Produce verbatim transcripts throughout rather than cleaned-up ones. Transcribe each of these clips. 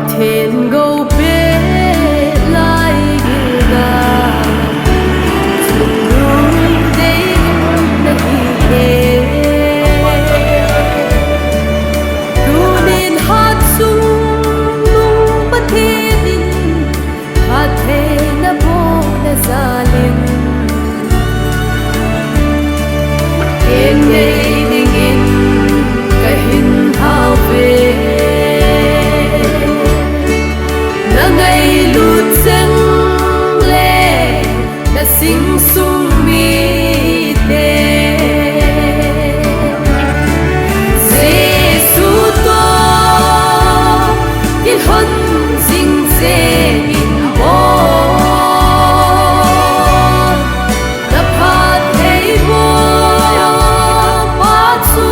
Pathen gou peh lai gilgal, chungnung dei nahi e. Tunin hatchungnung Pathen in phattheina bohna jal in, ken nei dingin kahin hao ve. Na ngailut cheng le na sing sung mite, Jesu toh kilhon jing jeng in aw. Na phattheiboh pa chu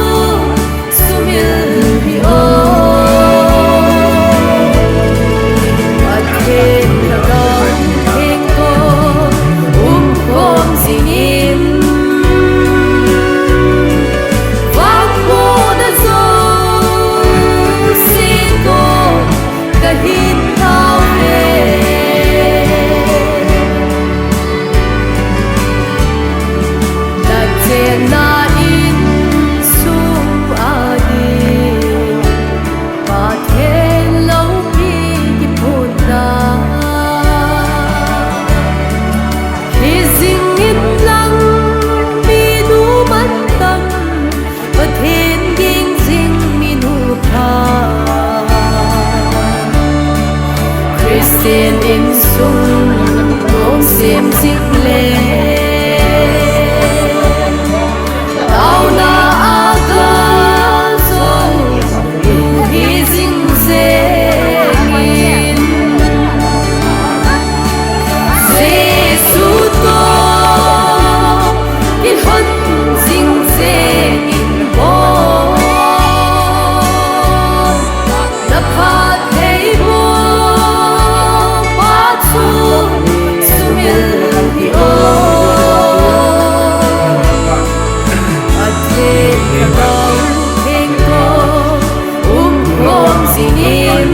sumil hih o. Pathen lhagao theng toh umkhom jingin, vangbohna jouse toh kahin tao e. Na chenna insung a ding Pathen loupi kiphutna hi jing in lang, minu mantam Pathen ging jing minu pha, Christian insung nom sem jing le, taona a gal jou hi jing jeng in, Jesu toh kilhon jing jeng in aw. Na phattheiboh pa chu sumil hih o. Pathen lhagao theng toh umkhom jingin,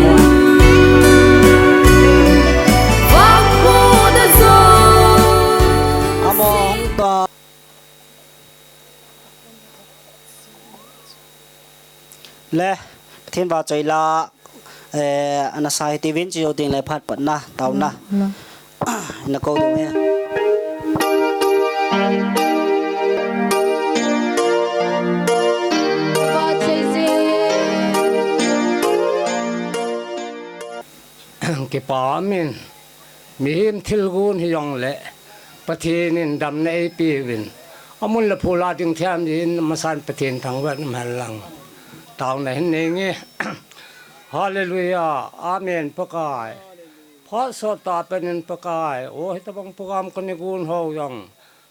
vangbohna jouse. Amo hung ta. Le, Pathen vahchoi la, eh, ana sa hiti uvin, chujou teng le phat patna, taona. Mm, mm. Na kou diu ahi. Kipa min. Mihem thilgon hijongle Pathen in damna eipeuvin, amun le phul a ding thei dingin amasan Pathen thangvah in um hen lang. Taona hin nei inge. Hallelujah. Amen, Pakai. Phat sot tah pen in Pakai, o hitabang program kana gon ho jong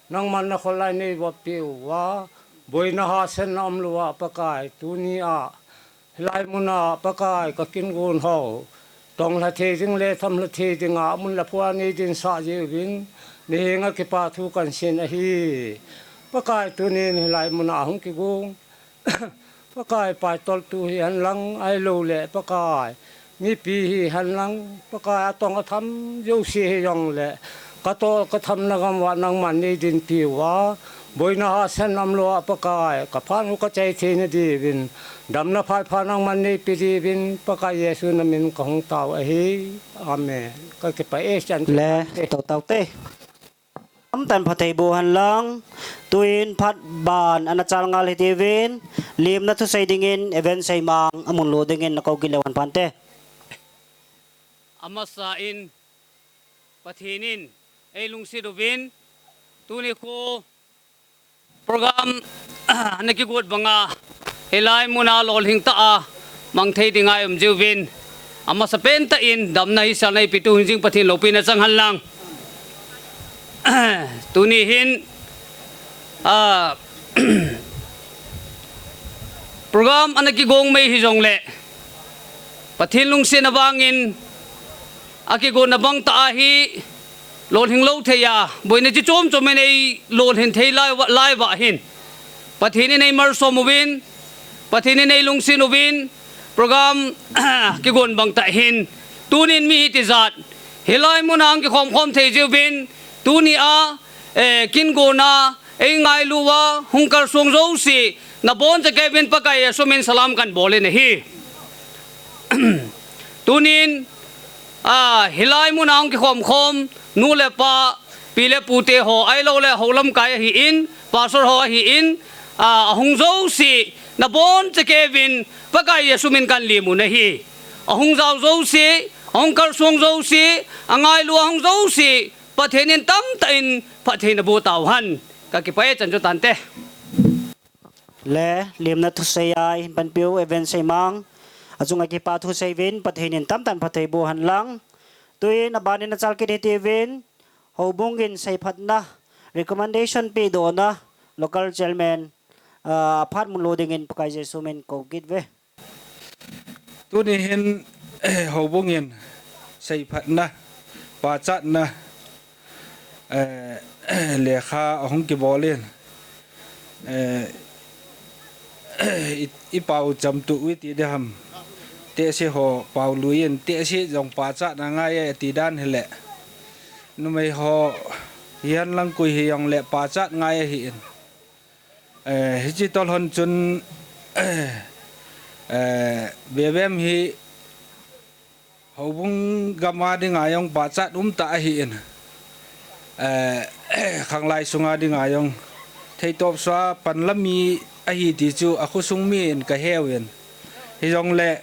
nangman na kholai nei vop peh uva, boina hahsatna umlou a Pakai, tuni a hilai mun a Pakai, ka kin gon ho, tonglha thei ding le thamlha thei ding a amun le phul a nei dinsah jeh uvin, na henga kipa thu kan sei ahi. Pakai, tunin hilai mun a hung kigon Pakai, paitoltu hihen lang, ahilou le Pakai, mipi hihen lang, Pakai, atong atham jouse hijongle, katol kathamna gam uva nangman nei dinpi uva, boina hahsatna umlou a Pakai, ka phat u ka chai theina diuvin, damna phaipha nangman neipe diuvin, Pakai Jesu na min ka hung tao ahi. Amen. Ka kipah e, chan le, tao tao te. Tamtah in phatthei boh hen lang, tuin phat ban ana chal ngal hiti uvin, limna thusei dingin, Evan Seimang, amun lut dingin na kou kit leu hen phan te. Amasa in, Pathen in eilungset uvin, tuni khu program ana kigot banga, hilai mun a lolhing tah a mang thei dinga i um jiuvin, amasa pen tah in damna hisah na eipetu hing jing Pathen loupina chang hen lang. Tuni hin, a, program ana kigon mai hijongle, Pathen lungsetna vangin, akigotna bang tah a hi, lolhing lou thei a, boina chi chom chom in eilolhin thei lai uva, lai uva hin, Pathen in eimalsom uvin, Pathen in eilungset uvin, program kigon bang tah hin, Tunin mi hiti jat hilai muna hung kikhom khom thei jiuvin, tunia, eh, kin gona, ei ngailu a, hung kalsong jouse, nabon chakevin Pakai Jesu min salam kahin bol in ahi. Tunin, a, hilai muna hung kikhom khom, nu le pa, pi le pute ho, ahilou le hou lamkai ahin, pastor ho ahin, a, ahung jouse, nabon chakevin, Pakai Jesu min kahin lim u ahi. Ahung jao jouse, ahung kalsong jouse, angailu ahung jouse, Pathen in tamtah in phatthei naboh tauhen. Kakipah e, chan chu tante. Le, limna thusei a ihin panpiu Evan Seimang, achunga kipa thusei uvin, Pathen in tamtah in phatthei boh hen lang. Tuin abanin achal kit hitiuvin, houbung in seiphatna, recommendation pedohna, local chairman, ah, aphat mun lou dingin Pakai Jesu min kou kit uve. Tuni hin, houbung in seiphatna, pachatna, eh, lekha ahung kibol in, eh, i, i pao cham tu ui ti ding ham. Tehse ho pao lui in, tehse jong pachatna ngai e ti dan hile. Numei ho hihen lang koi hijongle pachat ngai ahin. Eh, hiche toh lhon chun, eh, V V M hi houbung gam a dinga jong pachat umtah ahin. Eh, khanglai sunga dinga jong theitop sua panla mi ahi ti chu akhosung mi in kaheuvin. Hijongle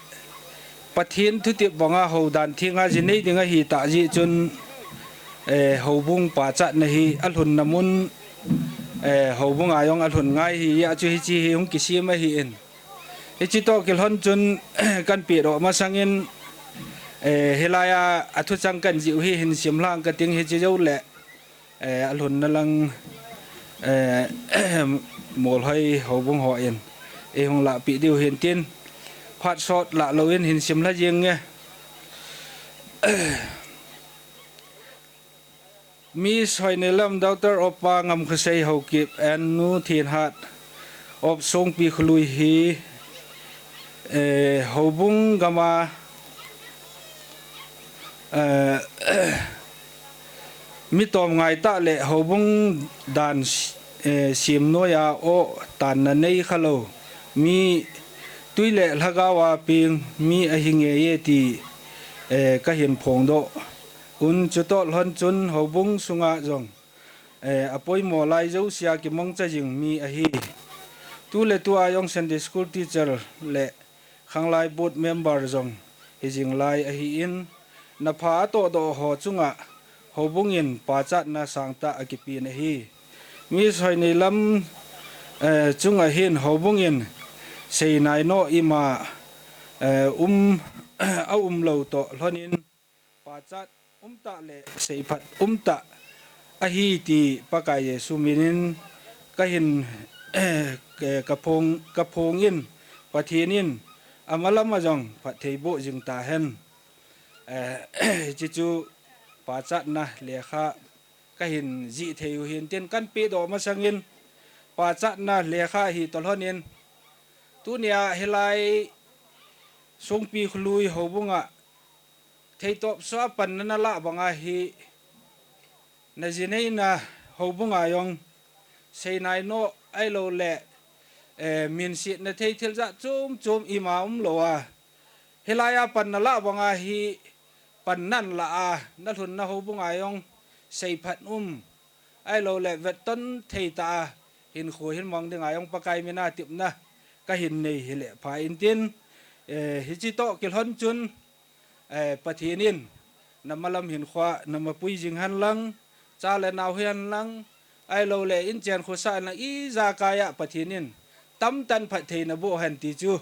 Pathen thutep banga houdan thenga ji nei ding ahi tah jeh chun, eh, houbung pachatna hi alhunna mun, eh, houbung a jong alhun ngai ahi, ajeh chu hiche hi hung kisem ahin. Hiche toh kilhon chun, kahin pedoh masangin, eh, hilai a, athuchang kahin jih u hi hin simlhang kating hiche joule, eh, alhunna lang, eh, Molhoi houbung hon eihung lahpeh diu hin tin, phat sot lah louvin hin simlha jeng nge. Miss Hoineilam, daughter of Pa Ngamkhosei Haokip and Nu Thenhat of Songpi Kholui hi, eh, houbung gam a, eh, mi tom ngai tah le houbung dan, eh, sem noiya o tanna nei khalou mi tui le lhagao a peng mi ahi ngei e ti, eh, kahin phongdoh un, chutoh lhon chun houbung sunga jong, eh, apoimo lai jousea kimangcha jing mi ahi. Tu le tua jong Sunday school teacher le khanglai board member jong hijing lai ahin, napha atohdoh ho chunga houbung in pachatna sangtah akipen ahi. Miss Hoineilam, eh, chunga hin houbung in seinai noh ima, eh, um, aumlou toh lhonin, pachat umtah le seiphat umtah ahi ti Pakai Jesu minin kahin, eh, kaphong, kaphong in, Pathen in amalam a jong phatthei boh jing tahen. Eh, hiche chu pachatna lekha kahin jih thei u hin tin, kahin pedoh masangin pachatna lekha hi toh lhonin, tunia hilai Songpi Kholui houbunga theitop sua panna nalah banga hi, najineina houbunga jong seinai noh ahilou le, eh, minsetna thei thil jat chom chom ima umlou a, hilai a panna lah banga hi panna nalah a, nalhunna houbunga jong seiphat um ahilou le vetton thei tah a hinkho hin mang dinga jong Pakai mina tepna kahin nei hile pha intin, eh, hiche toh kilhon chun, eh, Pathen in namalam hinkhoa namapui jing hen lang, cha le nao hihen lang, ahilou le inchen khosah hen lang, ijakai a Pathen in tamtah in phatthei naboh hen ti chu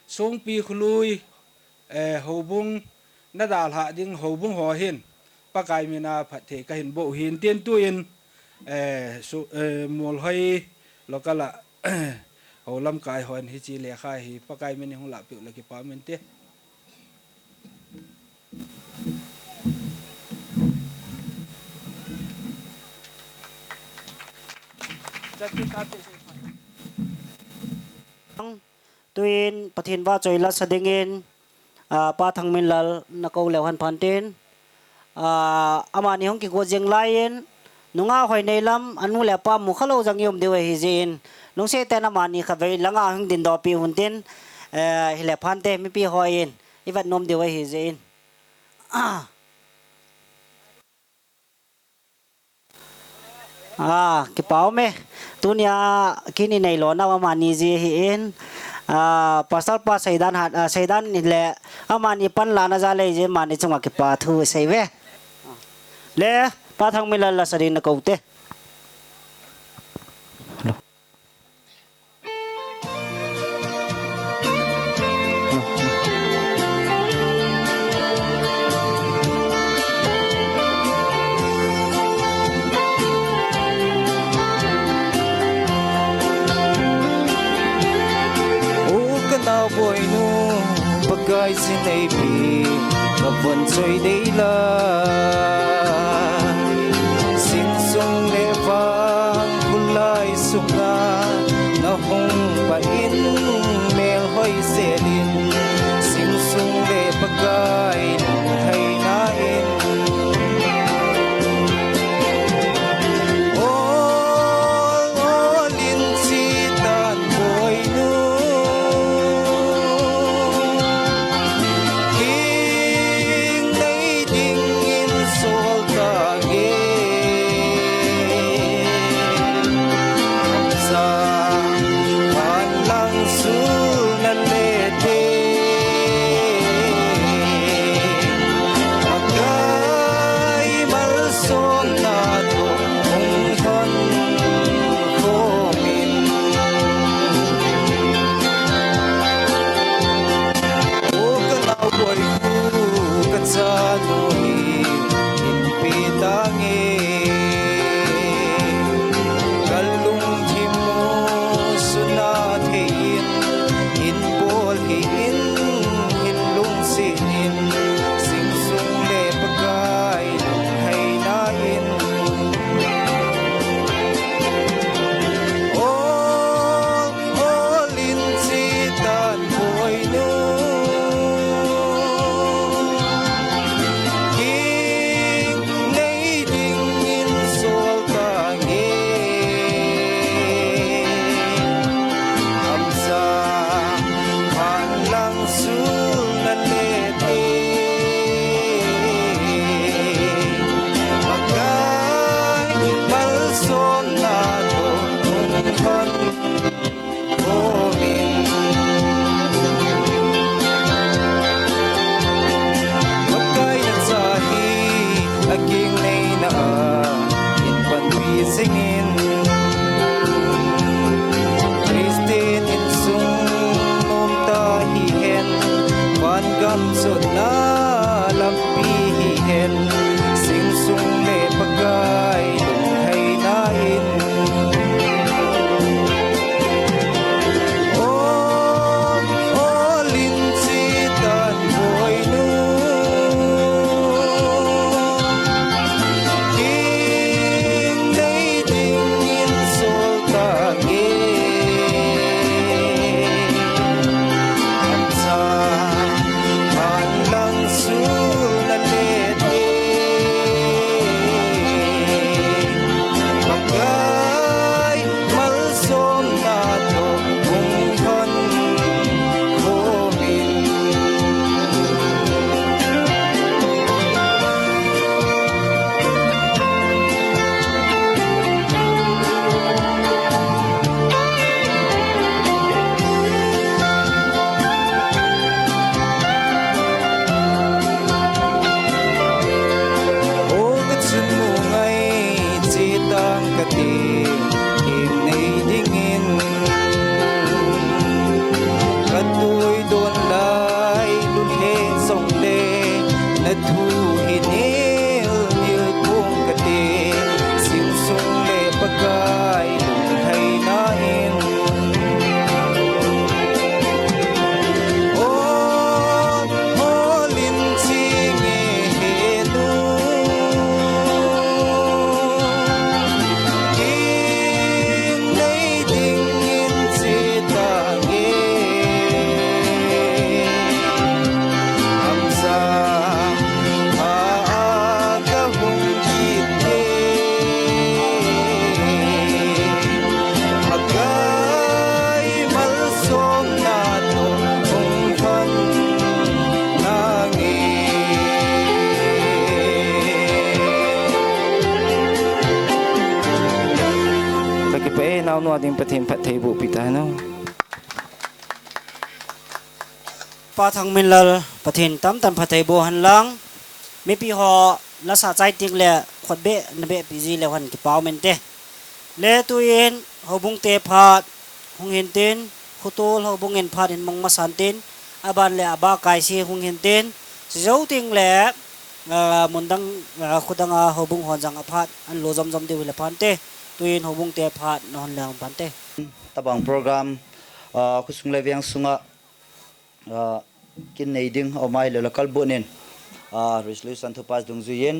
Songpi Kholui, eh, houbung nadalhah ding houbung ho hin Pakai mina phatthei kahin boh u hin tin, tuin, eh, su, eh, Molhoi local a hou lamkai hon hiche lekha hi Pakai minin hung lahpeh u le kipah um inte. Tuin Pathen vahchoi lasa dingin, Ah, Pa Thangminlal nakou leu hen phan tin. Ah, amani hung kigo jing lai in, nungah hoi nei lam, anu le apa mu khalou jong i um diu ahi jeh in, lungset tah in amani khatvei langa hung dingdoh peh un tin, eh, hile phan te mipi hon i vet nom diu ahi jeh in. Ah, kipa um e. Tunia kin i neilou nau amani jeh ahin. Ah, Pastor pa seidan hat, ah, seidan le amani panlana jal ahi jeh in amani chunga kipa thu sei uve. Le, Pa Thangminlal la sa ding nakou te. O ka naoboinu, Pakai sin eipe, ka von choi dei la. Insung le vang khulai sunga na hung pa in, mel hoi selin, insung le Pakai lungheina in. Ol, ol in chi tan boinu, king nei dingin sol ta nge. Sa pan lang sul na le te. Nua ding Pathen phatthei boh pi ta hen. Pa Thangminlal, Pathen tamtah in phatthei boh hen lang. Mipi ho lasa chai teng le khut beh na beh pi ji le hen kipa um inte. Le tuin houbung te phat hung hin tin, khutol houbung in phat hin mang masan tin, aban le aba kai si hung hin tin, si jou teng le, ah, mun dang, ah, khu dang a houbung hon jong aphat an lo jom jom diu le phan te, tuin houbung te phat na hon le phan te. Tabang program, ah, khosung le veng sunga, ah, kin nei ding, aumai le local board in, ah, resolution thu pass dungjui in,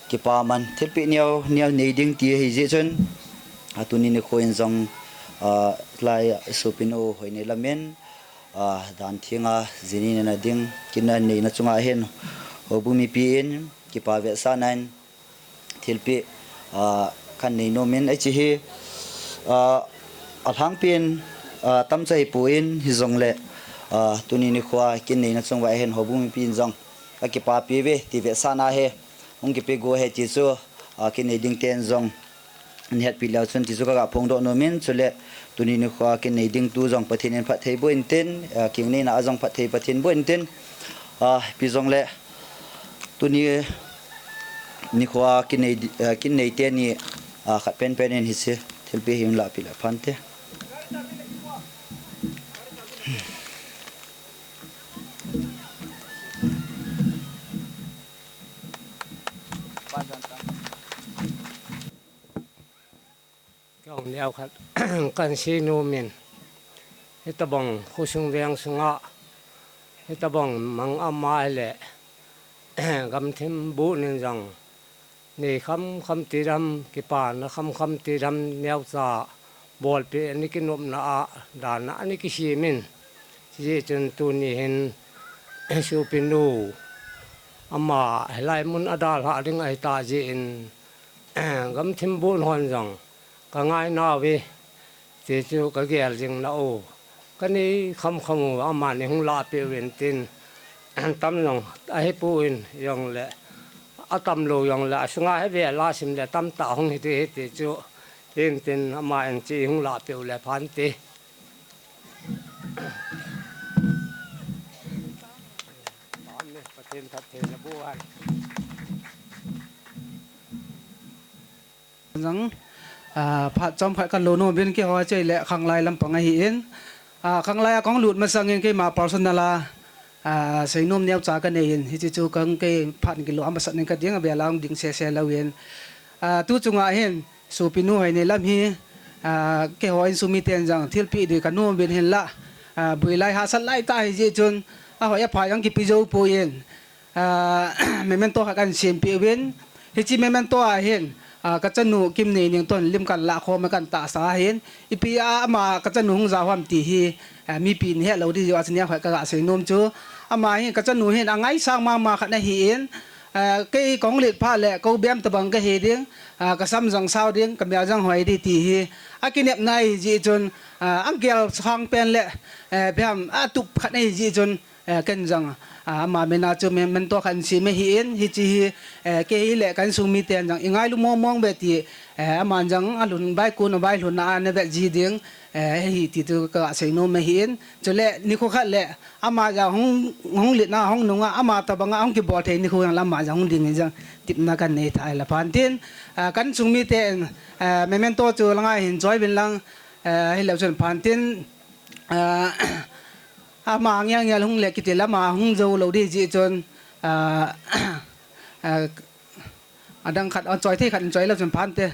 kipa man thilpeh neo, neo nei ding ti ahi jeh chun, ah, tuni nikho in jong, ah, lai Sopinu Hoineilam in, ah, dan thenga jini nena ding, kin nei na chunga hin, houbung mipi in, kipa vetsahna in, thilpeh, ah, kan nei nom in, hiche hi, ah, alhangpi in, ah, tamcha hi pon hijongle, ah, tuni nikho a kin nei na chung uva hin houbung mipi in jong akipapi uve ti vetsahna hi hung kipe go ahi ti chu, ah, kin nei ding ten jong nei hetpi leu chun ti chu kaga phongdoh nom in, chule tuni nikho a kin nei ding tu jong Pathen in phatthei boh in tin, ah, kin nei na a jong phatthei Pathen boh in tin, ah, ipi jongle, tuni nikho a kin nei di-, ah, kin nei teni, ah, khat penpen in hiche thilpeh hi hin lahpeh le phan te. Kei jong neo khat kan sei nom in, hitabang khosung veng sunga, hitabang mang aumai le, gamthim boh in jong, nei kham kham ti dam, kipana kham kham ti dam, neocha bolpeh ana kinopna a, dan a ana kisem in, hijeh chun tuni hin, Sopinu, ama hilai mun a dalhah ding ahi tah jeh in, gamthim boh hon jong ka ngai nauve, ti chu ka gel jing nau. Ka nei kham kham u, amani hung lahpeh uvin tin, tam jong ahi pon jongle, atam lou jongle, asunga hi vel a sim le tamtah hung hi ti hi ti chu, tin tin ama in chu hung lahpeh u le phan te. Pathen phatthei na boh hen. Jong, ah, phat chomkhat ka lo nom uvin, keiho chule khanglai lampang ahin. Ah, khanglai a kong lut masang in keima personal a, ah, seinom neocha ka nei in, hiche chu kong kei phat kilo a masat in ka ding, avel a hung ding sese lou in. Ah, tu chunga hin, Sopinu Hoineilam hi, ah, keiho insung miten jong thilpeh ding ka nom uvin hinlah, ah, boi lai hahsat lai tah ahi jeh chun, ahoi apha jong kipe jou poi in, ah, memento khat kan sempeh uvin, hiche memento a hin, ah, ka chanu Kimneining toh lim kan lah khom a kan tahsa ahin, ipi a ama ka chanu hung ja ham ti hi, ah, mipi in het lou ding jeh a chu neo khat kaga sei nom chu, ama hin ka chanu hin angaisang mama khat ahin, ah, kei kong let phat le kou bem tabang ka hi ding, ah, ka sam jong sao ding, ka mel jong hoi ding ti hi akinepna ahi jeh chun, ah, agel sang pen le, eh, bem atup khat ahi jeh chun, eh, ken jong, ah, ama min a chu memento khat sem ahin, hiche hi, eh, kei le ka insung miten jong i ngailu mong mong uve ti, eh, aman jong alhun vai kon a vai lhun a ana vet ji ding, eh, ahi ti chu ka sei nom ahin. Chule nikho khat le ama jong hung, hung let na, hung nung a, ama tabang a hung kibol thei nikho jong le ama jong hung ding in jong tipna kan nei tha le phan tin, ah, ka insung miten, eh, memento chu langa hin choi uvin lang, eh, hilou chun phan tin, ah, ama ngel ngel hung le kiti le ama hung jou lou ding jeh chun, ah, ah, adang khat, ah, choi thei khat in choi lou chun phan te.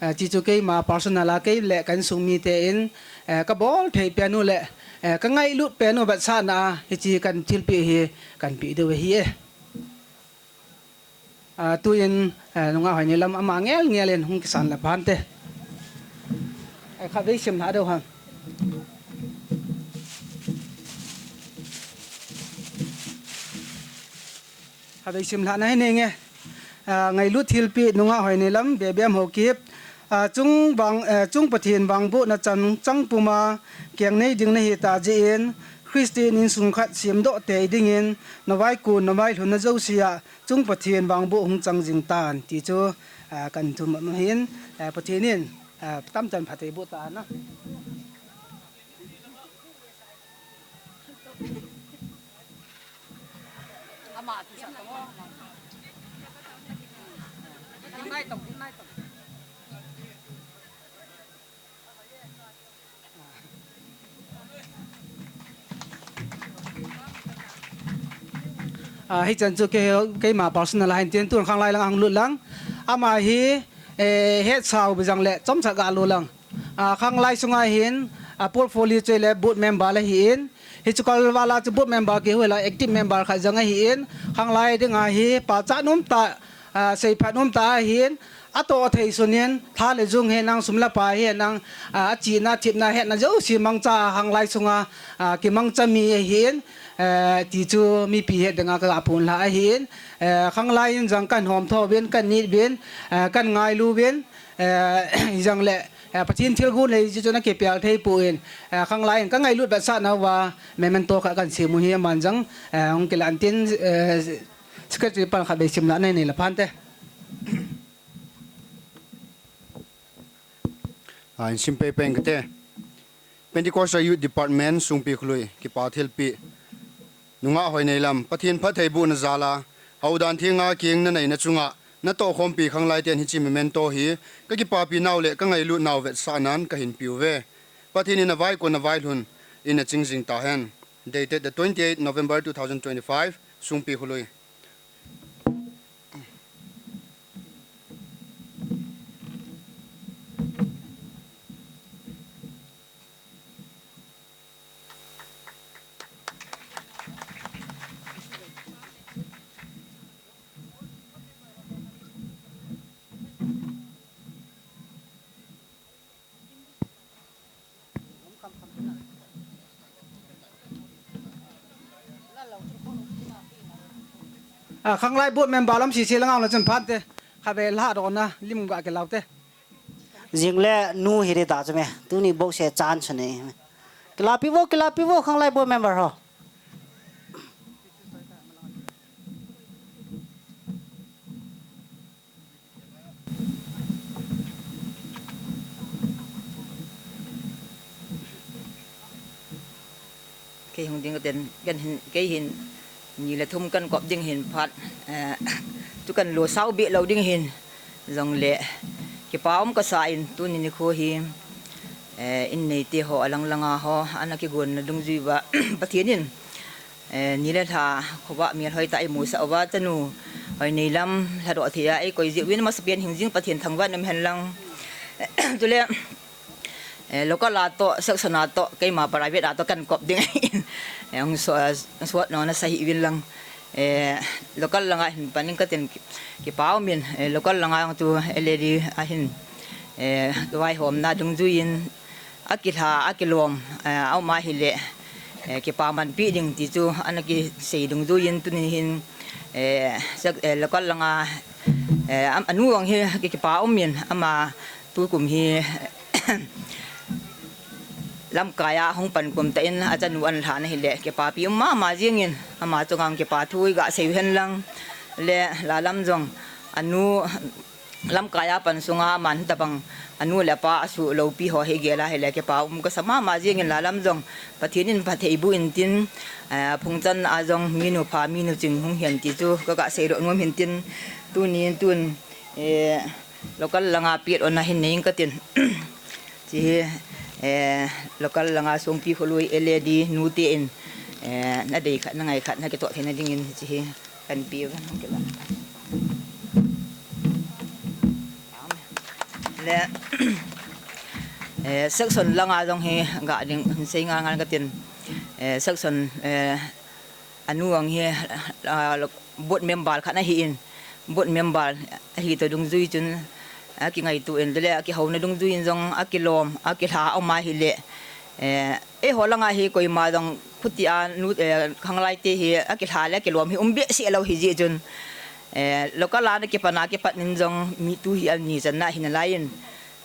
Ah, hiche chu keima personal a kei le ka insung miten, eh, ka bol thei pen u le, eh, ka ngailut pen u vetsahna a, hiche kan thilpeh hi kan peh diu ahi e. Ah, tuin, eh, nungah Hoineilam ama ngel ngel in hung kisan le phan te. Eh, khatvei sim lha diu ham. Khatvei sim lhahna hi nei nge. Ah, ngailut thilpeh nungah Hoineilam, Bebem Haokip. Ah, chung vang, eh, chung Pathen vangbohna chang, chang puma keng nei ding nahi tah jeh in, Christian insung khat semdoh tei dingin, na vai kon, na vai lhun na jouse a, chung Pathen vangboh hung chang jing tan, ti chu, ah, kan thum ahin, ah, Pathen in, Tamchan phatthei boh ta na. Hichan chu kei, keima personal a hin tin tun khanglai lang ahung lut lang. Ama hi hetsau bijang le chomcha ga lo lang. Khanglai sunga hin portfolio chu le board member le hi in. Hichu kalvala chu board member kihu la active member khat jong ahi in. Khanglai dinga hi pachat umtah, seiphat umtah ahi in. Atoh thei sunin, tha le jung hi nang sum le pai hi nang, achihna, thepna, hetna jouse mangcha khanglai sunga kimangcha mi ahi in. Ti chu mipi het dinga kaga phonlha ahi in. Khanglai in jong kan homtho uvin, kan nit uvin, kan ngailu uvin. Hijongle Pathen thilgon lei chu nakipel thei poi. Khanglai in kangailut vetsahna uva memento khat kan sem u hi aman jong hung kilah in tin, secretary pan khat vei simlahna nei le phante. Insim peipei kate. Pentecostal Youth Department, Songpi Kholui, kipa thilpeh. Nungah Hoineilam, Pathen phattheibohna jal a, houdan thenga keng naneina chunga natohkhompi khanglai ten hiche memento hi kakipapi nau le kangailut nau vetsahnan kahin peuve. Pathen in avaikon availhun in aching jing tahen. Dated the twenty-eighth November two thousand twenty-five, Songpi Kholui. Khanglai board member lam sese lang ang la chun phante. Khatvei lhadohna lim ga kilaute. Jingle nu hi ding ta chu me. Tuni bouseh chance nei. Kilapi vo, kilapi vo, khanglai board member ho. Kei hung ding ten, kan hin, kei hin, ni le thum kan kop ding hin phat, eh, tu kan lo sau beh lou ding hin, jongle, kipa um kasa in, tuni nikho hi, eh, in neite ho, alang langa ho, ana kigonna dungjui uva, Pathen in, eh, ni le lha, khovah melhoi tah a eimusah uva, chanu, Hoineilam, lhadoh thei a, eikoi jeh uvin, masapen hingjing Pathen thangvah in um hen lang. Chule, Eh, local a toh, section a toh, keima private a toh kan kop ding ahin. Eh, hung so-, eh, sot nom nasa hih uvin lang. Eh, local langa hin pan ing katin ki-, kipa um in, eh, local langa jong tu L A D a hin, eh, vaihomna dungjuiyin, akilha, akilom, eh, aum ahile, eh, kipamanpi ding ti chu ana kisei dungjuiyin tuni hin, eh, sek-, eh, local langa, eh, am-, anu jong hi ki-, kipa um in ama tukum hi lamkai a hung pan kum tah in achanu ana lhah na hile, kipapi um mama jingin, ama chunga kipa thu iga sei u hen lang. Le, lalam jong, anu lamkai a pan sunga aman tabang, anu le apa asuh loupi ho hi gel a hile, kipa um kasa mama jingin, lalam jong, Pathen in phatthei boh in tin, eh, phungchan a jong, minu pha, minu ching hung hen ti chu, kaga seidoh nom hin tin, tuni in tun, eh, local langa pet ona hin nei ing katin. Hiche hi, eh, local langa Songpi Kholui L A D nute in, eh, nadei khat, nangai khat, nakitoh theina dingin hiche hi kan pe uva, le, eh, section langa jong hi ga ding hin sei ngal ngal katin, eh, section, eh, anu jong hi, ah, board member khat ana hi in, board member ahi toh dungjui chun, akingaito in, tule akihouna dungjuiyin jong, akilom, akilha aum ahile, eh, eiho langa hi koima jong khuti a nu, eh, khanglai te hi akilha le akilom hi um behseh lou hi jeh chun, eh, local a na kipan a kipat nin jong mi tu hi ani channa hi nalaiyin,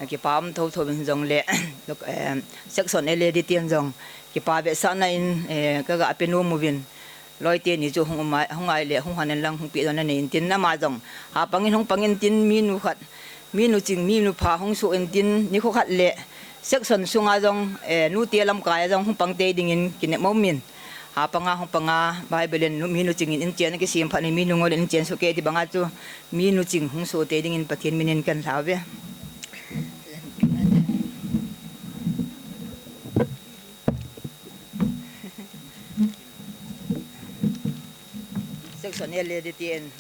kipa um thotho in jongle, lo-, eh, section L A D ten jong kipa vetsahna in, eh, kaga pe nom uvin. Loi teni chu hung um a, hung a ahile, hung hon in lang, hung peh donna nei in tin, ama jong hapang in, hung pang in tin, minu khat, Mi nuching, mi nupha hung soh intin, nikho khat le section sunga jong, eh, nute lamkai a jong hung pang tei dingin kinep mong in. Hapanga hung panga Bible in nu, mi nuching in inchen kisem phat in mi nungol in inchen soh kei ti banga chu mi nuching hung soh tei dingin Pathen min in kan lhau ve. Section L A D T N.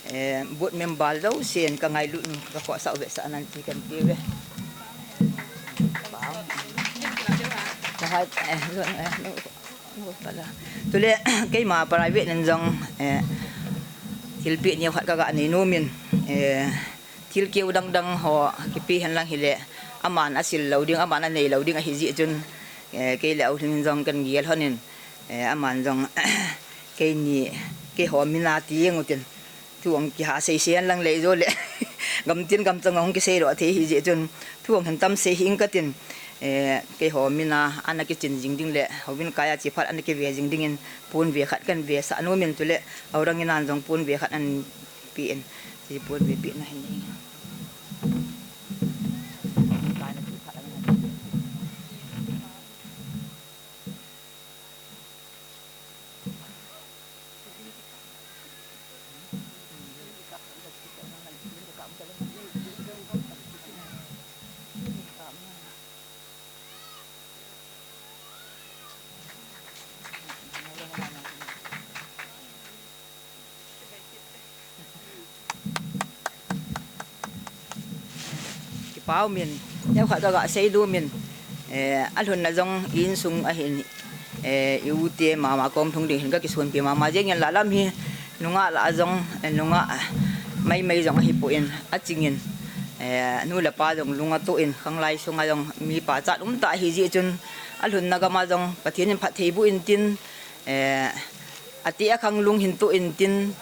Eh, board member jousen ka ngailut nu ka khohsah u vetsahnan ti kan pe uve. Ka hai, eh, eh, no, no, pala. Tule, keima private nen jong, eh, thilpeh neo khat ka ga nei nom in, eh, thil keu dang dang ho kipe hen lang hile, aman asil lou ding, aman anei lou ding ahi jeh chun, eh, kei le Aulhing in jong kan gel hon in, eh, aman jong, keini, keiho min a ti jeng utin. Thu hung kiha sei sei hen lang le jo le. Gamtin gamchang hung kisei lo thei ahi jeh chun. Thu hung hin tam sei hih ing katin. Eh, keiho min a ana kichin jing ding le. Houin kai a che phat ana kive jing dingin. Pon ve khat kan vesah nom in tule. Aurang in an jong pon ve khat an pe in. Ti pon ve pe na hin. Kipa um in, neo khat ka ga sei nom in, eh, alhunna jong insung ahin, eh, i u te mama kom thung ding hin ka kisonpi mama jeng in la lam hi, nungah lah a jong, eh, nungah, eh, mai mai jong ahi poi in, aching in, eh, nu le pa jong lung atoh in, khanglai sunga jong mipa chat um tah ahi jeh chun, alhunna gam a jong, Pathen in phatthei boh intin, Eh, ati akhang lung hin toh intin,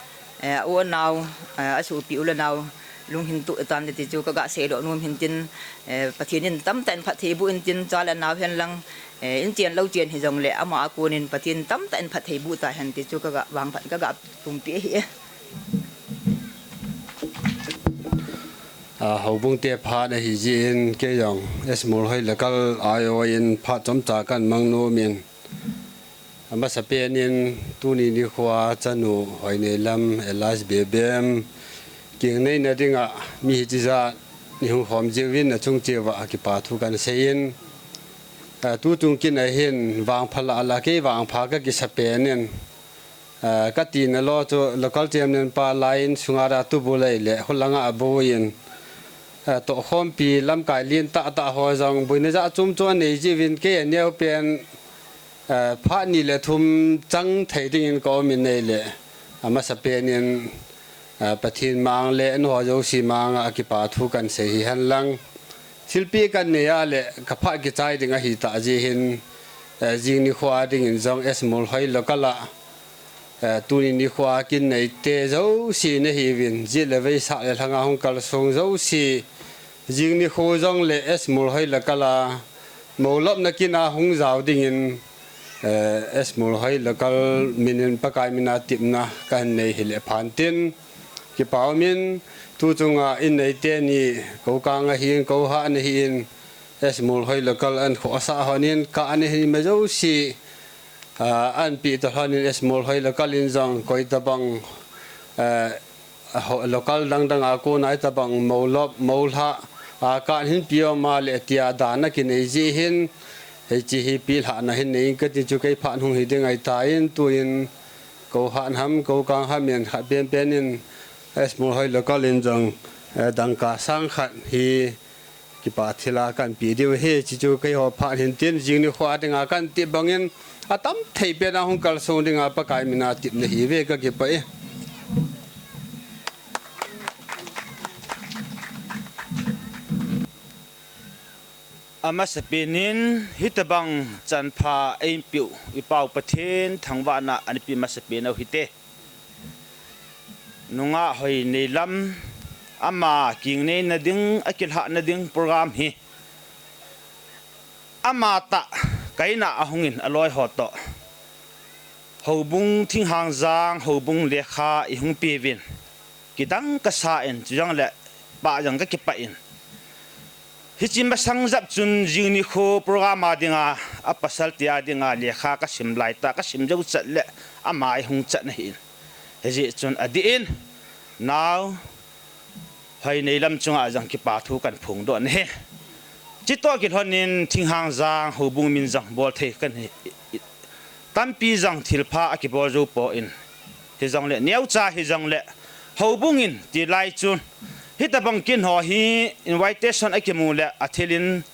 eh, u anao, eh, asopi u le nao lung hin toh tan ti chu ka ga seidoh nom hin tin, eh, Pathen in tamtah in phatthei boh intin cha le nao hen lang, eh, inchen louchen hijong le ama a kon in Pathen tamtah in phatthei boh ta hen ti chu ka ga vangphat ka ga tumpi ahi e. A, houbung te phat ahi jeh in kei jong S. Molhoi Local a jong in phat chomcha kan mang nom in, Amasapen in tuni nikho a chanu Hoineilam Elias Bebem kingneina dinga mi hiche jat ni hung khom jiuvin nachung cheh uva kipa thu kan sei in, a, tuchung kin a hin vangpha lah a la kei vangpha ka kisa pen in, a, ka tina lou chu local chairman pa lai in sunga da tu bu lei le hulanga a bu in, a, tohkhompi lamkai lien tah tah ho jong boina jat chom chom anei jiuvin kei aneo pen, Eh, phat ni le thum chang thei dingin ka um in nei le, amasapen in, eh, Pathen mang le nangho jouse mang a kipa thu kan sei hi hen lang. Thilpeh kan nei a le, ka phat kichai ding ahi tah jeh hin, eh, jing nikho a dingin jong S. Molhoi Local a, eh, tuni nikho a kin neite jouse nahiuvin, jet le vei sah le lhanga hung kalsong jouse, jing nikho jong le S. Molhoi Local a, Moulopna kin a hung jao dingin, eh, S. Molhoi Local min in Pakai min a tipna kan nei hi le phan tin. Kipa um in, tuchung a in neite ni, Koukang ahin, Kouhah ahin, S. Molhoi Local a khohsah hon in, ka ahin ma jouse, ah, anpeh toh hon in S. Molhoi Local in jong koi tabang, eh, a ho, local dang dang a kon a hitabang Moulop, Moulhah, a, kan hin pe um a le tia dan a kinei jeh hin, hiche hi pilhahna hin nei in kati chu kei phat hung hi ding ahi tan, tuin Kouhah ham, Koukang ham in khat pen pen in S. Molhoi Local in jong, eh, dangka sang khat hi Kipa thil a kan pe diu ahi, hiche chu keiho phat hin tin, jing nikho a dinga kan tip bangin, atam thei pen a hung kalsong dinga Pakai min a tipna ahi ve ka kipah e. Amasapen in hitabang chanpha eipeh u, i Pa u Pathen thangvahna ana pe masapen u hite. Nungah Hoineilam, ama kingneina ding, akilhahna ding program hi. Ama tah, kaina a hung in aloi ho toh. Houbung thinghang jang, houbung lekha i hung pe uvin. Kidang kasa in, chujongle pa jong kakipah in. Hiche masang jep chun jing nikho program a dinga, apasal tia dinga lekha kasim laitah, kasim jou chet le ama eihung chet nahin. Hijeh chun adih in, nao Hoineilam chunga jong kipa thu kahin phongdoh nahi. Chitoh kilhonin Thinghangzang houbung min jong bolthei kahin hi, tampi jong thilpha akibol jou poi. Hijongle neocha hijongle houbung in tilai chun hitobang kin ho hi invitation akimu le athil in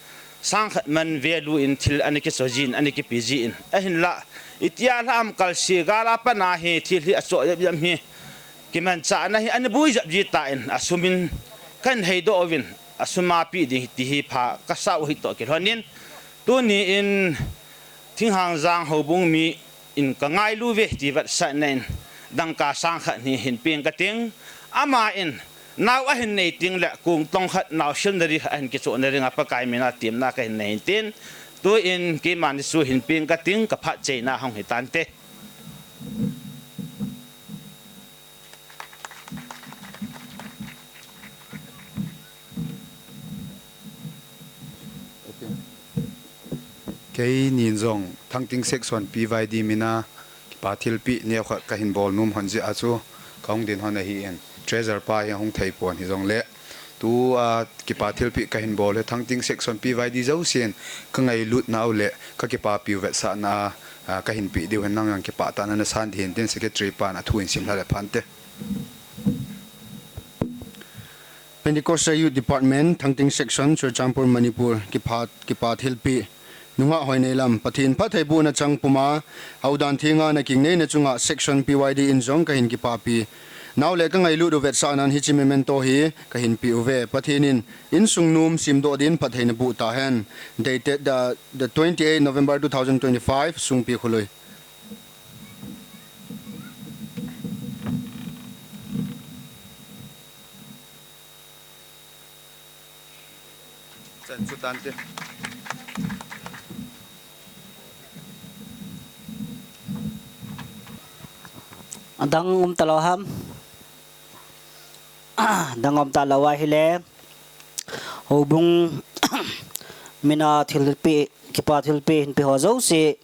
sangkhat man value in thil ana kicho jin, ana kipe jin. Ahinla, itia lham kalse gal a pat a hi thil hi acho jep jep hi kimanchahna hi ana boi jep ji tan, asum in kahin heidoh uvin, asum a pe ding ti hi pha kasah u hitoh kilhonin, tuni in Thinghangzang houbung mi in kangailu uve ti vetsahna in dangka sangkhat hi hin peng kating. Ama in nao ahin nei teng le kong tong khat naosen nari khat ahin kichoh na dinga Pakai mina temna kahin nei hin tin, tuin keima nisu hin peng kating, kaphat cheina hung hitante. Keinin jong Thangting section P Y D mina kipa thilpeh neokhat kahin bol nom hon jeh a chu kahung din hon ahin, treasurer pa hi ahung thei pon hijongle, tua kipa thilpeh kahin bol hi Thangting section P Y D jousen kangailutna u le kakipapiu vetsahna a, a, kahin peh diu hin nang jong kipah tah'a nasan ding hin tin secretary pan athu in simlha le phante. Pentecostal Youth Department, Thangting Section, Churachandpur, Manipur, kipa, kipa thilpeh. Nungah Hoineilam, Pathen phattheibohna chang puma, aodan thenga nakingnei na chunga Section P Y D in jong kahin kipapi. Nao le kangailut u vetsahnan hiche memento hi kahin peh uve. Pathen in insung nom semdoh din phatthei naboh tahen. Dated the, the twenty-eight November two thousand twenty-five, Songpi Kholui. Chan chu tante. Adang um talou ham? Dang um talou ahile, houbung mina thilpeh, kipa thilpeh hinpeh ho jouse,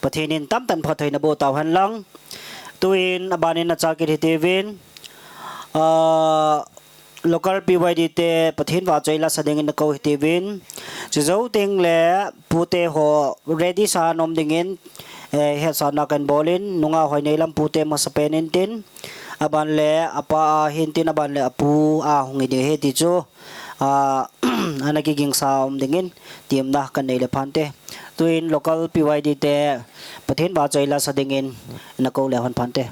Pathen in tamtah in phatthei naboh tauhen lang. Tuin abanin nacha kit hitiuvin, ah, local P Y D te Pathen vahchoi lasa dingin nakou hitiuvin. Chujou tengle pute ho ready sa nom dingin, eh, hetsahna kahin bolin, Nungah Hoineilam pute masapen in tin, aban le apa a hin tin, aban le apu a hung hi ding ahi ti chu, ah, ana kigingsa um dingin temna kahin nei le phante. Tuin local P Y D te Pathen vahchoi lasa dingin nakou le hon phante.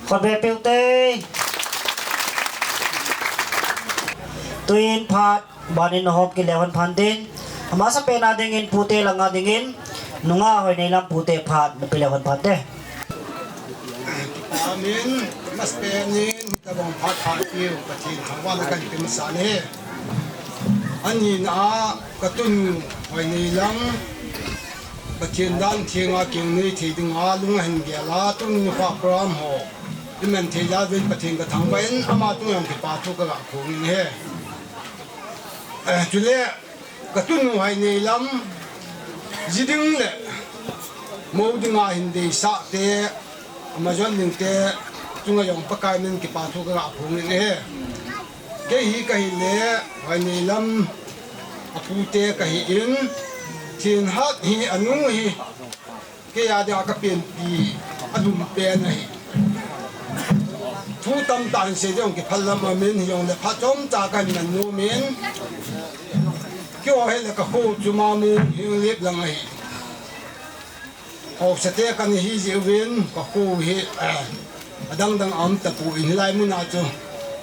Pabepeu te. Tuin phat banin hop kile hon phan tin. Amasa pena dingin pute langa dingin nunga Hoineilam pute phat napile hon phan te. Amen. Mas penin tabang phat phat piu Pathen hawala kan pim sa ne. Ani na katun Hoineilam Pathen dan thenga keng nei thei dinga lunga hin gela tun ni fa program ho. Iman thei la vin Pathen ka thangvah in ama tung yang kipa thu ka ga khong in he. Eh, chule katun Hoineilam ji ding le mo dinga hin dei sa te ama jon ling te tunga jong Pakai min kipa thu ka ga khong in he. Kei hi kahi le Hoineilam apute kahi in, Thinhat hi anu hi kei a dia ka penpi alum pen ahi. Thu tamtah hin sei ding kiphal lam amin hi jong le phat chomcha kahin man nom in. Kei ho hi le ka kho chu Mamu Henglep lang ahi. Haosa te kana hi jeh uvin, ka kho hi, eh, adang dang aum tapon hilai muna chu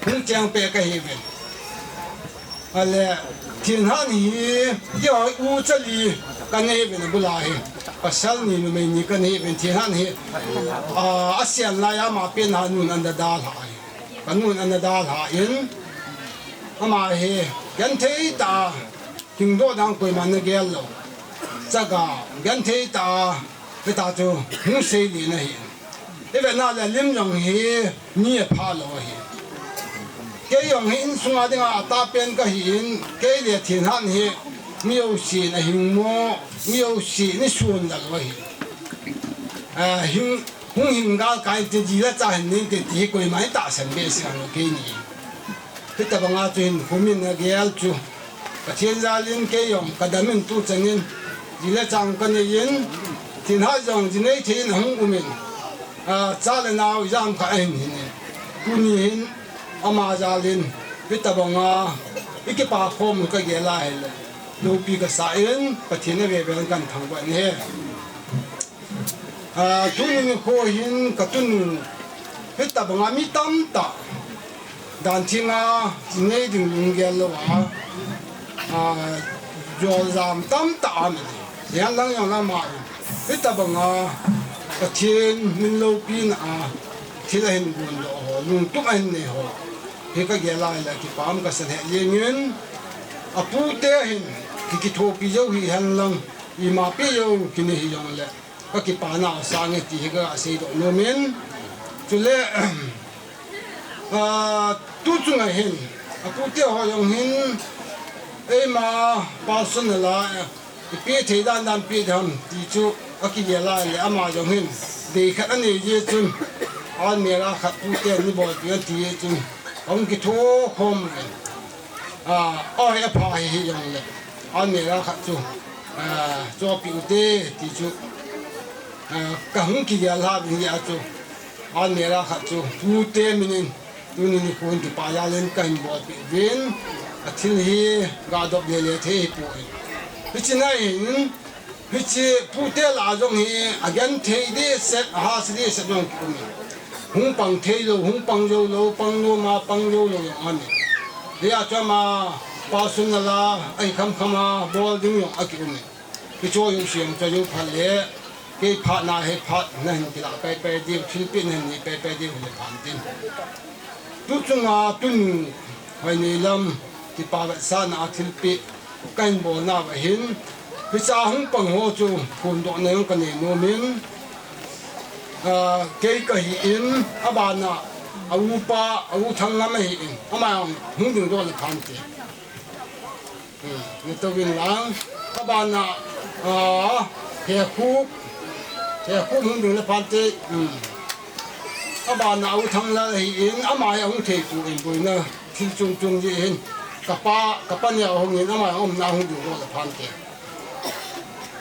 hung cheng peh kahi uvin. Ale, Thinhat hi, kei ho u chali kana hi uvin abul a hi. Pasal ni numei ni kana hi uvin, Thinhat hi, ah, asian lai a ama pen a nun ana dalha hi. Ka nun ana dalha in, ama hi, genthei tah a, hing doh dan koima na gel lou. Chaga, genthei tah a, hita chu, hung sei le na hi. I ve na le lim jong hi, mi apha lou ahi. Kei jong hi insunga dinga atah pen kahi in, kei le Thinhat hi, mi jousen ahing mo, mi jousen isun lou ahi. Ah, hing, hung hing gal kai te ji le cha hin ning te ti hi koima itahsan behseh lou kei ni. Hitabanga chu hin khumin agel chu. Pathen jalin kei jong ka damin tu chanin ji le cha kanei in, Thinhat jong ji nei thei in ahung umin. Ah, cha le nao jam kha ahin hin in. Tuni hin ama jalin hitabanga ikipa khom kagel a hile. Loupi kasa in Pathen a veve kan thangvah in he. Ah, tuni nikho hin ka tunu hitabanga mi tamtah dan thenga nei ding lunggel lou a, ah, joljam tamtah aum e. Hian lang jong lama hitabanga Pathen min loupina a thil ahin gon doh ho, lungtup ahin nei ho hi kagel a hile kipah um kasa lheh jeng in, apute hin ki, kithopi jou hihen lang, imapi jou kinei hijongle ka kipana asang e ti hi ka seidoh nom in. Chule, ah, tu chunga hin, apute ho jong hin, eima personal a, ipi thei dan dan pi dam ti chu akigel a le ama jong hin, dei khat anei jeh chun, almirah khat pute ni bolpi ati jeh chun, ahung kitho khom in. Ah, oi, apha hi hijongle, almirah khat chu, ah, chohpeh ute ti chu, ah, kahung kigel lha ding jeh a chu, almirah khat chu pute minin tuni nikho hin kipa jalin kahin bolpeh uvin, athil hi gadop lele thei hipoi. Hiche na hin, hiche pute lah a jong hi agenthei dehset, ahahsa dehset jong kium e. Hung pang thei lou, hung pang jou lou, pang nom a pang jou lou jong aum e. Hia chu ama personal a, ahi khamkham a bol ding jong akium e. Hiche jouse jong chu jou phat le, kei phatna hi phat nahin kilah paipai diu, thilpeh nahin nei paipai diu hile phan tin. Tu chunga tunu Hoineilam kipa vetsahna a thilpeh kahin bolnauva hin, hiche a hung pang ho chu phondohna jong kanei nom in, ah, kei kahi in, abana a upa, a u Thanglam ahi in, ama jong hung dingdoh le phante. Hmm, natouvin lang. Abana, ah, Hekhup, Hekhup hung ding le phante. Hmm. Abana u Thanglal ahi in, ama hi ahung thei poi in boina thil chung chung jeh hin. Kapa, kapa neo ahung in, ama umna hung dingdoh le phante.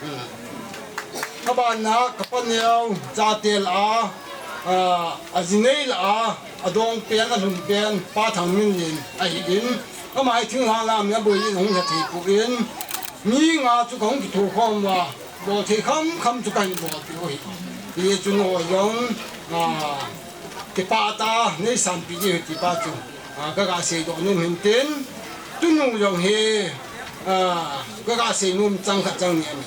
Hmm. Abana kapa neo, chate lah a, ah, aji nei lah a, adong pen, alhun pen, Pa Thangminlen ahi in, ama hi thinglhang lam in aboi in ahung lha thei poi in, mi nga chu kahung kitho khom uva, bol thei khamkham chu kahin bolpeh u ahi. Hichun ho jong, ah, Kipah tah a nei sanpeh diu ahi ti pa chu, ah, ka ga seidoh nom in tin, tunu jong hi, ah, ka ga sei nom chang khat chang ni ahi.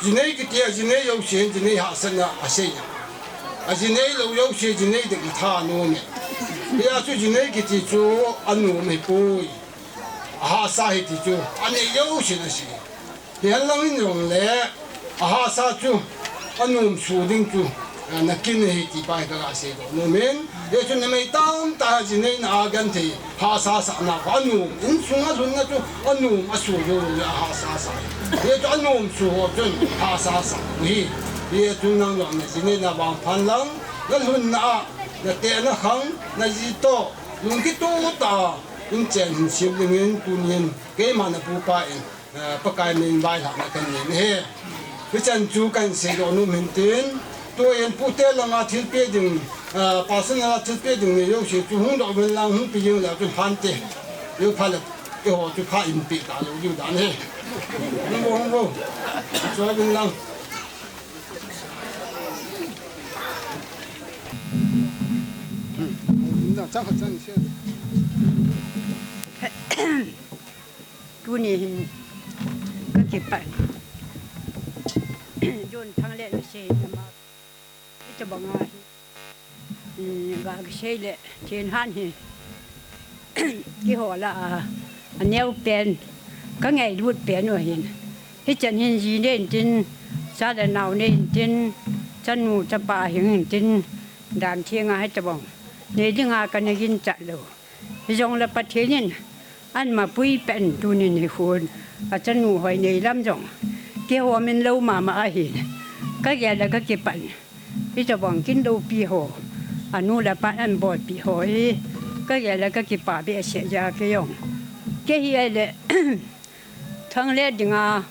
Jinei kiti a jinei jouse, jinei hahsatna asei a. Ajinei lou jouse, jinei ding atha nom e. Hia chu jinei kiti chu anom ahipoi. Ahahsa ahi ti chu, anei jousen asei. Hihen lang in jong le, ahahsa chu, anom suh ding chu, ah, nakin ahi ti pa hi ka ga seidoh nom in. Hia chu numei tamtah a jinei na a genthei, hahsa sahna kho anom. Insung a lhunna chu, anom asuh jou lou le ahahsa sah. Hia chu anom suh ho chun, hahsa sah u ahi. Hia chu nang jong na jinei na vangphan lang, na lhunna a, na teh na khang, na ji toh, lungkitoh tah a, in chen hin sem ding in, tunin, keima na pu pa in, eh, Pakai min vailhahna kan nei ahi. Hichan chu kan seidoh nom in tin, tuin pute langa thilpeh ding, eh, personal a thilpeh ding nei jouse chu hung doh uvin lang, hung pe jing leu chun phante. Jou phat le, eiho chu pha in pe talou diu dan ahi. Hung vo, hung vo. Choi uvin lang. Tuni hin ka kipah. John Thanglet na sei ama. Hitabang a hi, um, ga kisei le, Thenhat hi, keiho lah a, aneo pen, ka ngailut pen u ahin. Hichan hin ji nei in tin, cha le nao nei in tin, chanu chapa hing in tin, dan theng a hitabang nei dinga kana ginchat lou. Hijongle Pathen in ana mapui pen tunin hikhun, achanu hoi nei lam jong kihou min lou mama ahin, ka gel le ka kipah in. Hitabang kin loupi ho, anu le apa ana bolpi ho hi, ka gel le ka kipah behseh jeh a kei jong. Kei hi ahile, Thanglet dinga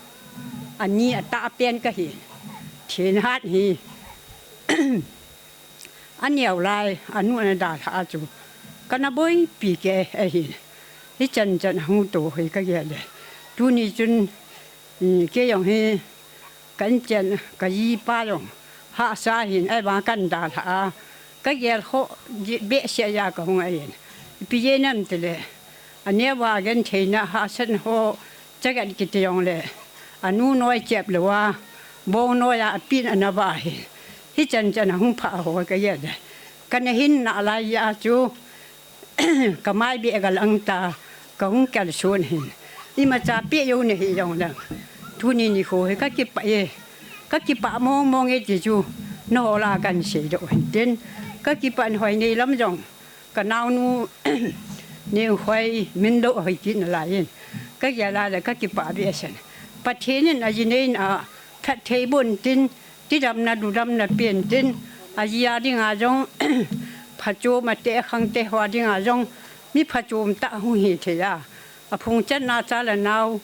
ani atah pen kahi, Thenhat hi. Aneo lai, anu ana dalhah a chu, kana boipi kei ahi. Hichan chan hung to hi ka gel le. Tuni chun, um, kei jong hi, ka inchen, ka jipa jong, hahsa hin, ahivang kana dalhah a. Ka gel khoh, ji, behseh jeh a ka hung ahin. Ipi jeh ham itile. Aneo a gentheina hahsatna ho, chagat kiti jongle, anu noi chep lou a, bong noi a apin ana vah hi. Hichan chan a hung phah ho ka gel le. Kana hinna lai a chu, ka mai beh gal ang ta, ka hung kalson hin. Imacha peh jou nahi jongle. Tuni nikho hi ka kipah e. Ka kipah mong mong e ti chu, nangho lah a kan seidoh hin tin. Ka kipah in hoi nei lam jong. Ka naonu, Nengkhoi, min lou hoi kit nalai in. Ka gel a le ka kipah behseh. Pathen in aji nei na a, phatthei boh in tin, tidamna, ludamna pen tin, aji a dinga jong, phachom a te khang te ho a dinga jong, mi phachom tah hung hithei a. Aphung channa cha le nao,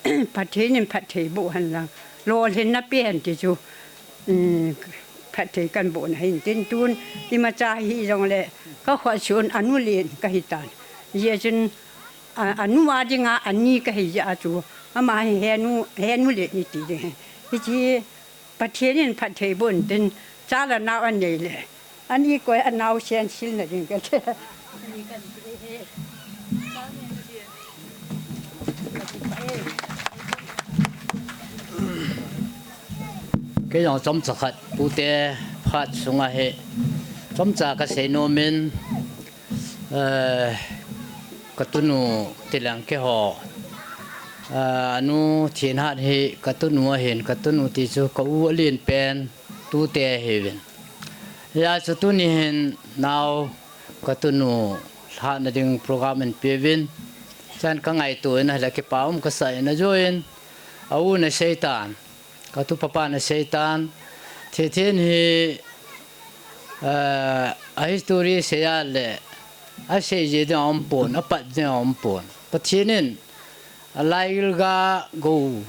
Pathen in phatthei boh hen lang. Lolhinna pe hen ti chu, um, phatthei kan boh na hin tin tun, imacha hijongle, ka khut sun anu len kahi tan. Hijeh chun, a, anu a dinga ani kahi jeh a chu, ama hi henu, henu len iti ding. Hiche Pathen in phatthei boh in tin, cha le nao anei le. Ani koi anao sen sil na ding kati. Kei jong chomcha khat, pute phat sunga hi. Chomcha ka sei nom in, Eh, ka tunu tileng keiho. Eh, anu Thenhat hi ka tunu ahin, ka tunu ti chu ka u alen pen tute ahiuvin. Hijeh chun tuni hin nao ka tunu lhahna ding program in peuvin. Chan ka ngaito in ahile kipa um kasa in ajoh in a u in asei tan. Ka tupa pan asei tan, Thethen hi, eh, a history sei a le, asei ji ding aumpon, apat ding aumpon. Pathen in, alaigil ga go,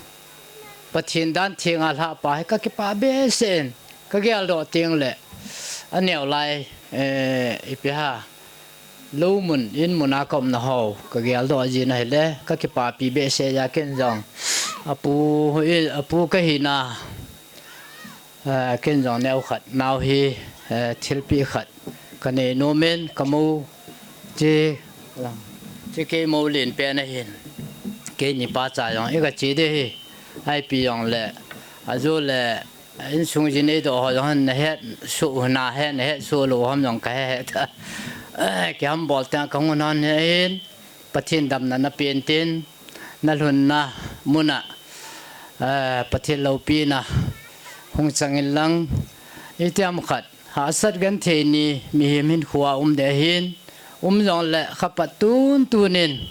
Pathen dan theng a lhah pa hi ka kipah behseh in, ka geldoh teng le, aneo lai, eh, ipi ham. Lou mun, in mun a ka umna ho, ka geldoh jin ahile, ka kipapi behseh a ken jong. Apu, i, apu ka hina, eh, ken jong neo khat, nao hi, eh, thilpeh khat. kanei nomin, kamou, chi, chi kei mou len pen ahin. Keini pacha jong, ikachi ding hi, ipi jongle, ajole, insung ji neidoh ho jong nahet soh, nahet, nahet soh lou ham jong kahe he ta. Kihambol teng kahung hon ahin, Pathen damna napen tin, nalhunna muna, eh, Pathen loupina hung chang inlang, itiham khat, hahsat genthei ni mihem hinkhoa um ding ahin, um jongle khapat tun tunin,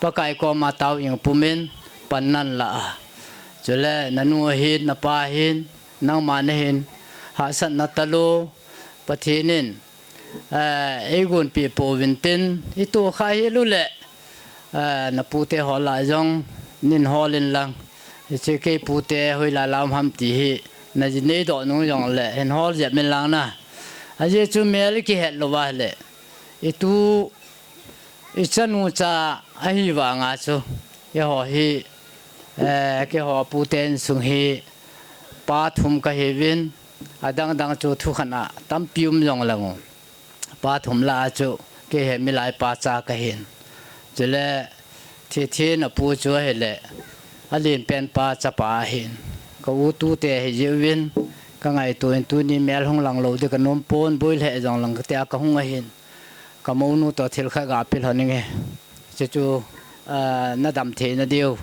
Pakai koma tao ing pumin, pan nanlah a. Chule nanu ahin, napa ahin, nangma nahin, hahsatna talou, Pathen in, eh, eigonpeh pouvin tin, itoh kha hel uleh, eh, napute ho lah jong, nin hol inlang. Hiche kei pute hoilai a um ham ti hi, naji neidoh nung jongle, hin hol jep inlang na. Ajeh chu mel kihet louva ahile, itu, ichanu cha ahi vanga chu, eiho hi, eh, keiho pute insung hi, pa thum kahiuvin, adang dang chu thukhen a tampi um jongleng u. Pa thum lah a chu, kei hi milai pacha kahin. Chule, Thethen apu chu ahile, alen pen pa chapa ahin. Ka u tute ahi jiuvin, kangaito in tuni mel hung lang lou ding kanom pon, boi lheh jongleng katia kahung ahin. Kamounu toh thil khat gapeh lhon inge. Chuchu, ah, nadam theina diu.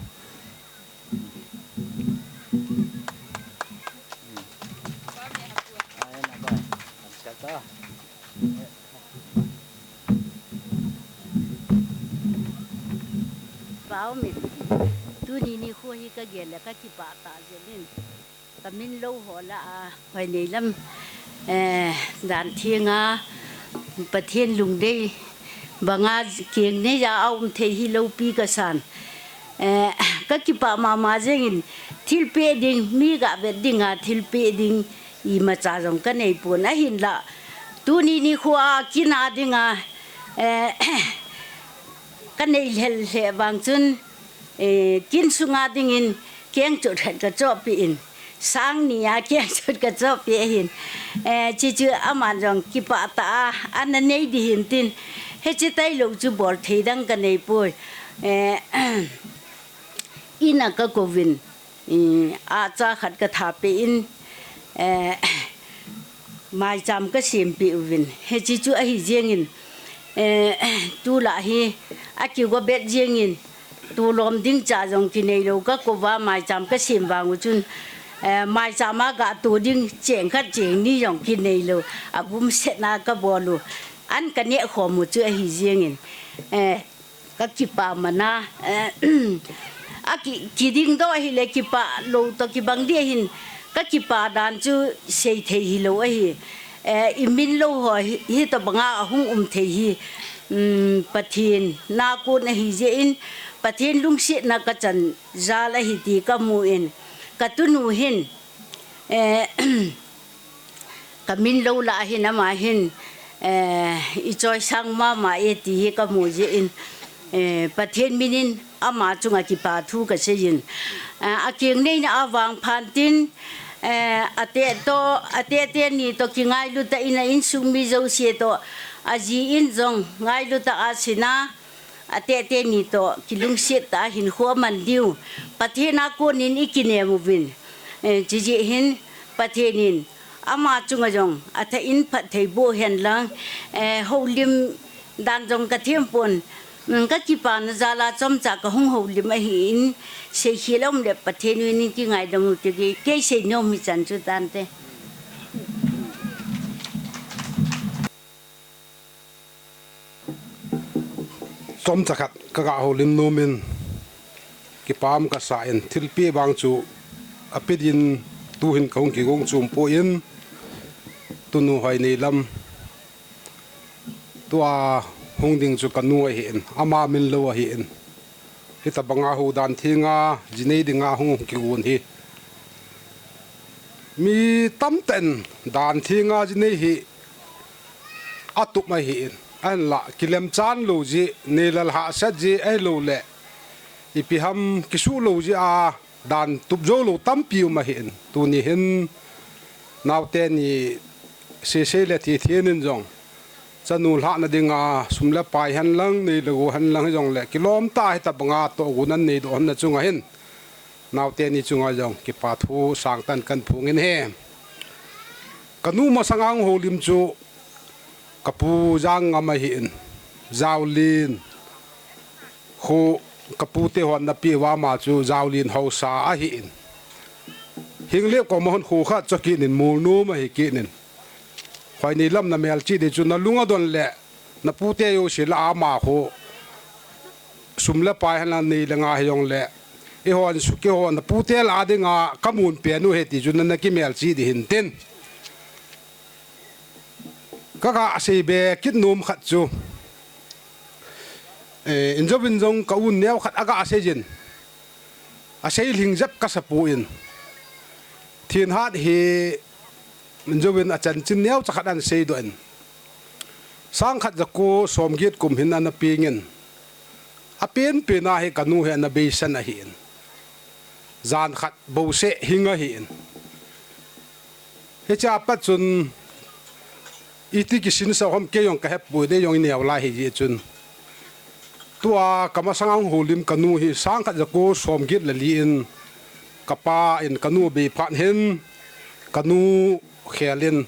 Pau min, tuni nikho hi kagel le kakipah tah jengin. Kamin lou ho lah a, Hoineilam, eh, Danthenga, Pathen lungdei banga keng neiya aum thei hi loupi kasan. Eh, kakipah mama jengin, thilpeh ding, mi gavet dinga thilpeh ding, imacha jong kanei pon ahinlah. Tuni nikho a kin a dinga, eh, kanei lhel lheh vang chun, eh, kin sunga dingin kengchot khat kachohpeh in, sang ni a kengchot kachohpeh ahin. Eh, chuchu aman jong kipah tah a, ana nei ding ahin tin, hiche tailou chu bol thei dang kanei poi. Eh, in a kakouvin, eh, acha khat kathapeh in, eh, maicham kasempeh uvin. Hiche chu ahi jengin, eh, tulai hi akigo bet jengin, tolom ding cha jong kinei lou kakouva maicham kasem vang u chun, eh, maicham a gato ding cheng khat cheng ni jong kinei lou, agumset na kabol u. An kaneh khom u chu ahi jengin, eh, kakipah mana, eh, aki, kidingdoh ahile kipah lou toh kibang ding ahin, kakipah dan chu seithei hilou ahi. Eh, imin lou ho hi, hitobanga ahung um thei hi, um, Pathen na kon ahi jeh in, Pathen lungsetna kachan jal ahi ti kamun, katunu hin, eh, kamin lou lah ahin ama hin, eh, ichoisang mama e ti hi kamu jeh in, eh, Pathen minin ama chunga kipathu kaseiyin. Eh, akeng neina a vangphan tin, eh, ate toh, ate teni toh kingailu tah in a insung mi jouse toh, aji in jong ngailu tah a sina, ate teni toh kilungset tah a hinkho aman diu Pathen a konin ikinem uvin. Eh, chujeh hin Pathen in ama chunga jong athah in phatthei boh hen lang, eh, houlim dan jong kathem pon, um, kakipana jal a chomcha kahung houlim ahin, seikhel aum le Pathen in kingaidam u ti kei seinom hichan chu tante. Chomcha khat kaga houlim nomin, kipah um kasan, thilpeh vang chu apeh din tuhin kahung kigong chom poi, tunu Hoineilam tua hung ding chu kanu ahin, ama min lou ahin. Hitobanga hou Danthenga jinei dinga hung kigon hi mi tamtah in Danthenga jinei hi atup ahin, ahinlah kilemchan lou jeh, neilal hahsat jeh ahilouleh ipi ham kisuh lou jeh a dan tup jou lou tampi um ahin. Tuni hin naote ni Sesei le Thethen in jong Chanu lhahna dinga sum le pai henlang, nei le gou henlang hijongle, kilom tah a hitabanga tohgon anei doh hon na chunga hin, naote ni chunga jong kipa thu sangtah in kahin phong in ahi. Kanu masanga hung houlim chu kapu Jangngam ahin, Jaolin, khu kapu te hon ana peh uva ama chu Jaolin haosa ahin. Hinglep koma hung khu khat chu kinin, Molnom ahi kinin. Khoinei lam na melchih ding chu nalung adon le, napute jouse lah a ama khu sum le pai henlang, nei le gou hijongle, eihon su keiho napute lah a dinga kamun pen u ahi ti chu nana kimelchih ding hintin. Kaga sei be kit nom khat chu, eh, injouvin jong ka un neo khat aga seijin, asei lhing jep kasa poi. Thinhat hi injouvin achanchin neocha khat ahin seidoh in, sangkhat jako somget kum hin ana pengin, apenpen a hi kanu hi ana beisan ahin, jan khat bouseh hing ahin. Hichea pat chun iti kisinsah ham kei jong kahepoi, dei jong ineo lai hijeh chun, tua kamasanga hung houlim kanu hi sangkhat jako somget le li in, kapa in kanu abei phat hin, kanu khel in,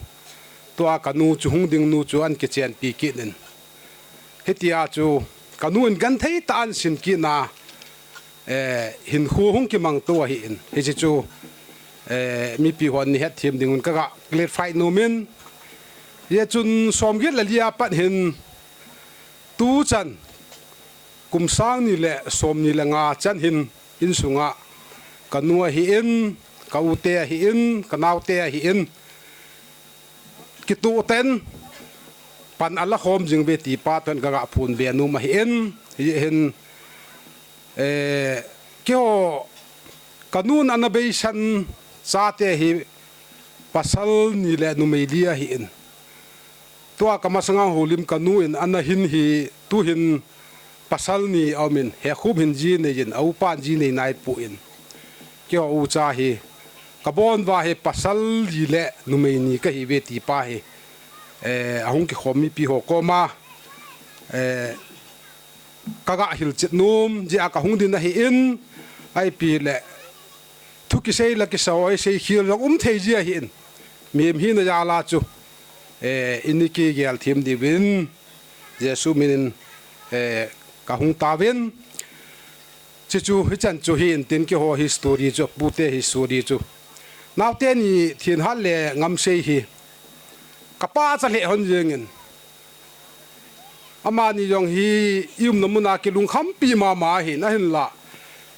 tua kanu chu hung ding nu chu ahin kichenpi kit in, hitia chu kanu in genthei tah a ahin sin kit na, eh, hinkho hung kimangto ahin, hiche chu, eh, mipi hon nei hetthem dingun kaga clarify nom in. Hijeh chun somget le li a pat hin, tuchan kum sang ni le somni le nga chan hin, insunga kanu ahin, ka u te ahin, kanaote ahin, kitoh tah in pan ala khom jing uve ti pa toh hin kaga phonbe nom ahin, hijeh hin, eh, keiho kanun ana beisan chate hi pasal ni le numei li ahin. Tua kamasanga hung houlim kanu in ana hin hi tuhin pasal ni aumin, hekhup hin ji neijin, a upan ji nei naipoi. Keiho ucha hi kabon uva hi pasal li le numei ni kahiuve ti pa hi, eh, ahung kikhom mipi ho koma, eh, kaga hilchet nom jeh a kahung ding ahin, ipi le thu kisei la kisa ho isei khel jong um thei ji ahin, mihem hina jal a chu, eh, ini kigel them diuvin Jesu min in, eh, kahung tauvin. Hiche chu hichan chu hintin, keiho history chu, pute history chu. Naote ni Thinhat le Ngamsei hi kapa cha lheh hon jengin, amani jong hi i umna muna kilungkhampi mama ahin, ahinla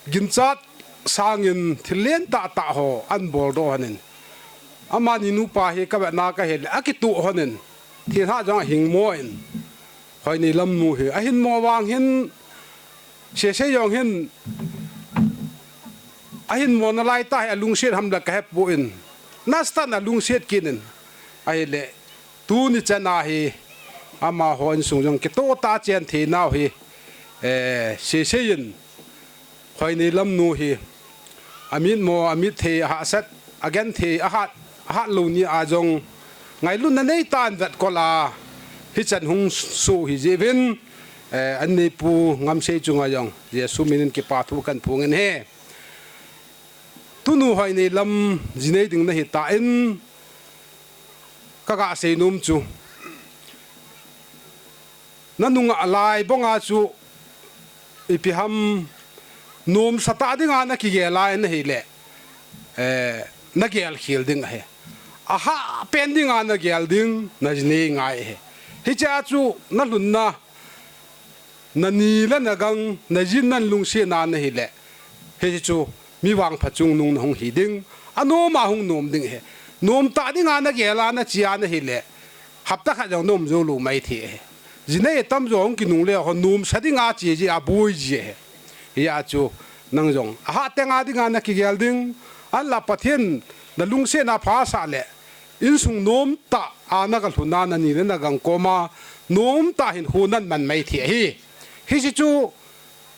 ginchat sangin thil len tahtah ho ahin boldoh honin, amani nupa hi kavetna kahile akitoh honin, Thinhat jong ahingmo in, Hoineilam nu hi ahinmo vang hin, Sesei jong hin ahinmo nalaitah hi alungset ham le kahepoi, nasatah in alungset kit in, ahile tuni chan a hi amaho insung jong kitoh tah a chen theinau hi, eh, Sesei in Hoineilam nu hi amitmo, amit thei, ahahsat, agenthei, ahat, ahatlou ni a jong ngailutna neitah in vetkol a hichan hung soh hijeh uvin, eh, anneipu Ngamsei chunga jong Jesu min in kipa thu kahin phong in ahi. Tunu Hoineilam jinei ding nahitan, kaga seinom chu, nanunga lai banga chu ipi ham, nomsatah dinga nakigel a nahile, eh, nagel khel ding ahi. Ahahpen dinga nagel ding, najinei ngai ahi. Hichea chu nalhunna, nani le nagang, najin nan lungsetna nahile, hiche chu mi vangpha chungnung nahung hi ding, anom a hung nom ding ahi. Nomtah dinga nagel a nache a nahile, hapta khat jong naum joulou maithei ahi. Jinei tamjo hung kinungle ho nomsa dinga che ji aboi ji ahi. Hijeh a chu nang jong ahahtenga dinga nakigel ding, ahinla Pathen nalungsetna phasah le, insung nomtah a nagalhun a nani le nagang koma nomtah hinkho naman maithei ahi. Hiche chu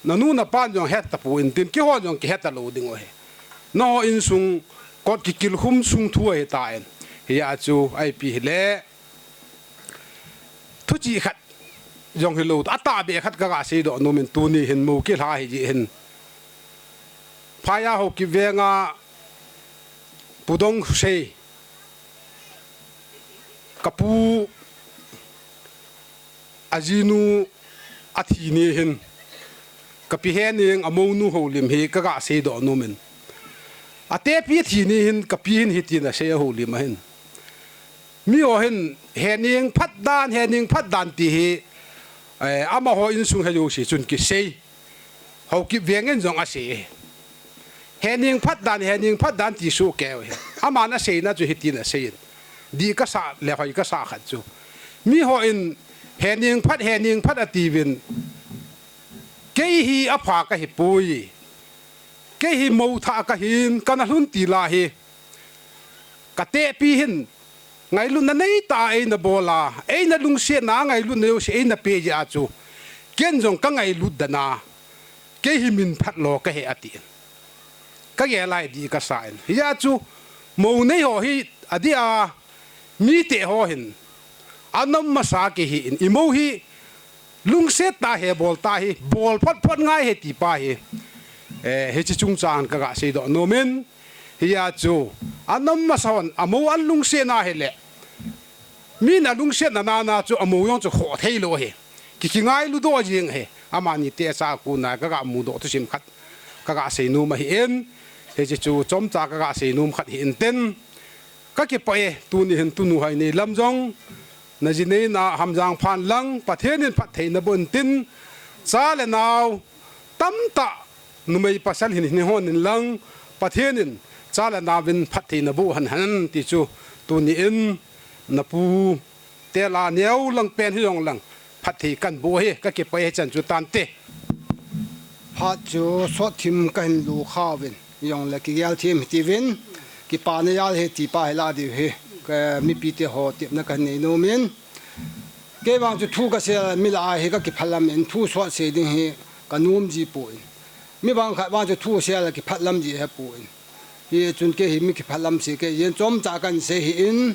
nanu napan jong heta poi tin, keihon jong kiheta lou dingu ahi. Nangho insung kot kikilkhum sung thu ahitan. Hijeh a chu ipi hile, thu chi khat jong hilou, atahbeh khat kaga seidoh nom in, tuni hin mo kilha hi jeh hin. Phaya Haokip Venga Pu Dongkhosei, kapu ajinu athi ni hin, kapi Hening amonu houlim hi kaga seidoh nom in. Atepi athi ni hin, kapi hin hitin asei a houlim ahin. Miho hin Hening phat dan, Hening phat dan ti hi, eh, amaho insung he jouse chun kisei. Haokip Veng in jong asei e. Hening phat dan, Hening phat dan ti soh kei u hi. Aman aseina chu hitin asei in. Dih kasah le hoi kasah khat chu, miho in Hening phat, Hening phat atiuvin. Kei hi apha kahipoi. Kei hi mo thah kahin, kana lhun til a hi, katepi hin ngailutna neitah a eina bol a, eina lungsetna a ngailutna jouse eina pe jeh a chu, ken jong kangailut dan a, kei hi min phat lo kahi atin. Kagel a hi dih kasah in. Hijeh a chu, mo nei ho hi adih a, mite ho hin anom masa kei hi in, imo hi lungset tah a he bol tah hi, bol phot phot ngai ahi ti pa hi, eh, hiche chungchang kaga seidoh nom in. Hijeh a chu, anom masa hon amo alungsetna hile, min alungsetna nana chu amo jong chu khoh thei lou ahi. Ki, kingailudoh jing ahi. Amani techa a kona kaga mudoh thusim khat kaga seinom ahin. Hiche chu chomcha kaga seinom khat hi intin. Kakipah e, tuni hin tunu Hainei lam jong, naji neina Hamjang phan lang, Pathen in phatthei naboh intin, cha le nao tamtah, numei pasal hin, hin hon in lang, Pathen in cha le nao vin phatthei naboh hen hen ti chu, tuni in napu te la neo lang pen hijong lang, phatthei kahin boh hi, kakipah e, hichan chu tante. Phat chu sot thim kahin lukha uvin, hijongle kigel thim hitiuvin, kipana jal ahi ti pa hi lah diu hi, ka, mipite ho tepna kahin nei nom in. Kei vang chu thu kasei a mi lah a hi kakiphalam in, thu sot sei ding hi kanom ji poi. Mi vang khat vang chu thu sei a kiphalam ji ahipoi. Hichun kei hi mi kiphalam sei kei jeh in chomcha kahin sei ahin,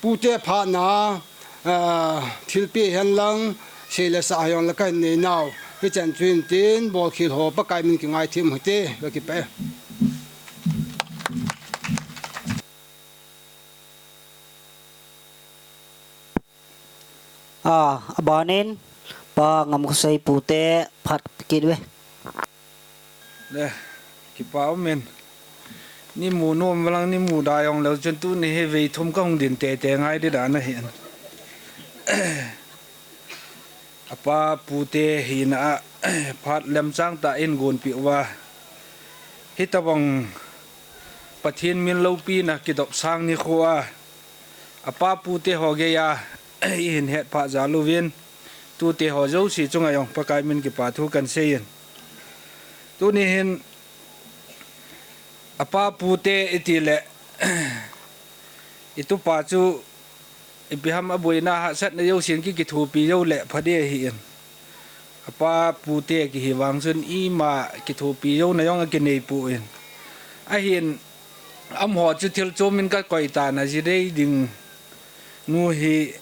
pute phatna, ah, thilpeh hihen lang, sei le sa hijongle kahin nei nau. Hichan chu intin, bolkhel ho Pakai min kingaithem u hite, kakipah e. A, abanin, Pa Ngamkhosei pute phat kit uve. Le, kipa umin. Nei mu nom lang, nei mu da jong leu chun tuni hi vei thum kahung din teitei ngai ding dan ahin. Apa pute hina a, phat lemchang tah in gonpeh uva, hitobang Pathen min loupina kidopsang nikho a, apa pute ho geiya, ihin hetphah jal uvin, tute ho jouse chunga jong Pakai min kipa thu kahin sei in. Tuni hin, apa pute iti le, itupa chu, ipi ham aboina hahsatna jousen ki, kithopi jou le pha ding ahin. Apa pute kihi vang chun ima kithopi jouna jong akinei poi. Ahin amaho chu thil chom in kakoi tan, aji dei ding nu hi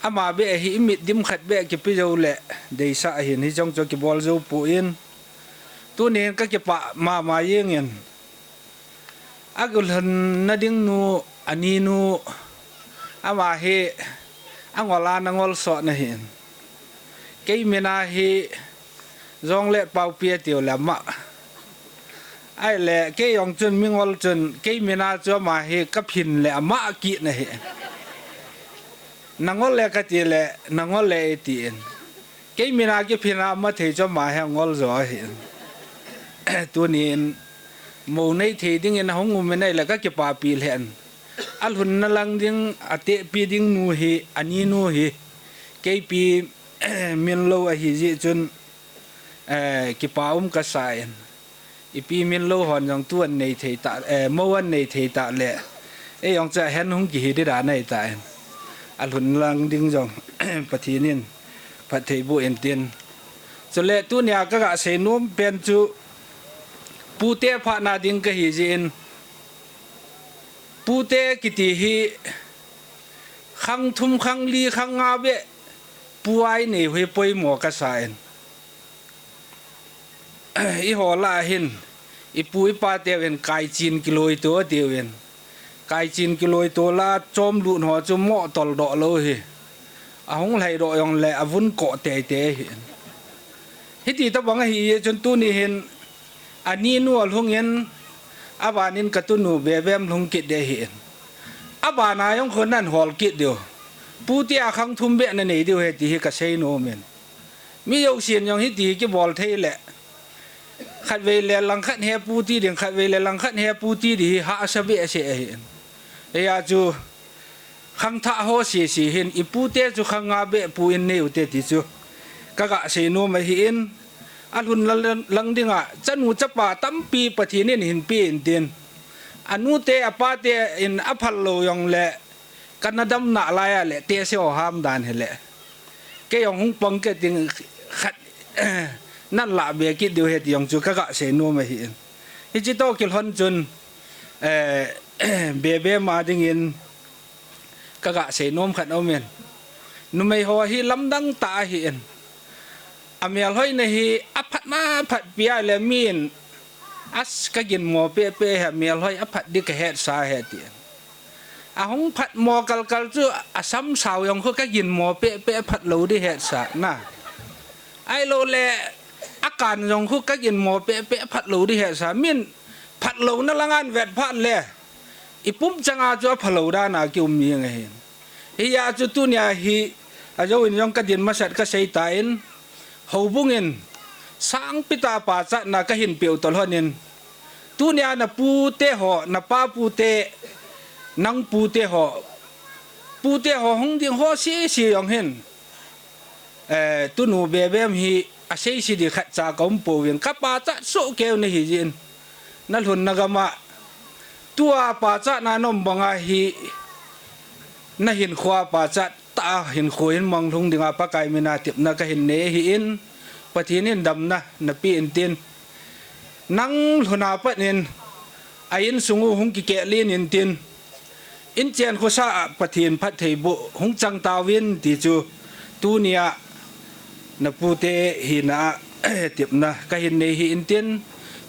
ama beh hi imit dim khat beh kipe jou le deisah ahin, hiche jong chu kibol jou poi. Tunin kakipah mama jeng in. Agalhun na ding nu, ani nu, ama hi angol a nangol sot na hin. Kei min a hi Jong le Paopi atiu le ama. Ahile kei jong chun mingol chun kei min a chu ama hi kaphin le ama kit na hi. Nangol le kati le, nangol le iti in. Kei min a kiphin a ama thei chu ama hi angol jo ahi. Tunin mo nei thei dingin ahung um in ahile kakipapi lheh in. Alhun na lang ding, atehpi ding nu hi, ani nu hi. Keipi min lo ahi jeh chun, eh, kipa um kasa in. Ipi min lo hon jong tu an nei thei ta, eh, mo an nei thei ta le. Ei jong cha hen hung kihi ding dan ahi ta in. Alhun lang ding jong Pathen in phatthei boh in tin. Chule tunia kaga sei nom pen chu pute phatna ding kahi jeh in. Pute kiti hi khang thum, khang li, khang nga beh Pu a inei u hi poimo kasa in. Eiho lah a hin, ipu ipa teu hin kaichin kiloito tiu in. Kaichin kiloito lah a chomlut ho chu moh toldoh lou hi. Ahung lhaidoh jongle avun koh teitei ahi in. Hiti tabang ahi chun tuni hin, aninu alhung in, aban in katunu Bebem lhung kit ding ahi in. Aban a jong khu nan hol kit diu. Pu tia khang thum beh nanei diu ahi ti hi kasei nom in. Mi jousen jong hiti kibol thei le. Khatvei le langkhat he pu ti ding, khatvei le langkhat he pu ti ding hi hahsa behseh ahi in. Hijeh a chu khangthah ho sese hin ipute chu khang nga beh pu in nei u te ti chu kaga sei nom ahi in. Alhun lang, lang dinga chanu chapa tampi Pathen in hin pe in tin. Anute apate in aphal lou jongle kana damna lai a le tehse ho ham dan hile. Kei jong hung pang kit ding khat nan lah be kit diu ahi ti jong chu kaga sei nom ahi in. Hiche toh kilhon chun, eh, Bebem a dingin kaga sei nom khat aum in. Numei ho hi lamdang tah ahi in. Amelhoina hi aphatna phatpi a le min as kaginmo pehpeh hi amelhoi aphat ding kahetsa ahi ti in. Ahung phatmo kalkal chu asam sao jong khu kaginmo pehpeh phat lou ding hetsa na. Ahilou le akan jong khu kaginmo pehpeh phat lou ding hetsa. Min phat louna lang a vet phat le ipum changa chu aphalou dan a kium jeng ahi. Hijeh a chu tunia hi ajou in jong kadin masat kasei tan, houbung in sangpi tah a pachatna kahin peh u toh lhon in, tunia napute ho, napa pute, nang pute ho, pute ho hung ding ho sese jong hin, eh, tunu Bebem hi aseise ding khatcha kaum pouvin, kapachat soh keu nahi jeh in, nalhunna gam a tua pachatna nom banga hi nahinkhoa pachat tah a hinkho hin mang lhung dinga Pakai mina tepna kahin nei ahi in, Pathen in damna napeh in tin. Nang lhun a pat in a insung u hung kikeh len in tin. Inchen khosa a Pathen phattheiboh hung chang tauvin ti chu tunia napute hina a tepna kahin nei ahi in tin.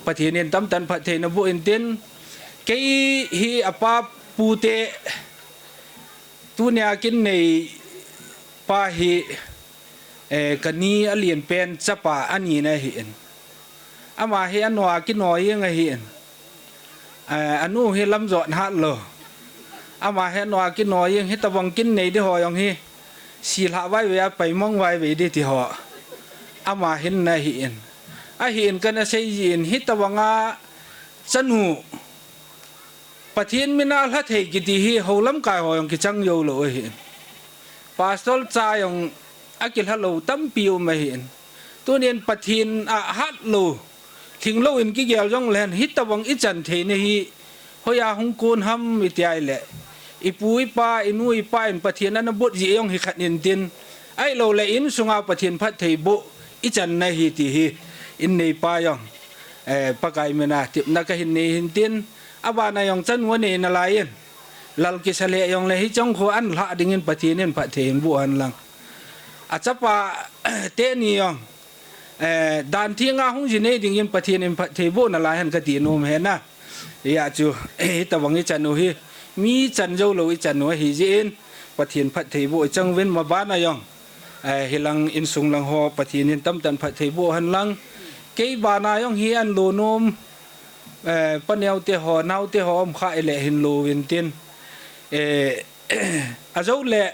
Pathen in tamtah in phatthei naboh in tin. Kei hi apa pute tunia kin nei pa hi, eh, kani alen pen chapa ani na ahi in. Ama hi anoa kinoi jeng ahi in. Eh, anu hi lamjot hat lou. Ama hi anoa kinoi jeng, hitabang kin nei ding ho jong hi. Silhah vaivei a paimang vaivei ding ti ho. Ama hinna ahi in. Ahi in kana sei jin hitabang a chanu Pathen mina lhathei kiti hi hou lamkai ho jong kichang jou lou ahi in. Pastor cha jong akilha lou tampi um ahi in. Tunin Pathen a hat lou, lhing lou in kigel jong lehen, hitabang ichan theina hi, hoiya hung kon ham iti ahile. Ipu ipa, inu ipa in Pathen ana bot jeh jong hi khat in tin. Ahilou le insunga Pathen phattheiboh, ichanna ahi ti hi, in neipa jong. Eh, Pakai mina tepna kahin nei ahi in tin. Abana jong chanu anei nalai in. Lal kisa le jong le hiche khu an lha dingin Pathen in phatthei hin boh hen lang. Achapa teni jong, eh, dan thenga hung ji nei dingin Pathen in phatthei boh nalai hen kati nom ahi na. Hijeh chun, eh, hitabang ichan u hi, mi chan jou lou ichan u ahi jeh in, Pathen phatthei boh ichang uvin mabana jong. Eh, hilang insung lang ho, Pathen in tamtah in phatthei boh hen lang. Kei bana jong hi an lo nom, eh, paneo te ho, nao te ho, um kha ile hin lo uvin tin. Eh, ajou le,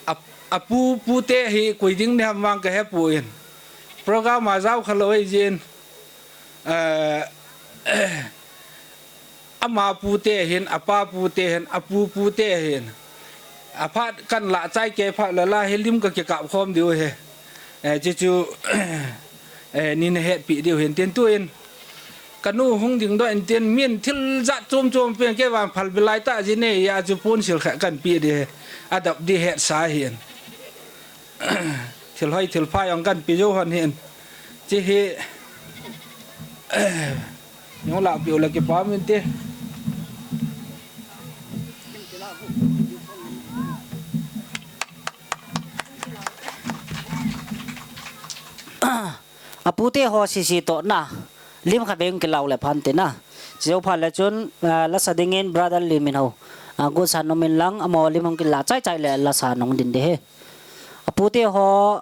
a, apu, pute hi koi ding ding ham vang kahe poi. Program a jao kha lou ahi jin. Eh, ama pute hin, apa pute hin, apu pute hin. Aphat kan la chai kei phat la la hi lim kakikap khom diu ahi. Eh, chuchu, eh, nei nahet pi diu hin tin tuin. Kanu hung dingdoh in tin min thil jat chom chom pen kei vang phalbi lai tah jin e, hijeh chun ponsil khat kan pe ding ahi. Adap ding hetsa ahin. Thil hoi thil pha jong kan pe jou hon hin. Hiche hi, jong lah peh u le kipa um inte. Pute ho sisi toh na lim khat vei hung kilah le phan te na. Chujou phat le chun, ah, lasa dingin brother Lim Min Ho, ah, gusa nom in lang, amaho lim hung kilah chai chai le lasa nung din de he. Apute ho,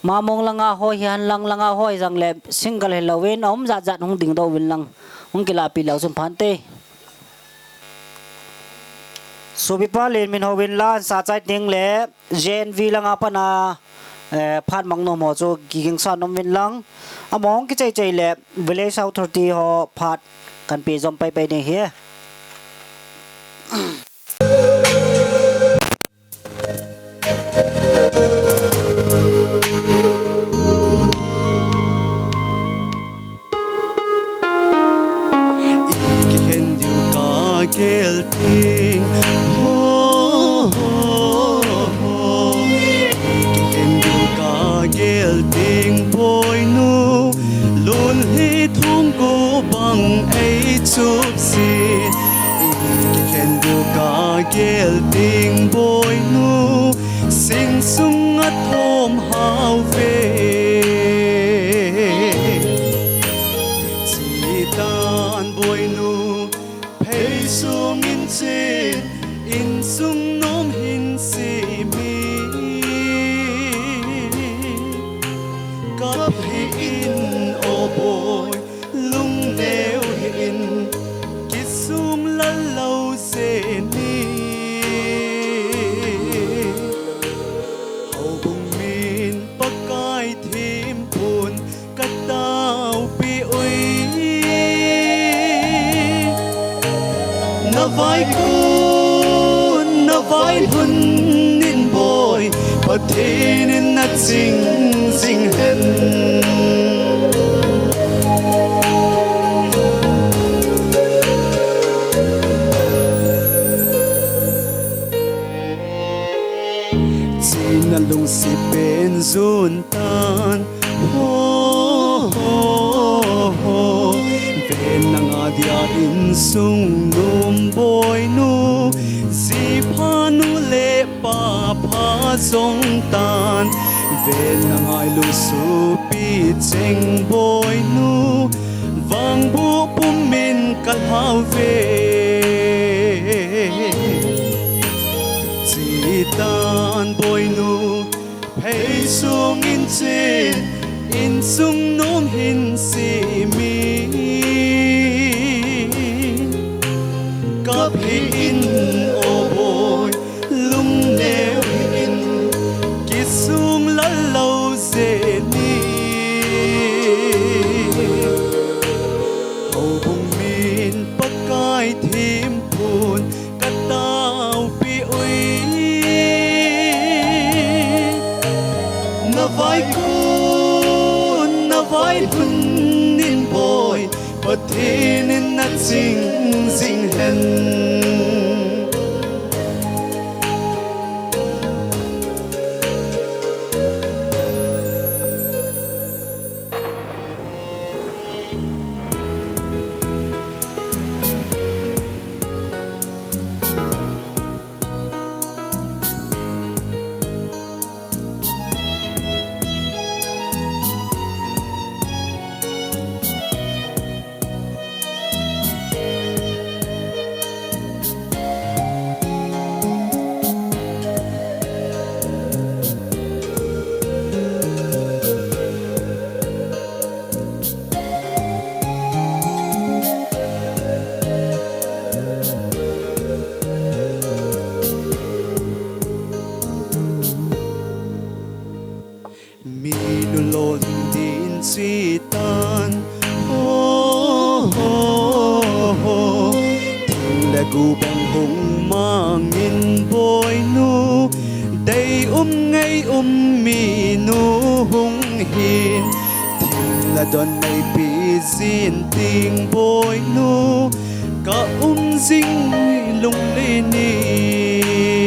Mamung langa ho hi hen lang, langa ho hi jong le single hilou in, aum jat jat hung ding doh uvin lang, hung kilah pi leu chun phan te. Sopipa Lim Min Ho vin la ansa chai ding le, J N V langa pat a, eh, phat mang nom ho chu kigingsa nom uvin lang. Amaho hung kichai chai le, Village Authority ho phat kan pe jom pai pai ding ahi. Ikikhen diu kagel ding, ho, ho, ho. Ikikhen diu kagel ding, boinu. Lun hi thum gu bang ei chup si. Ikikhen diu kagel ding, boinu. Sing sunga thom hao ve. Chitan boinu, phei sung in chin, insung nom hin simi. Kap hih in o boi, lungneo hih in, kisung lal lou jeh in. Houbung min Pakai thimpun ka taopi uve. Na vaikun, na vailhun in boi, Pathen in na ching jing hen. China lungset pen jun tan. Ho, ho, ho. Ven nanga dia insung nom boinu. Ji pha nu le pa pha jong tan. Ven nanga ilu supi cheng boinu. Vangboh pum in ka lhau ve. Chitan boinu, phei sung in chin, insung nom hin simi. Kap hih in o boi, lungneo hih in, kisung lal lou jeh in. Houbung min Pakai thimpun ka taopi uve. Na vaikun, na vailhun in boi, Pathen in na ching jing hen. Minu lolhing din chitan. Ho, ho, ho. Thing le gu bang hung mangin boinu. Dei um ngei um minu hung hin. Thim la don mei pi jin ting boinu, ka um jing lunglen in.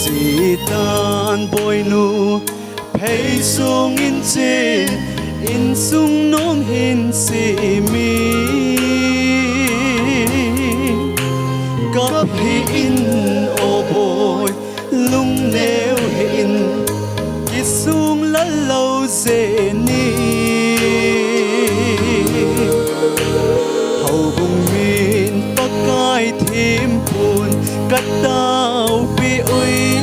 Chitan boinu, phei sung in chin, insung nom hin simi. Kap hih in o boi, lungneo hih in, kisung lal lou Seni, houbung min Pakai thimpun kataopi ui.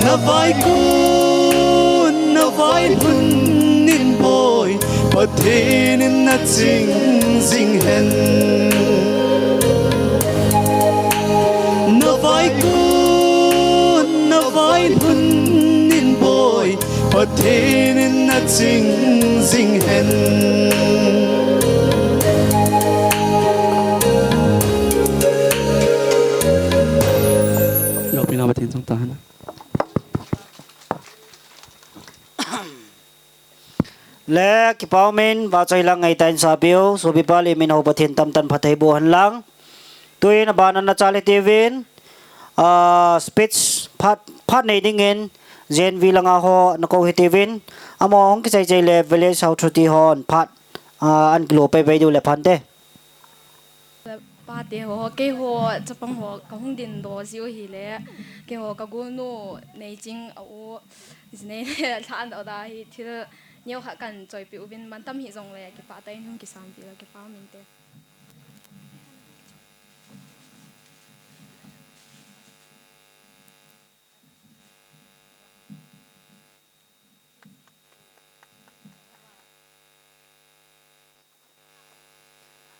Navaikhun, navailhun in Pawi, Pathen in naching jing hen. Navaikhun, navailhun in Pawi, Pathen in naching jing hen. Loupina Pathen chungta hen. Le kipah umin, vahchoi lang ngai tan sapiu, sopi pali min ho Pathen tamtah in phatthei boh hen lang. Tuin abana nachal hitiuvin, ah, speech phat, phat nei dingin, J N V langa ho nakou hitiuvin, amaho hung kichai chai le Village Authority hon phat, ah, ahin kilo pai pai diu le phante. Pate ho, keiho chapang ho kahung dindoh jiu hile, keiho kagolnu Neiching a u, jinei le lhan da da hi thil neokhat kahin choipi uvin, mantam hijongle kipah tah in hung kisampi le kipah umin te.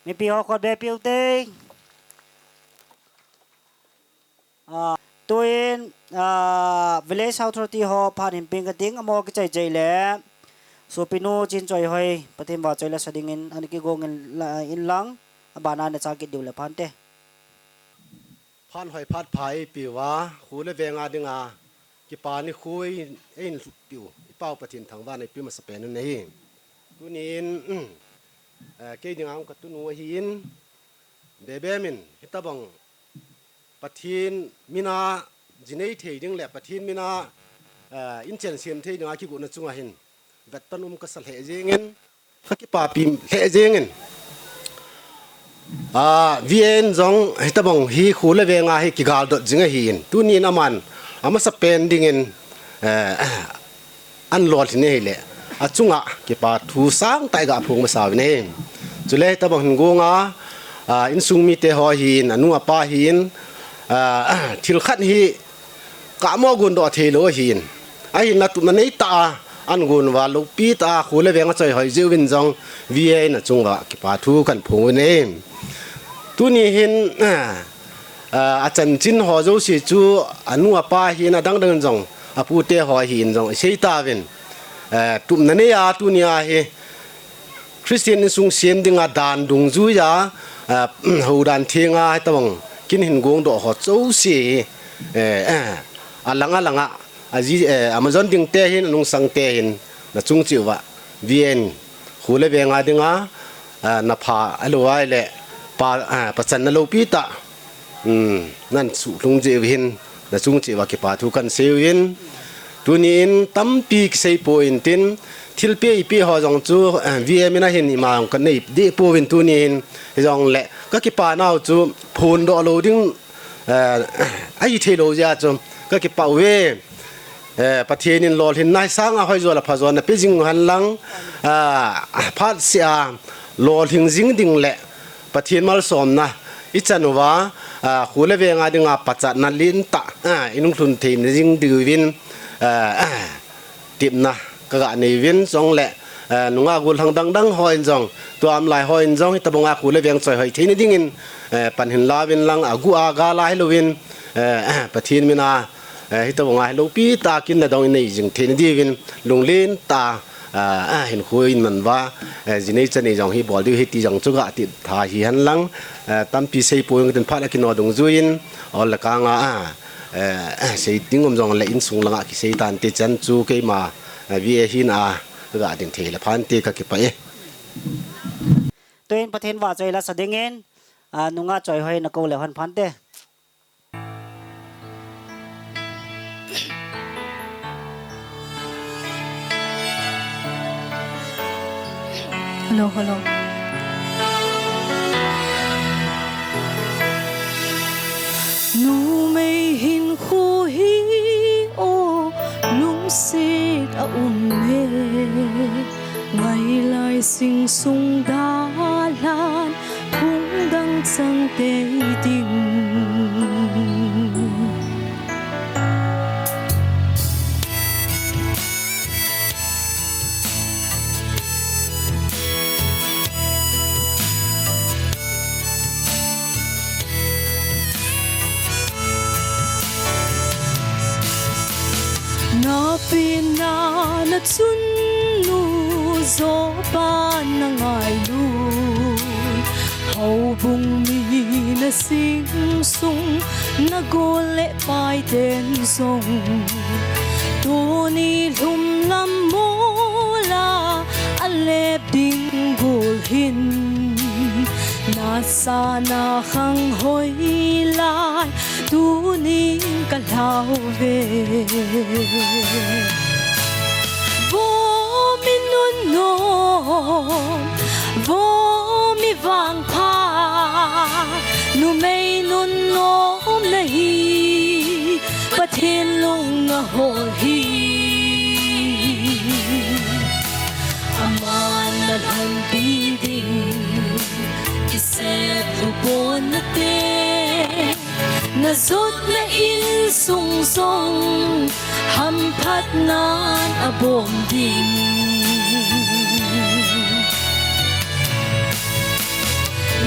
Mipi ho khut beh peh ute. Ah, tuin, ah, Village Authority ho phat hin peng kating, amaho kichai chai le sopinu Chinchoihoi, Pathen vahchoi la sa dingin, ahin kigong in la, in lang, abana nachal kit diu le phante. Phat hoi phat pha eipeuva, kho le venga dinga kipa nikho eihin lhutpiu, i Pau Pathen thangvahna eipeu masapen u ahi. Tunin, eh, kei dinga hung katunu ahin, Bebe min, hitabang Pathen mina jinei thei ding le Pathen mina, eh, inchen sem thei dinga kigotna chunga hin, vetton um kasa lheh jengin, kakipapi lheh jengin. Ah, V A in jong hitabang hi kho le venga hi kigaldot jing ahin. Tunin aman, amasapen dingin, eh, ahin lolhin ahile, achunga kipa thu sangtah i gaphong masa uvin ahi. Chule hitabang hin gonga, ah, insung mite ho hin, anu apa hin, ah, thil khat hi kamo gondoh theilou ahin. Ahinla tupna neitah a, ahin gon uva loupi tah a, kho le veng achoihoi jeh uvin jong, V A in achunguva kipa thu kahin phong uvin ahi. Tuni hin, ah, ah, achanchin ho jouse chu, anu apa hin adang dang in jong, apute ho hin jong, isei tauvin. Eh, tupna nei a, tunia hi, Christian insung sem dinga dan dungjuia, ah, houdan thenga, hitabang kin hin gongdoh ho jouse hi, eh, eh, alang alanga, aji, eh, Amazon dingte hin, anungsangte hin, nachung cheh uva, V A in, kho le venga dinga, ah, napha, ahilouleh, pa, ah, pachatna loupi tah, Hmm, nahin suhlung jeh uvin, nachung cheh uva kipa thu kahin sei uvin. Tunin tampi kisei poi intin, thilpeh ipeh ho jong chu, eh, V A min ahin ima jong kanei deh pouvin tunin, hijongle, kakipa nau chu, phondoh lou ding, eh, ahi theilou jeh a chu, kakipah uve. Eh, Pathen in lolhinna hi sanga hoijo le phajo nape jing uhen lang, ah, phatseh a, lolhing jing ding le, Pathen malsomna ichan uva, ah, kho le venga dinga pachatna lentah, ah, inung lhun theina jing diuvin, ah, ah, tepna kaga nei uvin, chule, ah, nungah gollhang dang dang hon jong, tuam lai hon jong, hitabanga kho le veng choihoi theina dingin, eh, pan hin lauvin lang, agu a gal a hilouvin, eh, Pathen mina, eh, hitabanga hi loupi tah a kin nadong inei jing theina diuvin, lunglen tah a, ah, ah, hinkho in man uva, eh, jinei chanei jong hi bol diu ahi ti jong chu ga ti tha hihen lang, eh, tampi sei poi intin phat akino dungjuiyin, ol le kanga, ah, eh, eh, sei ding um jongle insung langa kisei tante chan chu keima, eh, V A hin aga ding thei le phante kakipah e. Tuin Pathen vahchoi la sa dingin, ah, nungah Choihoi nakou le hen phante. Hello, hello. Numei hinkho hi o, chang tei ding. Na pina na chun nu zo pa na ngailu. Houbung mi na sing sung na gol le pai ten zong. Tuni lhum lam mola a lep ding gol hin. Na sa na khang hoi lai tunin ka hlau ve. Vo mi nun nom, vo mi vangpha, numei nun nom na hi, Pathian lung a hol hi. Aman na lhonpi ding, kisep lupon na te. Na zotna insung zong hamphatnan a bom ding.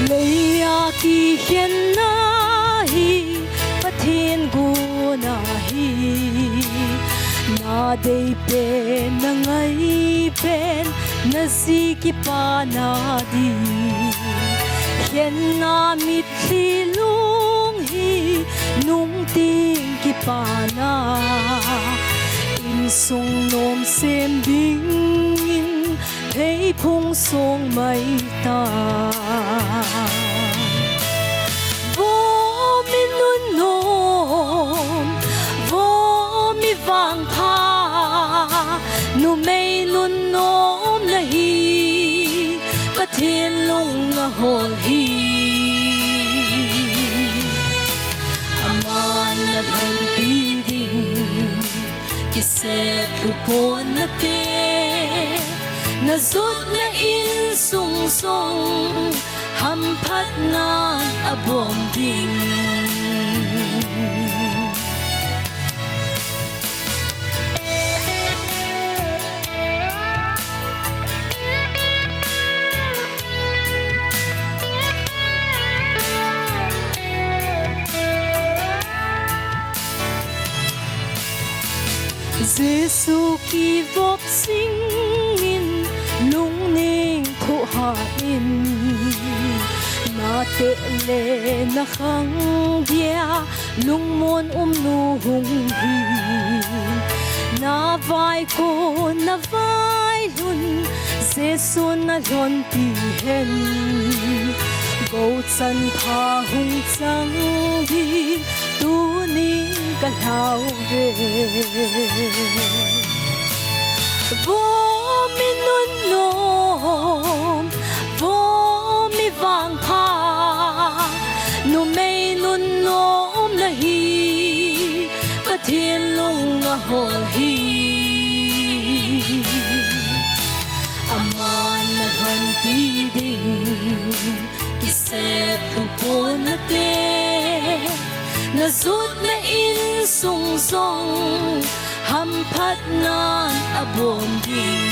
Leia kikhenna hi Pathian guna hi. Na dei pen, na ngai pen, na zi kipana di. Khenna mit Thilung hi nung ting kipana, insung nom sem dingin thei phung sung mai ta. Vo mi nun nom, vo mi vangpha, numei nun nom na hi. Pathian lung a hol hi. Aman na lhonpi ding, kisep lupon na te. Na zotna insung zong hamphatnan a bom ding. Jesu kivop singin lungning thuhatin, na teh le na khang dia lungmon um nu hung hi. Na vai ko na vai lhun, Jesu na lhonpi hen. Gochan pha hung chang ding tunin ka hlau ve. Vo mi nun nom, vo mi vangpha, numei nun nom na hi, Pathian lung a hol hi. Aman na lhonpi ding, kisep lupon na te. Na zotna insung zong hamphatnan a bom ding.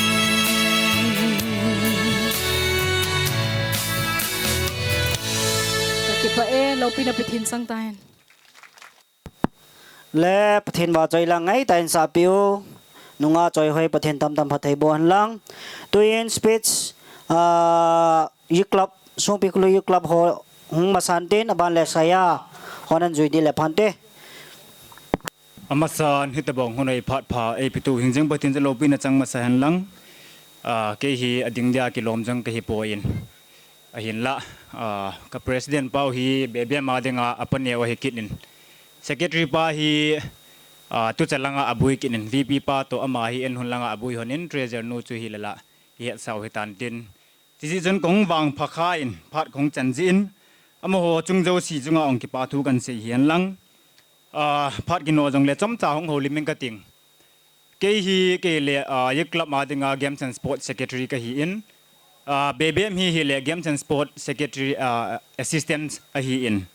Ka kipah e, loupina Pathian chang ta hen. Le Pathian vahchoi lang ngai ta hen, sahpi u. Nunga choi hoi Pathian tamtah phatthei boh hen lang. Tuin speech, ah, Youth Club, Songpi Khullu Youth Club ho hung masan tin, aban le Saya hon an jui di le phan te. Amasan hitabang hun a i phat pha eipetu hing jeng Pathian cha loupina chang masa hen lang. Ah, kei hi ading dia kilom jang ka hi poi in. Ahinlah, ah, ka president pa u hi Bebia ma dinga apa neo ahi kit in. Secretary pa hi, ah, tucha langa abui kit in. V P pa toh ama hi en hun langa abui hon in, treasurer nu chu hi lala. Hi hetsau hi tan tin. Chijeh chun kong vangpha kha in, phat kong chan jin. Amaho chung jouse chunga ong kipa thu kan sei hi hen lang. Ah, phat kino jong le chomcha hung houlim in ka ting. Kei hi, kei le, ah, Youth Club ma dinga Games and Sports Secretary ka hi in. Ah, Bebem hi hileh Games and Sport Secretary, ah, Assistant ahin.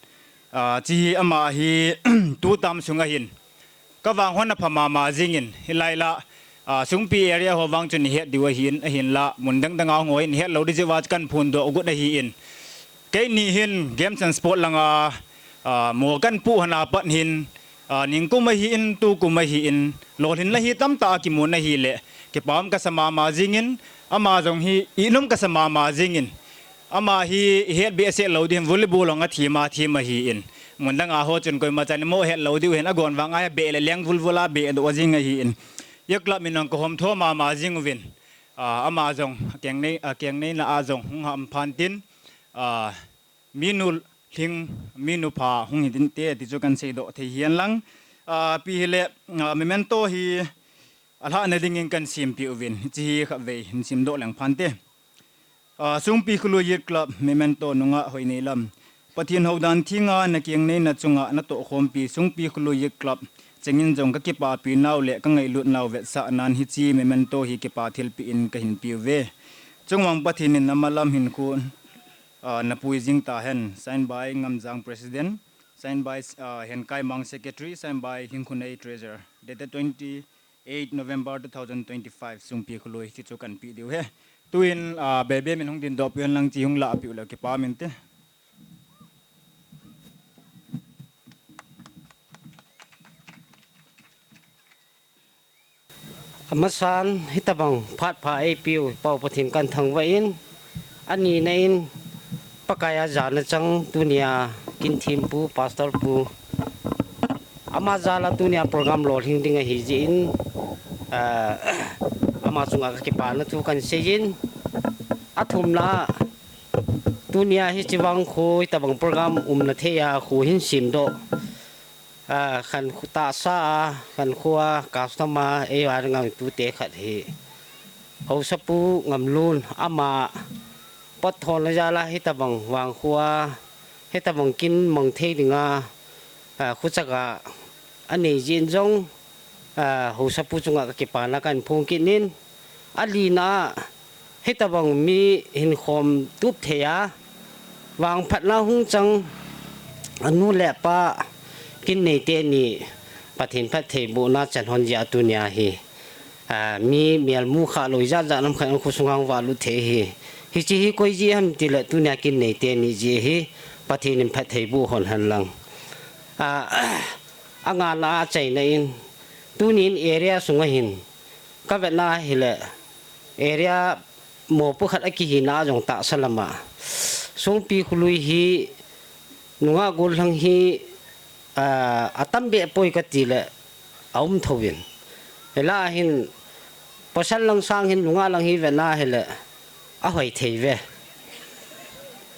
Ah, hiche hi ama hi tu term sunga hin ka vang hon apha mama jingin, hilai lah, ah, Songpi area ho vang chun ihet diu ahin, ahinlah mun dang dang a hung ho hin ihet lou ding jeh uva chu kahin phondoh got ahin. Keini hin Games and Sport langa, ah, mo kahin puh hon a pat hin, ah, ningkum ahin, tukum ahin, lolhinna hi tamtah a kimun ahileh, kipa um kasa mama jingin, ama jong hi inom kasa mama jingin, ama hi ihet behseh lou ding hin volleyball langa them a them ahin, mun dang a ho chun koima chan imo het lou diu hin, agon vang a hi abeh le leng vulvul a behdoh jing ahin. Youth Club min jong kahom tho mama jing uvin, ah, ama jong akeng nei, akeng neina a jong hung ham phan tin, ah, minu lhing, minu pha hung hi ding te ti chu kahin seidoh thei hihen lang. Ah, ipi hileh, ah, memento hi alhahna dingin kahin sempeh uvin, hiche hi khatvei hin semdoh leng phante. Ah, Songpi Khului Youth Club memento, nungah Hoineilam. Pathen houdan thenga nakeng neina chunga natoh khompi Songpi Khului Youth Club chengin jong kakipapi nau le kangailut nau vetsahnan hiche memento hi kipa thilpeh in kahin peuve. Chungvang Pathen in namalam hinkho, ah, napui jing tahen. Signed by Ngamjang President, signed by, ah, Henkaimang Secretary, signed by Lhingkhonei Treasurer. Dated twenty-eight November two thousand twenty-five, Songpi Khului, hiche chu kahin peh diu ahi. Tuin, ah, Bebem in hung dindoh peh in lang, hiche hung lahpeh uleh kipa um inte. Amasan, hitobang phat pha eipeu Pau Pathen kahin thangvah in, anina in Pakai a jana chang tunia kin thempu, Pastor pu, ama jal a tunia program lolhing ding ahi jeh in, ah, ama chunga kakipana thu kahin seiyin, athumna, tunia hiche vang khu hitobang program umna thei a khu hin semdoh, ah, khankho tahsa a, khankho a, custom a, eiho a ngangtute khat hi Haosapu Ngamlun, ama potthona jal a hitobang vangkho a, hitobang kin mang thei dinga, ah, khochak a anei jeh in jong, ah, Haosapu chunga kakipana kahin phong kit in, alina a, hitobang mi hinkhom tup thei a, vangphatna hung chang anu le apa, kin nei teni Pathen phattheibohna chan hon jeh a tunia hi, ah, mi melmu khalou ijat jat nam khat in khosunga hung valut thei ahi. Hiche hi koi jeh ham tileh tunia kin nei teni jeh hi Pathen in phattheiboh hon hen lang. Ah, angana a achaina in, tunin area sunga hin kavetna hileh, area mopo khat akihina jong tahsa lama Songpi Khului hi nungah gollhang hi, ah, atam behpoi katileh aum thouvin. Hilai hin pasal lang sang hin nungah lang hi vetna hileh ahoi thei ve.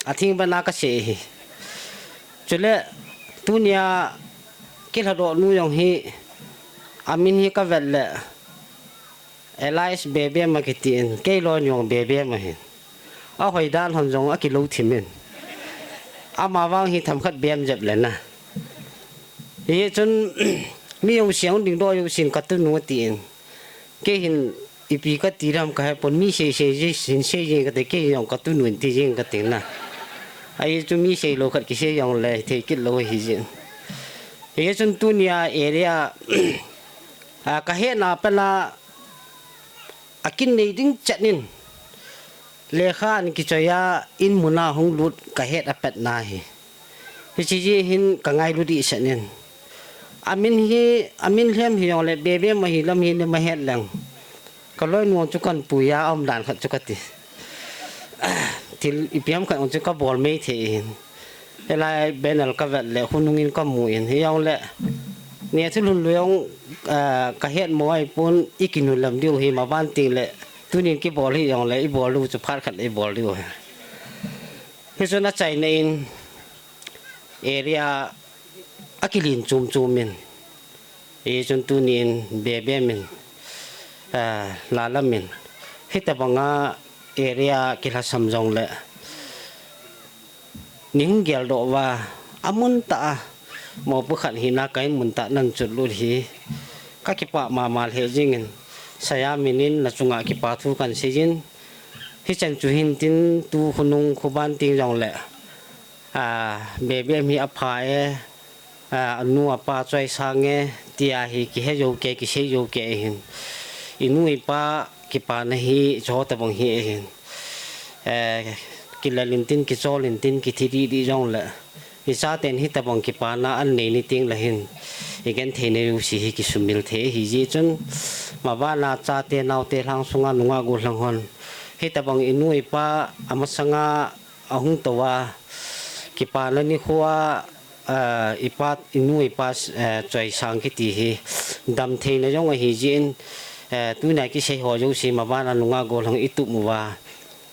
Atheng vetna kasei ahi. Chuleh tunia kilhadoh nu jong hi, amin hi kavet leh Elias Bebem akitin, kei loi jong Bebem ahin. Ahoi dan hon jong akilou thim in. Ama vang hi themkhat bem jep lena. Hichun mi jouse dingdoh jousen katunu atin. Kei hin ipi kati ham kahepon, mi seisei jeh hin sei jeng kati, kei jong katunu in ti jeng katina. Ahi chu mi seilou khat kisei jongle thei kit lou ahi jeh in. Hichun tunia area, ah, kahetna pena akin nei ding chet in, lekha ahin kichoi a, in muna hung lut kahet apetna hi. Hiche jeh hin kangailu dehset in. Amin hi, amin lhem hijongle, Bebem ahi lam hi neihet leng, kaloinu chu kahin pui a, aumdan khat chu kati. Thil ipi ham khat chu kabol mei thei in. Hilai banner kavet leh, khonung in kamu in, hijongle, neh thulhun lou jong, ah, kahet mo ahipon, ikinu lam diu hi, maban tengle, tunin kibol hijongle, ibol diu chu phat khat le ibol diu hi. Hichun achaina in, area akilhin chom chom in, hichun tunin Bebem in, ah, Lalam in, hitobanga area kilhasam jongle, nei hung geldoh uva, amun tah a mopo khat hina kahin mun tah nan chotlut hi, kakipah mama lheh jengin, Saya min in nachunga kipa thu kahin seiyin, Hichan chu hintin tu khonung khoban ting jongle, a, Bebem hi apha e, a, anu apa choisang e, tia hi kihe jou kei, kisei jou kei ahin. Inu ipa kipana hi chuho tabang hi ahin. Eh, kilel intin, kichol intin, kithi didi jongle, ichaten hitabang kipana anei ni tengle hin, igenthei nau jouse hi kisumil thei ahi jeh chun, mabana chate, naote, lhang sunga nungah gollhang hon hitabang inu ipa amasanga ahung touva, kipana nikhoa, eh, ipa, inu ipa, eh, choisang kiti hi damtheina jong ahi jeh in, eh, tunia kisei ho jouse mabana nungah gollhang itup uva,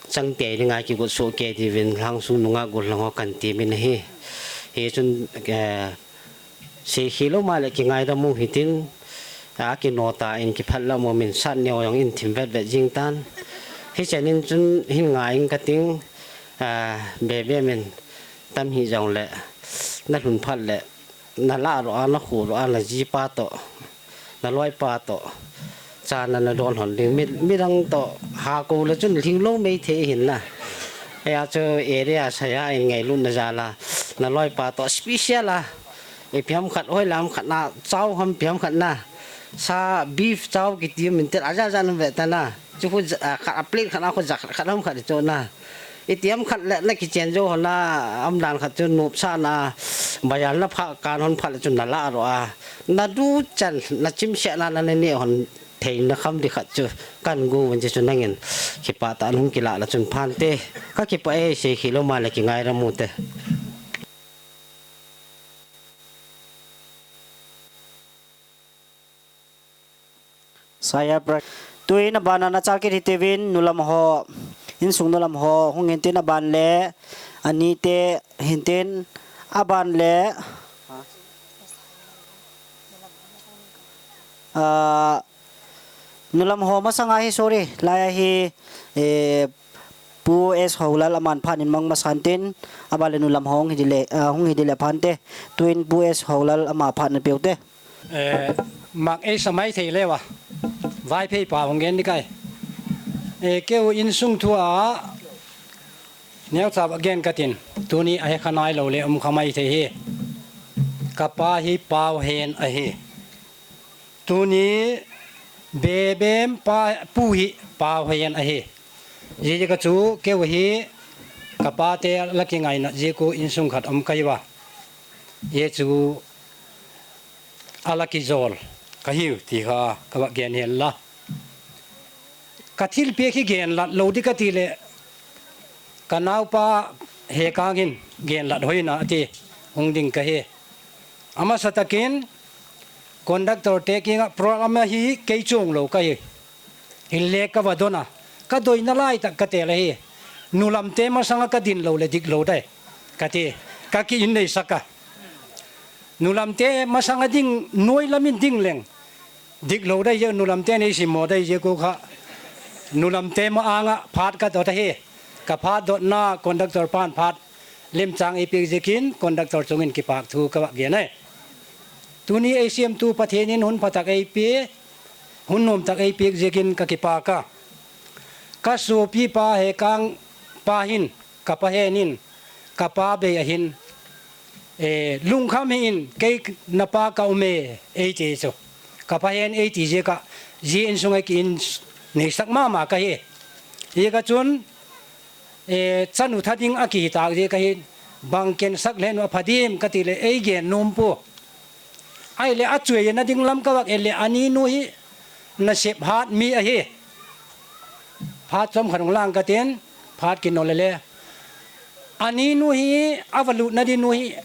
changtei dinga kigot soh kei diuvin lhang sung nungah gollhang ho kahin temin ahi. Hichun, eh, seikhel lou mahle kingaidam u hitin, akinoh tan kiphat lam umin sat neo jong in thim vetvet jing tan. Hichan in chun hin ngai ing kating, a, Bebem in tam hijongle, nalhun phat le, nalah lou a, nakhu lou a, najipa toh, naloipa toh, chana nadon lhon ding, mi, midang toh hakou le chun lhinglou mei thei ahin na. Hia chu area saya in ngailutna jal a, naloipa toh special a, ipi ham khat, hoilam khat na, chow ham ipi ham khat na, sa beef chow kiti um intin, ajat jat um ve tan na. Chu khu ja-, a, khat a plate khat na khu ja khat, khat ham khat chu na. Iti ham khat le nakichen jou hon na, umdan khat chu nopsahna, bazar naphah kan hon phat le chun nalah lou a, naduchan, nachimsetna naneh hon theina kham di khat chu kahin go uvin, chuchu nangin kipah tah in hung kilah le chun phante. Kakipah e, seikhel lou mahle kingaidam u te. Saya pra-, tuin abana nachal kit hite uvin, nulam ho, insung nulam ho hung hintin, aban le anite hintin, aban le, ah, nulam ho masanga hi, sorry, laiya hi, eh, Pu S Haolal aman phat in mang masan tin, aban le nulam ho hung hi dile, ah, hung hi dile phante, tuin Pu S Haolal ama phat na peuvinte. Eh, mak ei samai thei leuva, Vaiphei pa hung gen di kai. Eh, keu insung thua neocha va gen katin, tuni ahe kha nailou le um kha mai thei hi. Kapa hi Paohen ahi. Tuni Bebem pa, pu hi Paohen ahi. Hijeh a chu keu hi kapate la kingaina jeh a insung khat um kahiuva. Hijeh a chu ala kijol kahiu ti kha kava gen hen la. Kathilpeh hi genlat lou di kati le, kanaopa Hekang hin genlat hoi in ati, hung ding kahi. Amasa takin conductor te kinga program a hi kei chong lou kahi. Hile kava don a, kadei nalai tah katel ahi. Nulam te masanga kadin lou le dik lou dai kati, kaki in nei saka. Nulam te masanga ding, noi lam in ding leng dik lou dai jeh, nulam te nei sim mo dai jeh ko kha. Nulam te ma anga phat kadot ahi. Kaphat dotna conductor pan phat limchang eipeh jeh in conductor chungin kipak thu kava gen e. Tuni eisem tu Pathen in hun phatah eipeh, hun nomtah eipeh jeh in kakipak a. Kasopi pa Hekang pa hin, kapa Hen in, kapa bei ahin, eh, lungkham hih in, kei napa kaum e, eiti chu. Kapa Hen eiti jeh a, ji insung a ki in neisak mama kahi. Hijeh a chun, eh, chanu tha ding akihi tah jeh a hin, bang ken sak lheh nu apha dim kati le, eigen nom pou. Ahile achuina ding lam kava et le, aninu hi nasep hat mi ahi. Phat chomkhat hung lang katin, phat kinol le le. Aninu hi, ava lutna ding nu hi,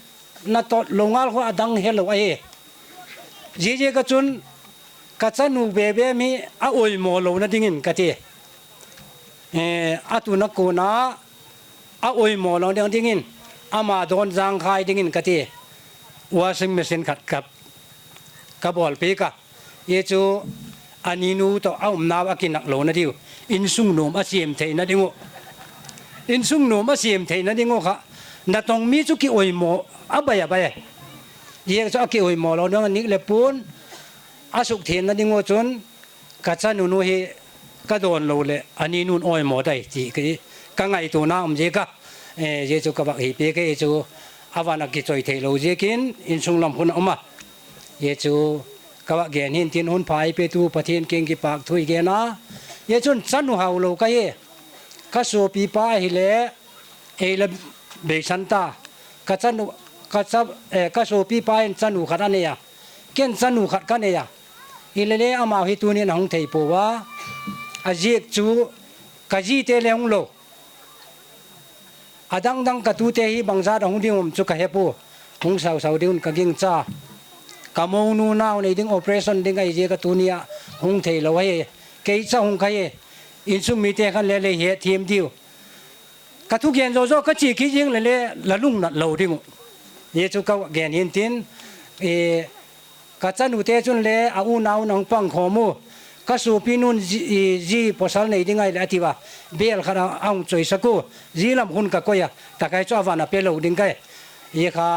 natot lou ngal ho adang helou ahi. Hijeh a chun, kachanu Bebem hi, a-oimo louna dingin kati. Eh, atuna kona, a-oimo lou ding dingin, ama don jangkhai dingin kati. Washing machine khat ka, kabolpeh a. Hijeh a chu aninu toh aumnau akinak louna diu. Insung nom asem theina diu. Insung nom asem theina diu kha. Natong mi chu ki-oimo abai abai. Hijeh a chu aki-oimo lou ding ahi le pon. Asukthenna diu chun kachanu nu hi Ka don lou le, ani nun oimo dai ti ka, ka ngaito na um jeh a, eh, jeh chu ka vak hi pe ka chu, avan a kichoi thei lou jeh in, insung lam khun a um a. Jeh chu ka vak gen hin tin hun pha ei pe tu Pathen kiang kipak thu i gen a. Jeh chun chanu hao lou ka hi, ka sopi pa hi le, ei la beisan ta, ka chanu, ka cha, eh, ka sopi pa in chanu khat a nei a, ken chanu khat ka nei a. Hi le le amau hi tunin a hung thei poi a, a jeh chu ka ji te le hung lou. Adang dang ka tute hi bang jat a hung ding um chu ka he poi. Hung sau sau ding un ka ging cha. Ka monu nau nei ding operation ding ahi jeh a tuni a hung thei lou ahi. Kei cha hung ka hi. Insung mite khan le le he thiam diu. Ka thu gen jo jo ka chi ki jing le le la lung nat lou ding u. Jeh chu ka gen hin tin. E, Ka chanu te chun le a u nau nang pang khom u. Ka sopi nun ji, i, ji pasal nei ding ahi le a ti va. Bel khat a, a hung choi sak u. Ji lam hun ka koi a. Ta kai chu avan a pe lou ding kai. I kha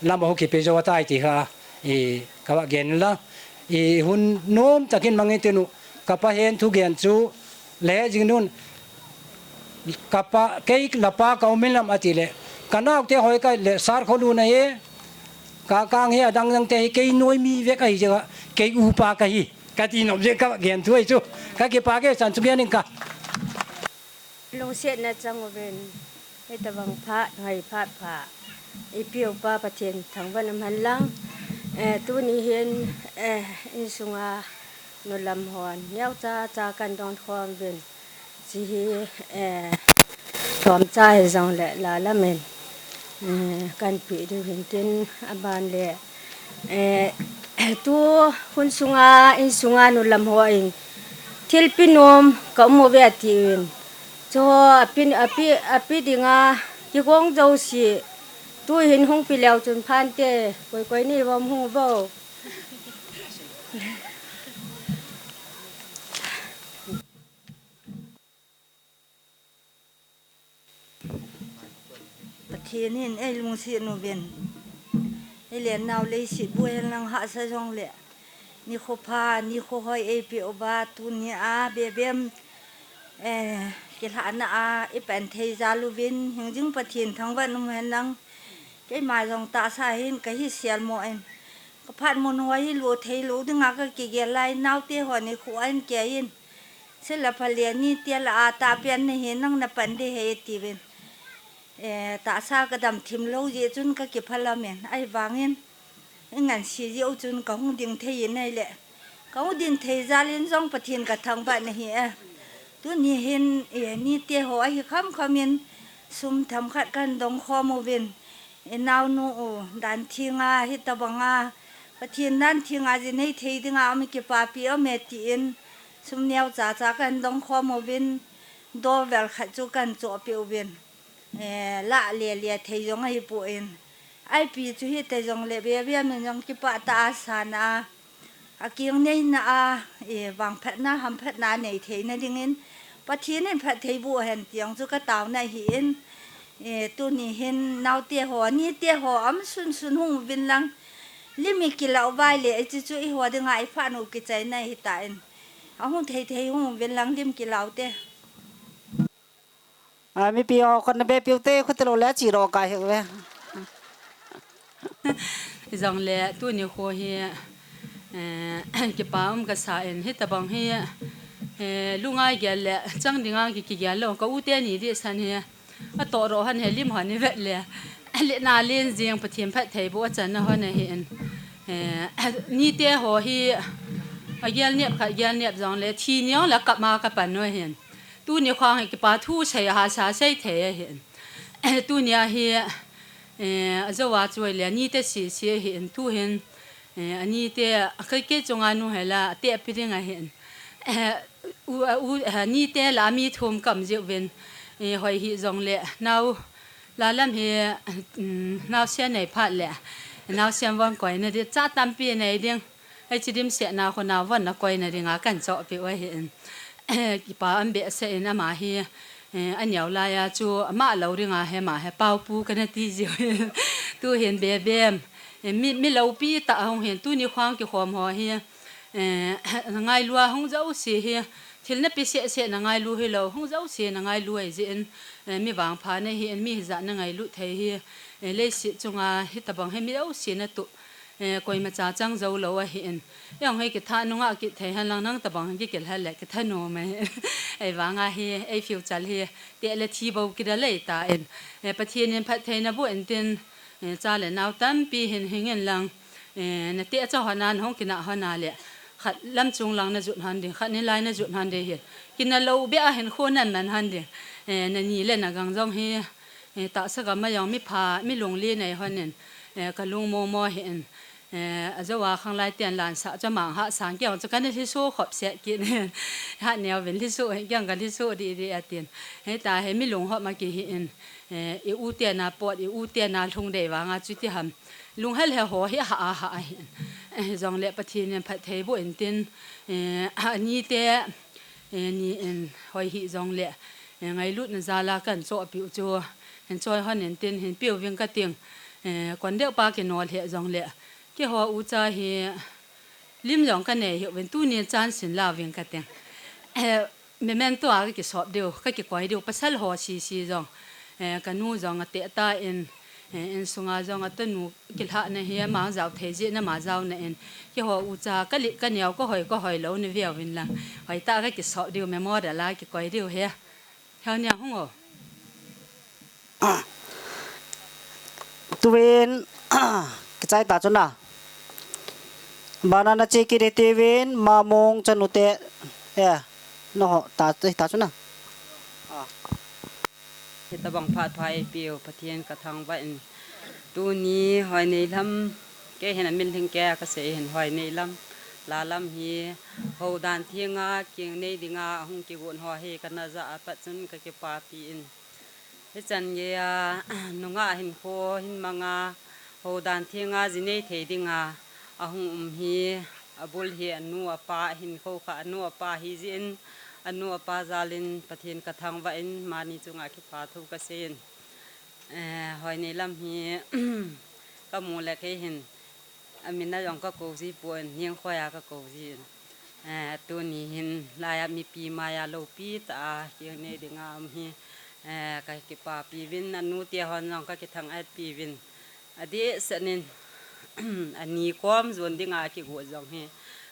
lam a hu ki pe jo a tai ti kha. I ka va gen la. I hun nom takin mang in tin u. Ka pa hen thu gen chu. Le jing nun, ka pa, kei la pa ka um in lam a ti le, ka nau te hoi ka le sar kho lu na he, ka kang he adang dang te he, kei noi mi vek ahi jeh a, kei upa ka hi, ka ti nom jeh ka gen thu ahi chu, ka kipa ke chan chu gen in ka. Lungsetna chang uvin. Hitabang phat, ngai phat pha. I pi u pa Pathen thangvah in um hen lang. Eh, tuni hin, eh, insunga nu lam hon. Neo cha cha kan don khom uvin. Chi hi, eh, thom cha hi jong le la lam in. Eh, kan pi diu hin tin aban le. Eh, tu hun sunga, insunga nu lam hon. Thilpi nom ka um uve ati uvin. Chu api, api, api dinga kigong jouse. Tu hin hung pi leu chun phante, koi koi ni vom hung vo. Pathen hin ei lungset uvin. Ei le nau leiset bu hen lang hahsa jong le. Nikho pha, nikho hoi ei pe uva tuni a bebem, eh, kilhahna a i pan thei jal uvin, hingjing Pathen thangvah in um hen lang. Keima jong tahsa hin ka hi sel mo in. Ka phat mun hoi hi lo thei lou dinga ka kigel lai, naote ho nikho a hin kei in. Sila pha le nite la a ta pen na hi nang na pan de he ti uvin. Eh, tahsa ka dam thim lou jeh chun ka kiphalam in. Ahivangin. I ngansi jeh u chun ka hung ding thei in ahile. Ka hung ding thei jal in jong Pathen ka thangvah na hi e. Tuni hin, eh, nite ho ahi kham kham in sum themkhat kan dong khom uvin. I naonu u, Danthinga, hitabanga. Pathen Danthinga ji nei thei dinga um kipapi um e ti in. Sum neo cha cha kan dong khom uvin. Dovel khat chu kan choh pe uvin. Eh, la le le thei jong ahi poi. Ipi chu hita jong le bebem in jong kipah tah a sana a. A keng neina a, eh, vangphatna, hamphatna nei theina dingin. Pathen in phatthei boh hen ti jong chu ka taona ahi in. Eh, tuni hin naote ho, nite ho, um sun sun hung uvin lang. Lim i kilah uva le, hiche chu eiho dinga i phat u kichaina ahi tan. A hung thei thei hung uvin lang lim kilah u te. A, mipi ho, khut na beh piu te, khut lo le chi ro ka hi ve. Jong le, tuni kho hi, eh, kipa um ka sa in, hitabang hi, eh, lungai gel le, chang dinga ki, kigel lou, ka u teni di san hi, a to ro han he lim han ni vet le, le na len jing Pathen phatthei boh a channa hon ahi in, eh, nite ho hi, a gel nep khat, gel nep jong le, thi ni jong le kap ma ka pan u ahi in. Tuni khang hi kipa thu sei a hahsa sei thei ahin. Tuni a hi, eh, a jo a chu le ani te si si ahin tu hin, eh, ani te a kai ke chunga nu hela te pi ding ahin. Eh, u, u, ani te la mi thum kam jiu vin, eh, hoi hi jong le nau la lam hi, mm, nau sia nei phat le, nau sia vang koi na di cha tampi nei ding. Hiche dimset na khu nau von na koina dinga kan chohpeh u ahin. Kipa um behseh in ama hi, eh, a neo lai a chu ama lou dinga hi ama hi Paopu kana ti jiu hin. Tu hin bebem. Eh, mi, mi loupi tah hung hin tuni khang kikhom ho hi. Eh, ngailua hung jouse hi. thil nape sehseh nangailu hilou, hung jouse nangailu ahi jeh in, eh, mi vangpha nahi in, mi hijat nangailut thei hi, eh, leiset chunga hitabang hi mi jouse natup, eh, koimacha chang joulou ahi in. Jong hi kitha nungah kit thei henlang nang tabang hi kikilhel le kitha nom ahi. Ahivanga hi, ei future hi, teh le thi bou kidalei tan. Eh, Pathen in phattheina boh intin, eh, cha le nao tampi hin hing inlang, eh, nateh a cha hon a, nahung kinah hon a le, khat lam chung lang najot hon ding, khat nilai najot hon ding hin. Kinah lou beh a hinkho naman hon ding. Eh, nani le nagang jong hi, eh, tahsa gam a jong mipha, mi lunglen nei hon in, eh, kalung momo ahi in. Eh, ajou a khanglai ten lansah chu amang hahsa in, kei jong chu kana lhiso khop set kit in. Hat neo vin lhiso, kei jong kalhiso didi atin. Hita hi mi lunghop a kihi in, eh, i u tena pot, i u tena lhung dei vanga chuti ham. Lunghel he ho hi ha a ha ahi in. Eh, jongle Pathen in phatthei boh intin, eh, ani te, eh, ni in hoi hi jongle, eh, ngailutna jal a kahin chohpeh u chu, hin choi hon intin, hin peuving kating, eh, kon deuh pa kinol he jongle, keiho ucha hi, lim jong kanei hiuvin, tuni chan sin lauving kating. Eh, memento a kakisop diu, kakikoi diu, pasal ho sese jong. Eh, kanu jong ateh tan, eh, insunga jong atanu kilhahna hi ama jao thei jeh in ama jaona in. Keiho ucha kalen kaneo kahoi, kahoi lou naveu vin lang. Hoitah a kakisop diu, memento a kikoi diu ahi. Heo nia hung o. Tuvin, kichai ta chu na. Bana nache kit ding tivin, Mamung chanu te. Eh, naho ta, ta chu na. Ah. Hitabang phat pha eipeu Pathen kathangvah in. Tuni Hoineilam, kei hin amin lhingkei a kasei hin Hoineilam, Lalam hi, houdan thenga, kingnei dinga, ahung kigon ho hi kana jah a pat chun kakipapi in. Hichan geiya, nungah hinkho hin manga, houdan thenga, ji nei thei dinga, ahung um hi, abul hi anu apa, hinkho kha anu apa hijeh in, anu apa jal in Pathen kathangvah in, amani chunga kipathu kasei in. Eh, Hoineilam hi, kamu le kei hin, amin a jong kakou ji pon, Ningkhoi a kakou ji in. Eh, tuni hin, laiya mipi maiya loupi tah a, kingnei dinga um hi, eh, kakipapi uvin, anu te hon jong kakithang-et pi uvin. Adeh seh in, ani kom jon dinga kigot jong hi,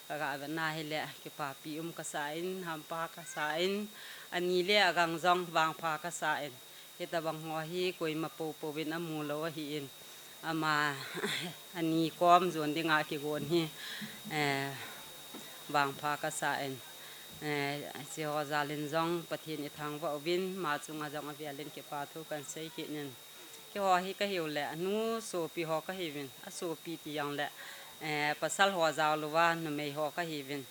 kaga vetna hile, kipapi um kasa in, hampa kasa in, ani le agang jong vangpha kasa in. Hitabang ho hi koima poupou vin amu lou ahi in. Ama, ani kom jon dinga kigon hi, eh, vangpha kasa in. Eh, hiche ho jal in jong Pathen ithangvah uvin, ama chunga jong avel in kipathu kahin sei kit in. Keiho hi kahiu le, anu sopi ho kahiuvin, asopi ti jongle, eh, pasal ho jao louva, numei ho kahiuvin.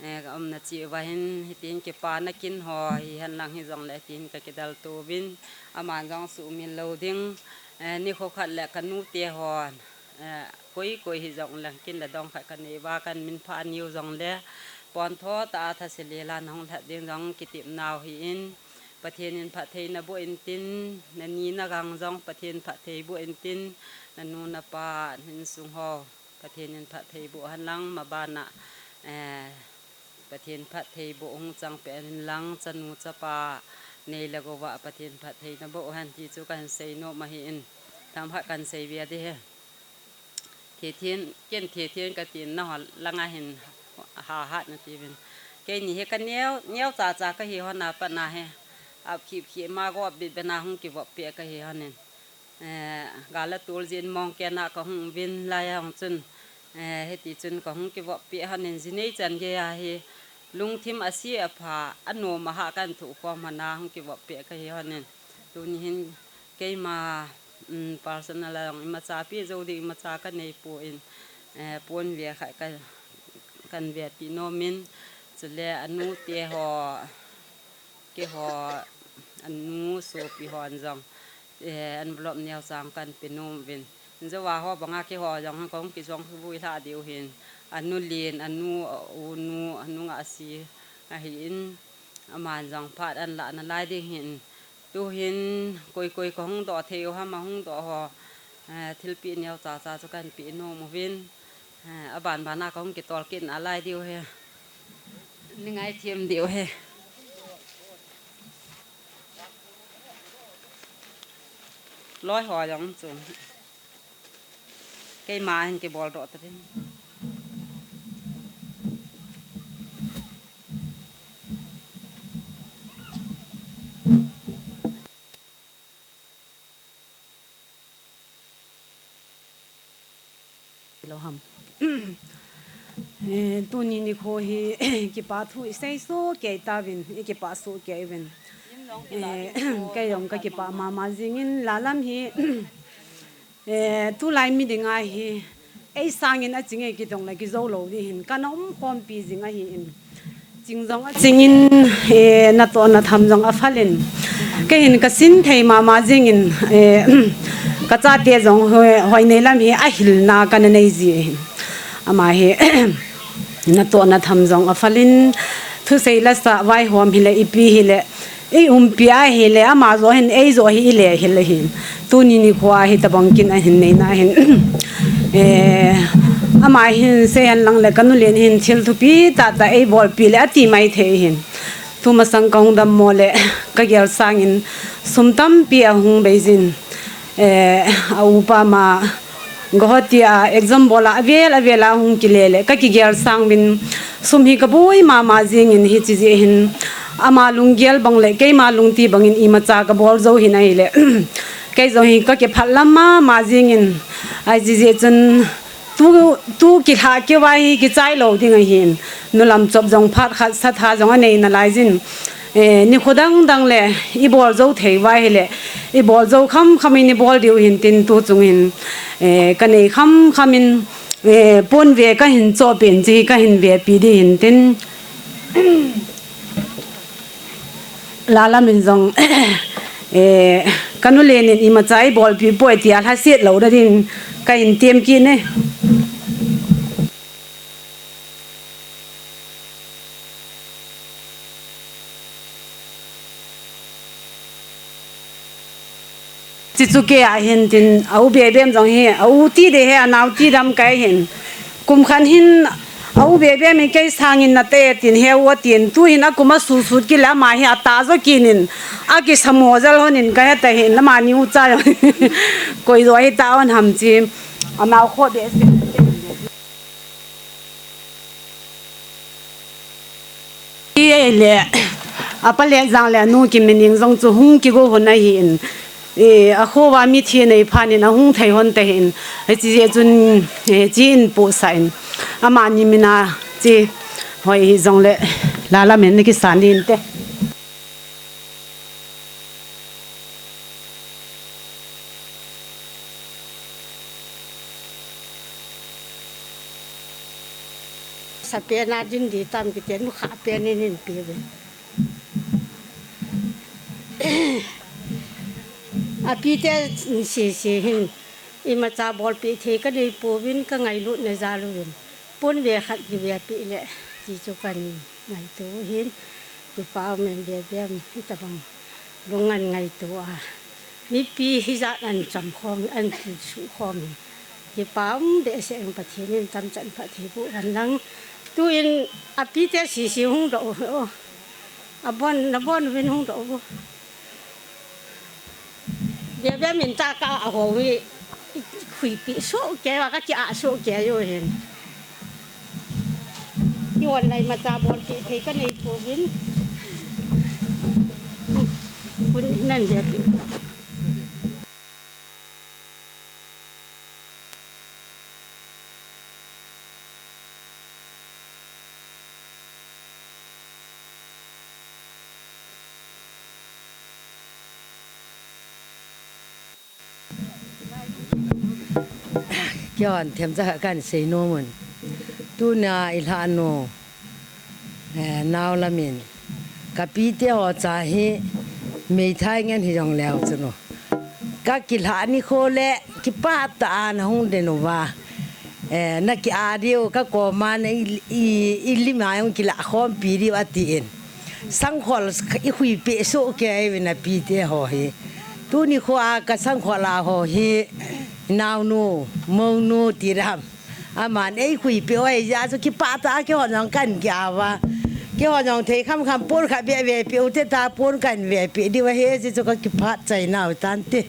Eh, ka umna cheh uva hin, hitin kipana kin ho, hihen lang hijongle, hitin kakidel to uvin, aman jong suhmil lou ding, eh, nikho khat le kanu te ho, eh, koi koi hijongle, kin le dong khat kanei uva, kahin minphah niu jongle, pontho tah a thase lel a nahung lhat ding jong kitepnau ahi in, Pathen in phatthei naboh intin, nani nagang jong Pathen phatthei boh intin, nanu napa, insung ho, Pathen in phatthei boh hen lang, mabana, eh, Pathen phatthei boh hung chang peh hen lang, chanu chapa nei le gou a Pathen phatthei naboh hen ti chu kahin sei nom ahi in, themkhat kahin sei ve ding ahi. Thethen, ken thethen katin, nangho langa hin hahat nati uvin. Keini hi kaneo, neo chacha kahi hon a pat na hi, apkhip khip ma gop bit bena hung kivop peh kahi hon in. Eh, gal atol jin mong kena kahung uvin, laiya hung chun, eh, hiti chun kahung kivop peh hon in, ji nei chan geiya hi, lungthim ase apha, anom ahah kahin thoh khom hon a hung kivop peh kahi hon in. Tuni hin keima, um, personal a jong imacha peh jou ding imacha kanei poi, eh, pon ve khat ka, kahin vepi nom in, chule anu te ho, keiho, anu sopi hon jong, eh, envelope neocha kahin pe nom uvin. Jou a ho banga keiho jong kahung kijong vui lhah diu hin, anu len, anu, unu, anu ngahse ahi in, aman jong phat ahin lah nalai ding hin, tuhin koi koi kahung doh thei u ham, ahung doh ho, eh, thilpeh neocha cha chu kahin pe nom uvin, eh, aban ban a kahung kitol kit nalai diu ahi. Ni ngai thiam diu he. Loi ho jong chu. Keima hin kibol doh ta ding. Lo ham. Eh, tuni nikho hi kipa thu i sei soh kei tauvin, i kipah soh kei uvin. Eh, kei jong ka kipah mama jingin, la lam hi, eh, tulai mi dinga hi, ei sangin a ching ei kidong le kijo lou ding hin, ka na umkhompi jing ahin. Ching jong a chingin, eh, natoh natham jong a phalin. Kei hin ka sin thei mama jingin, eh, ka chate jong hoi, hoi nei lam hi a hilna ka na nei ji hin. Ama hi, natoh natham jong a phalin, thusei la sa vaihom hile, ipi hile, i umpi a hile, ama jo hin, ei jo hi i le hile hin. Tuni nikho hi tabang kin a hin nei na hin. Eh, ama hin sei hen lang le ka nu len hin thil thupi tah tah ei bolpi le a ti mai thei hin. Thu masang ka hung dammo le ka gel sangin sum tampi a hung bei jin. Eh, a upa ma Guwahati a exam bol a avel avel a hung kile le ka kigel sang uvin sum hi ka boi mama jingin hichi jeh hin ama lunggel bang le keima lungti bangin imacha ka bol jo hin ahile kei jong hi ka kiphat lam mama jingin ai chi jeh chun tu, tu kilha keu a hi kichai lou ding ahin. Nu lam chop jong phat khat satha jong a nei nalai jin. Eh, nikho dang dang le i bol jo thei uva ahile, i bol jo kham kham in i bol diu hin tin tu chung hin, eh, ka nei kham kham in, eh, pon ve ka hin choh pen chi ka hin vepi ding hin tin. La lam in jong, eh, ka nu len in imacha i bolpi poi tia lhaset lou da ding ka hin tem kit ne. Chi chu kei a hin tin, a u Bebem jong hi, a u ti de he, a nao ti dam kai hin. Kum khat hin, a u Bebem hi kei sangin na te tin he u a tin. Tu hin a kum a sut sut kit le ama hi a ta jo kit in, a kisamo jal hon in ka he ta hin, ama ni u cha jong. Koi jo hi ta hon ham chi, a nao kho behseh. I le, a pa le jang le a nu Kimineng jong chu hung kigo hon ahin. I, a kho uva mithi nei phat in a hung thei hon te hin. Hichi jeh chun, eh, chi in pu sa in. Ama ni min a chi hoi hi jong le la lam in kisan in te. Sa pen a din di tam kiti nu kha pen in hin pe ve. A pi te si si hin imacha bolpi thei ka nei pouvin ka ngailut na jal uvin. Pon ve khat ki ve pi le ti chu kan ngaito hin, kipa um in Bebem, hitabang lungngai ngaito a. Mipi hijat an cham khom, an ti su khom. Kipa um behseh in Pathen in tamchan phatthei boh hen lang. Tu in a pi te si si hung doh u. A bon, na bon uvin hung doh u. Bebem in ta ka a ho hi, i khuipi soh kei uva ka ki a soh kei u hin. Ki online ma ta bolpi thei ka nei pouvin. Kun nan Bebem. Kei hon themcha khat kan sei nom un. Tuna i lhah nu, eh, nau lam in ka pi te ho cha hi meithai ngen hi jong leu chu nu. Ka kilhah nikho le kipah tah a na hung den uva. Eh, na ki a diu ka koma na i, i, i lim a jong kilah khompi diu a ti in. Sangkhol i khuipi soh kei uvin a pi te ho hi. Tuni kho a ka sangkhol a ho hi naonu, mounu ti dam. Aman ei khuipi u ahi jeh a chu kipah tah a kei hon jong kan ki a uva. Keiho jong thei kham kham pon khat beh vepeh u te ta, pon kan vepeh diu ahi, hichu ka kiphat chai nau tante.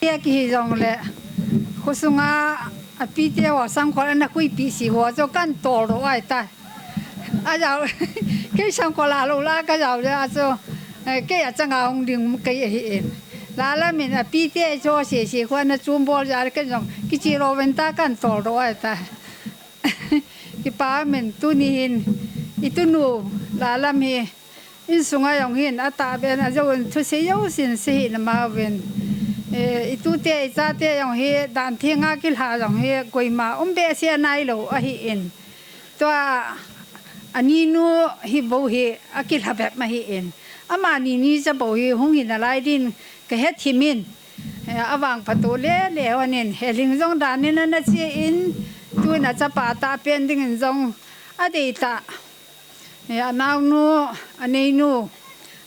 Tia kihi jongle, khosunga apite ho sangkhol ana khuipeh si ho chu kan tol ro ai ta. Ajao, kei sangkhol a lou la ka jao le a chu, eh, kei achanga hung ding kei ahi in. Lalam in apite chu sese khu ana chum bol jal ken jong kichi ro ven ta kan tol ro ai ta. Kipa min tuni hin, i tunu Lalam hi, insunga jong hin, atahbeh in ajouvin thusei jousen sei hih na mauvin. Eh, i tute, i chate jong hi, dan thenga kilha jong hi, koima um behseh nailou ahi in. Tua, aninu hi bou hi, akilha bep ahi in. Amani nicha bou hi, hung hi nalai din, ka hethem in. Eh, avang phat u le le hon in, Helhing jong dan in ana che in, tun achapa tahpen ding in jong adei ta. Eh, anaonu, aneinu,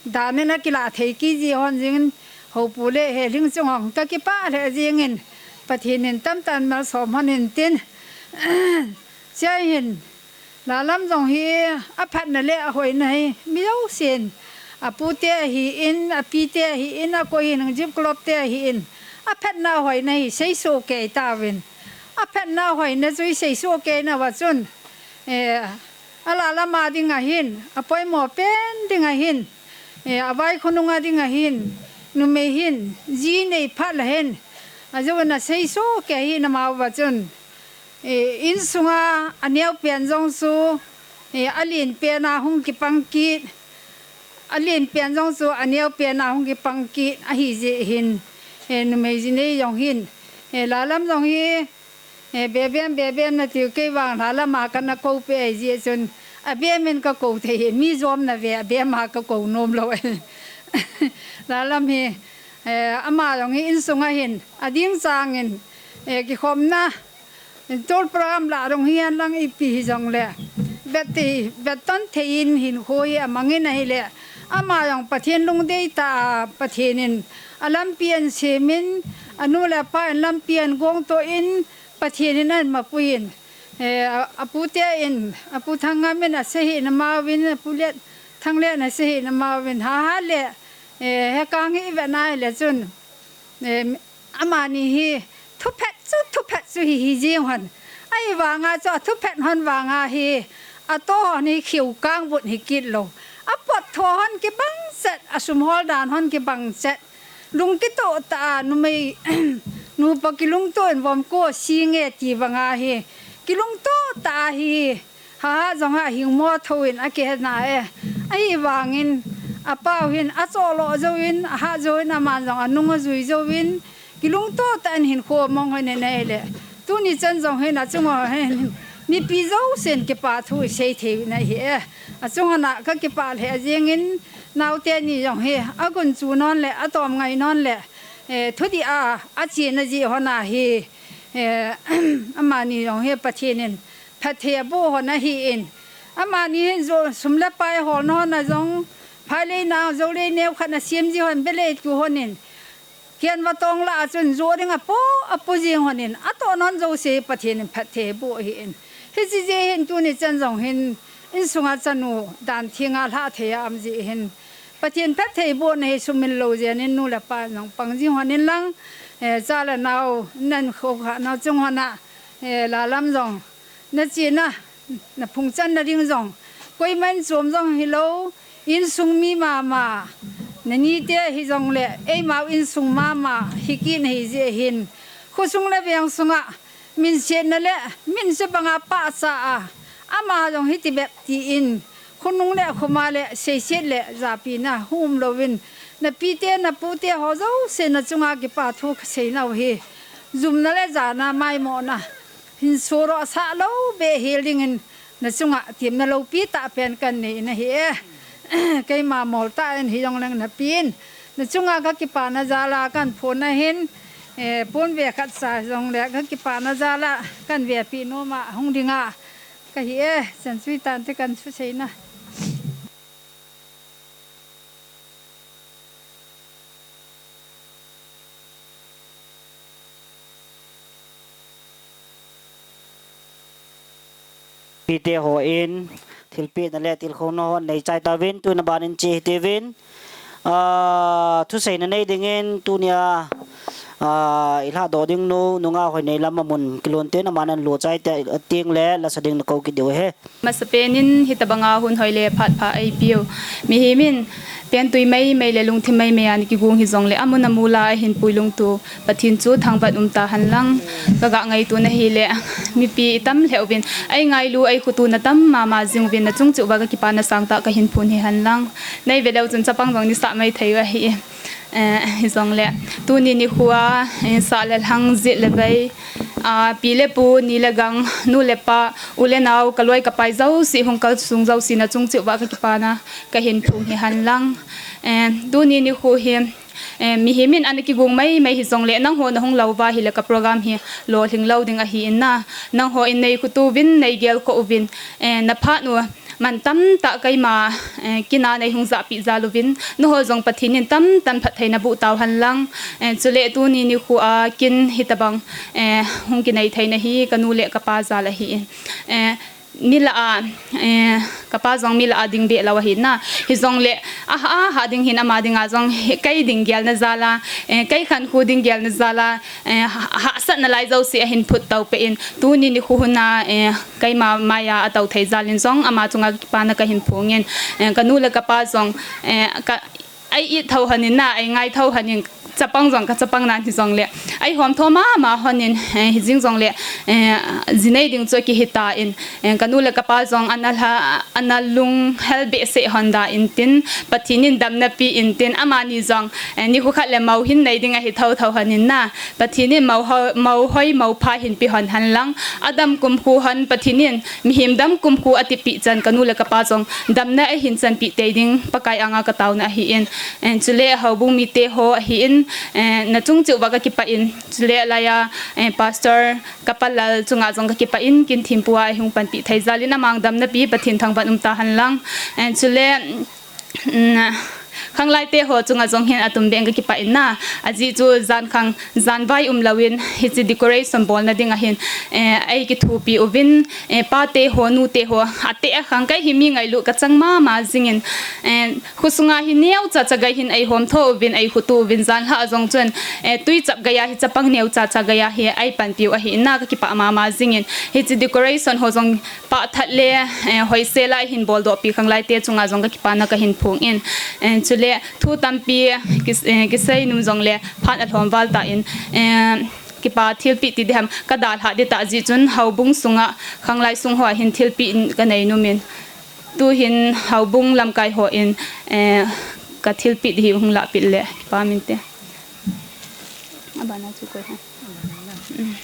dan in akilah thei kiji hon jing in, Hopu le Helhing chung hong ka kipah lheh jing in, Pathen in tamtah in malsom hon in tin. Chea hin, Lalam jong hi aphatna le ahoina hi, mi jousen, apute ahi in, apite ahi in, akoi hin, Jipklop te ahi in, aphatna ahoina hi, seisoh kei tauvin. Aphatna ahoina chu i seisoh kei nauva chun, eh, a Lalam a ding ahin, apoimo pen ding ahin, eh, avai khonung a ding ahin, numei hin, ji nei phat le hin, ajouvin aseisoh kei hi na mauva chun, eh, insunga aneo pen jong chu, eh, alen pen a hung kipang kit, alen pen jong chu aneo pen a hung kipang kit, ahi jeh hin, eh, numei ji nei jong hin, eh, Lalam jong hi, eh, Bebem, Bebem natiu kei vang Lalam a kana kou peh ahi jeh chun, Abem in ka kou thei hi, mi jom na ve, Abem a ka kou nom lou. Lalam hi, eh, ama jong hi insunga hin, ading chang in, eh, kikhopna, Tol program lah dong hi an lang ipi hi jongle, vet thei, vet ton thei in hinkho hi amang in ahile, ama jong Pathen lungdei tah a, Pathen in alampi ahin sem in, anu le apa in lampi ahin gong toh in, Pathen in ahin mapui in, eh, a, apu te in, apu Thangngam in asei hih na mauvin, apu Liat, Thanglet in asei hih na mauvin, ha ha le, eh, hekang hi i vet na ahile chun, eh, Amani hi thuphet chu, thuphet chu hi hi jing hon. Ahivanga chu athuphet hon vanga hi ato hon hi khiu kang vut hi kit lou. Apot tho hon kibang chet, asum hol dan hon kibang chet. Lung kitoh tah a numei, nupa kilungtoh in vom ko si nge ti vanga hi. Kilungtoh tah a hi. Ha, jong ha hing mo tho in akihe na e. Ahivangin, apau hin acholo jouvin, aha jouvin, aman jong anung ajui jouvin, kilungtoh tah in hinkho among hon in ahile. Tuni chan jong hin achung ho hin, mipi jousen kipa thu isei thei u ahi e. Achung hon a kakipah lheh jingin, naote ni jong hi, agunchu non le, atom ngai non le, eh, thudih a, achena jeh hon a hi, eh, amani jong hi Pathen in, phatthei aboh hon ahin. Amani hin jo sum le pai holna hon a jong, phailei na jolei neo khat na sem ji hon, belei tu hon in. Kian va tong lah a chun jo ding apo, apo jing hon in. Atoh non jouse Pathen in phatthei aboh ahin. Hiche jeh hin tuni chan jong hin, insunga chanu dan thenga lhah thei a um jeh hin. Pathen phatthei bohna hi sumil lou jeh in nu le pa jong pang jing hon in lang. Eh, cha le nao, nan kho kha nao chung hon a. Eh, Lalam jong. Na chena, na phung channa ding jong, koiman chom jong hilou, insung mi mama, na nite hijongle, eimau insung mama, hi kit na hi jeh hin, khosung le veng sunga, min sietna le, min se banga pahcha a, ama jong hiti bep tin, khonung le khoma le, seiset le, japina, hum louvin, na pite, na pute ho jouse, na chunga kipa thu kasei nau hi, jumna le jana, maimona, Hin suro sa lou be hel dingin na chunga temna loupi tah pen kan nei na hi e. Keima mol tah in hi jong leng na pin. Na chunga ka kipana jal a kan phon na hin, eh, pon ve khat sa jong le ka kipana jal a kan ve pi nom a hung ding a. Ka hi e, chan chui tan te kan thu sei na. Pite hon thilpehna le tilkhouna hon neichai tauvin, tuna banin che hitiuvin. Ah, thuseina nei dingin tunia, ah, ilhadoh ding nu, nungah Hoineilam amun kilhon tin, aman anlo chai teng le lasa ding nakou kit diu ahi. Masapen in hitabanga hun hoi le phat pha eipeu mihem in pentui maimai le lungthim maimai a ana kigong hijongle amun amol a ahin pui lungto Pathen chu thangvah in umta hen lang. Ka ga ngaito na hile, mipi itam lheh uvin, eingailu eikhutu na tam mama jing uvin, nachung cheh uva ka kipana sangtah kahin phong hi hen lang. Nei ve leu chun chapang jong nisa mai thei u ahi. Eh, hijongle tuni nikho a, eh, sah le lhang, jet le vei, ah, pi le pu, ni le gang, nu le pa, u le nao, ka loi ka pai jouse, hung kalsong jouse, nachung cheh uva ka kipana kahin phong hi hen lang. Eh, tuni nikho hi, eh, mihem in ana kigong maimai hijongle, nangho nahung lou uva hile ka program hi lolhing lou ding ahi in na. Nangho in neikhutu vin, neigelkhoh uvin, eh, naphat u man tamtah keima, eh, kin a neihung jahpeh jal uvin, nangho jong Pathen in tamtah phattheina boh tau hen lang. Eh, chule tuni nikho a kin hitabang, eh, hung kinei theina hi kanu le kapa jal ahi in. Eh, mi lah a, eh, kapa jong mi lah a ding be lou ahi na. Hijongle, aha, aha ding hin ama dinga jong, kei ding gelna jal a, eh, kei khankho ding gelna jal a, eh, ha-, hahsatna lai jouse ahin phut to peh in. Tuni nikho hun a, eh, keima maiya atou thei jal in jong ama chunga kipana kahin phong in. Eh, kanu le kapa jong, eh, ka, ei it tho hen in na, eingai tho hen in, chapang jong ka chapang nan hijongle, eihom tho mama hen in, eh, hijing jongle, eh, ji nei ding chu akihi tan, eh, kanu le kapa jong ana lha, ana lunghel behseh hen da in tin, Pathen in damna pe in tin, amani jong, eh, nikho khat le mou hin nei ding ahi tho tho hen in na. Pathen in mou ho-, mou hoi, mou pha hin pe hen hen lang. Adam kumkho hen Pathen in mihem dam kumkho atipeh chan kanu le kapa jong damna ahin chanpeh tei ding Pakai anga ka taona ahi in. Eh, chule houbung mite ho ahi in, eh, nachung cheh uva ka kipah in. Chule laiya, eh, Pastor Kapalal chunga jong ka kipah in, kin thempu a eihung panpeh thei jal in amang damna pe Pathen thangvah in umta hen lang. Eh, chule, mm, khanglai te ho chunga jong hin atum beh in ka kipah in na. Ajeh chu jan khang, jan vai umlou in, hiche decoration bolna ding ahin, eh, eikithopi uvin, eh, pate ho, nute ho, ateh akhang kei hi mi ngailut ka chang mama jing in, eh, khosunga hi neocha cha gei hin eihom tho uvin, eikhutu uvin, jan lhah a jong chun, eh, tui chap geiya hi chapang neocha cha geiya hi eipanpiu ahi in na ka kipah mama jing in. Hiche decoration ho jong pah that le, eh, hoisel a hin boldoh pi khanglai te chunga jong ka kipana kahin phong in. Eh, chule thu tampi kis-, eh, kisei nom jongle phat alhom val tan, eh, kipa thilpeh ti diham ka dalha ding tah jeh chun houbung sunga khanglai sung hoa hin thilpeh in ka nei nom in. Tuhin houbung lamkai hon, eh, ka thilpeh ding hi hung lahpeh le, kipa min te. Abana chu koi ha. Mm.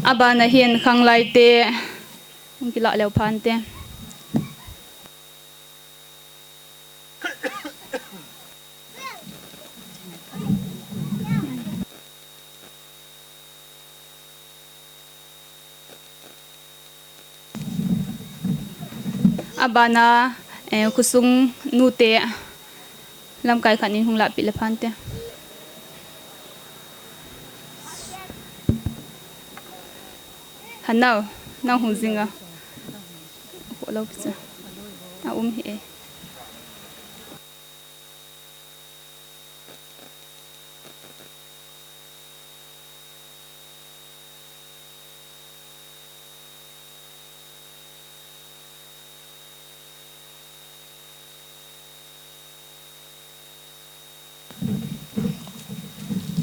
Abana hin khanglai te hung kilah leu phan te. Abana, eh, khosung nute lamkai khat in hung lahpeh le phan te. Hanau, nang hung jing a. Kho lou pi cha. A um hi e.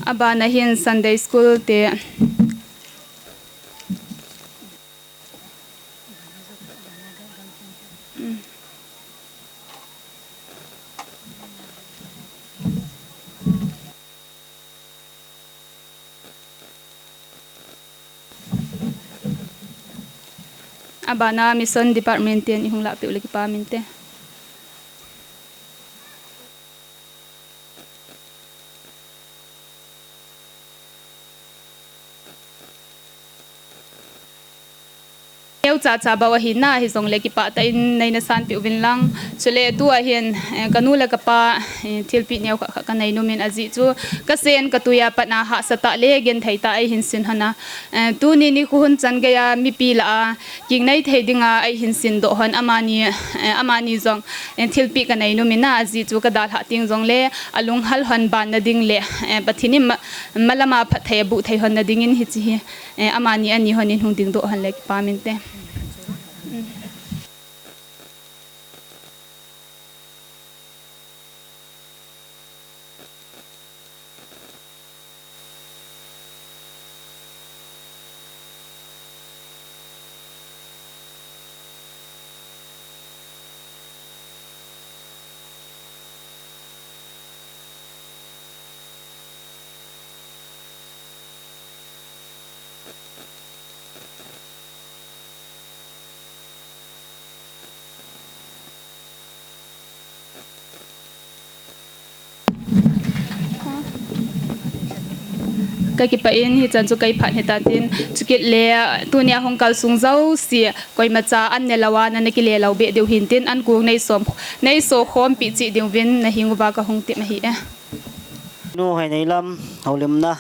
Abana hin Sunday school te. Abana mission department ten ihung lahpeh u le kipa min te. Neocha cha bou ahi na, hijongle kipah tah in neina sanpeh uvin lang. Chule tua hin, eh, kanu le kapa, eh, thilpeh neo khat khat kanei nom in ajeh chu kasen katuiya pat na hahsa tah le genthei tah a eihin sin hon a. Eh, tuni nikho hun chan geiya mipi lah a kingnei thei dinga eihin sin doh hon amani, eh, amani jong, eh, thilpeh kanei nom in ajeh chu kadalhah teng jongle alunghal hon ban na ding le, eh, Pathen in ma-, malam a phatthei aboh thei hon na ding in hiche hi, eh, amani ani hon in hung dingdoh hon le kipah inte. Kakipah in, hichan chu kaiphat hita tin, chukit le, tunia hung kalsung jouse, koimacha an ne lou a, nana kile lou beh diu hin tin, an kong nei som, nei so khompi cheh diuvin, nahing uva kahung tep ahi e. Nu Hoineilam, houlimna,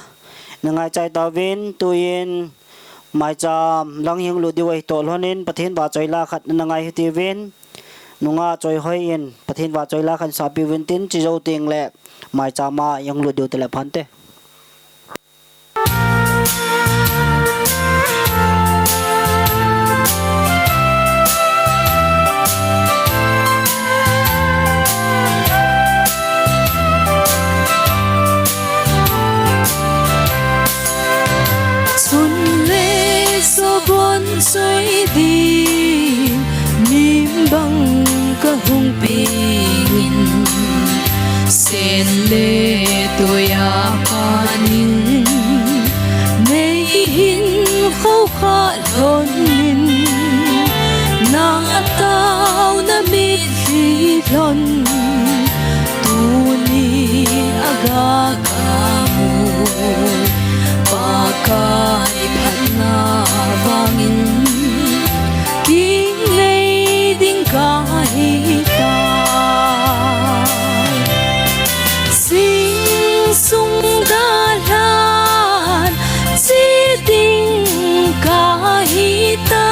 na ngaichai tauvin, tuin, maicham lang hung lut diu ahi toh lhonin, Pathen vahchoi la khat na ngai hitiuvin, nungah Choihoi in, Pathen vahchoi la khat sapeh uvin tin, chujou teng le, maicham a hung lut diu tile phante. Sun le so bon choi ding, nim bang kahung peng in, sen le tuiya panin, nei hin khoukhah lhonin, na taona mitlhi lhon, tuni a ga kamu, Pakai phatna vangin, kingnei ding kahitai. Sing sung dalhan, che ding kahitai.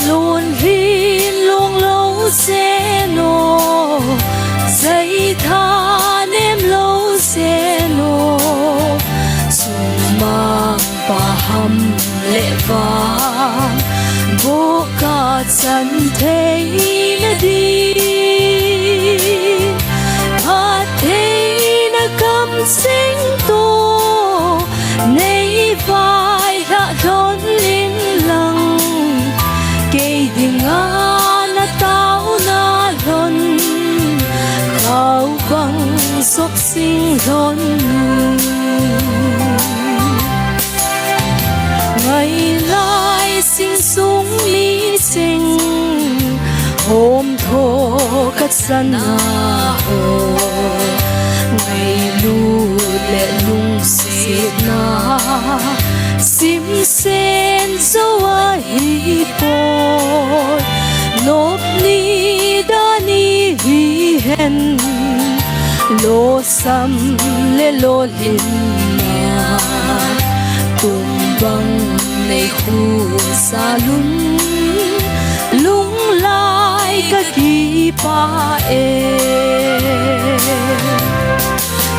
Lunglen lunglou seno, seitha nemlou seno, sumang paham le vang, bohkachan theina ding, phattheina kamcheng toh, nei vailhah lhon inlang, kei dinga na taona lhon, khaubang sop sing lhon. Ngailai sing sung mi cheng, hom tho kachana ho, ngailut le lungsetna, simsen jou ahipoi, nop ni dan ni hihen, losam le lolhinna, tumbang nei khusa lum, lunglai kakipah e.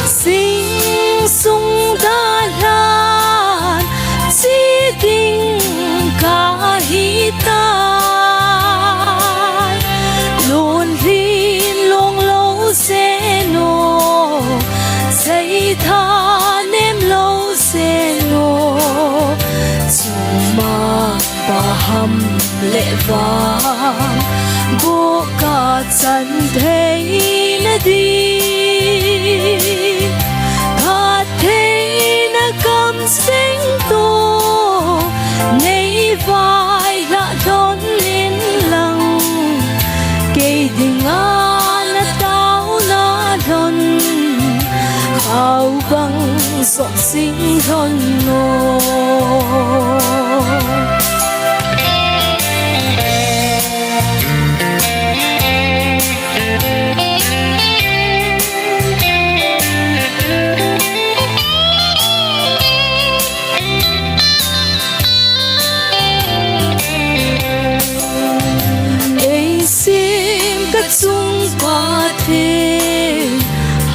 Sing sung dalhan, che ding kahitai. Lunglen lunglou seno, seitha nemlou seno, sumang paham le vang, bohkachan theina ding, phattheina kamcheng toh, nei vailhah lhon inlang, kei dinga na taona lhon, khaubang sop sing lhon o.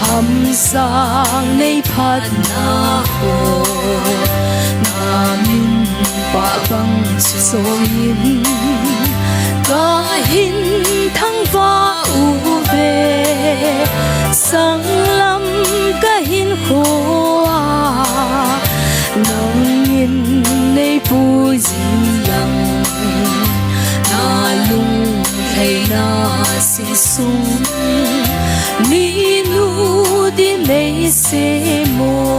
Hamsang nei phatna ho, na min pabang susoin, kahin thangvah uve, sanglam kahin khoa, nangin nei puijing lang, na lunglhaina sung, minu din nei semo.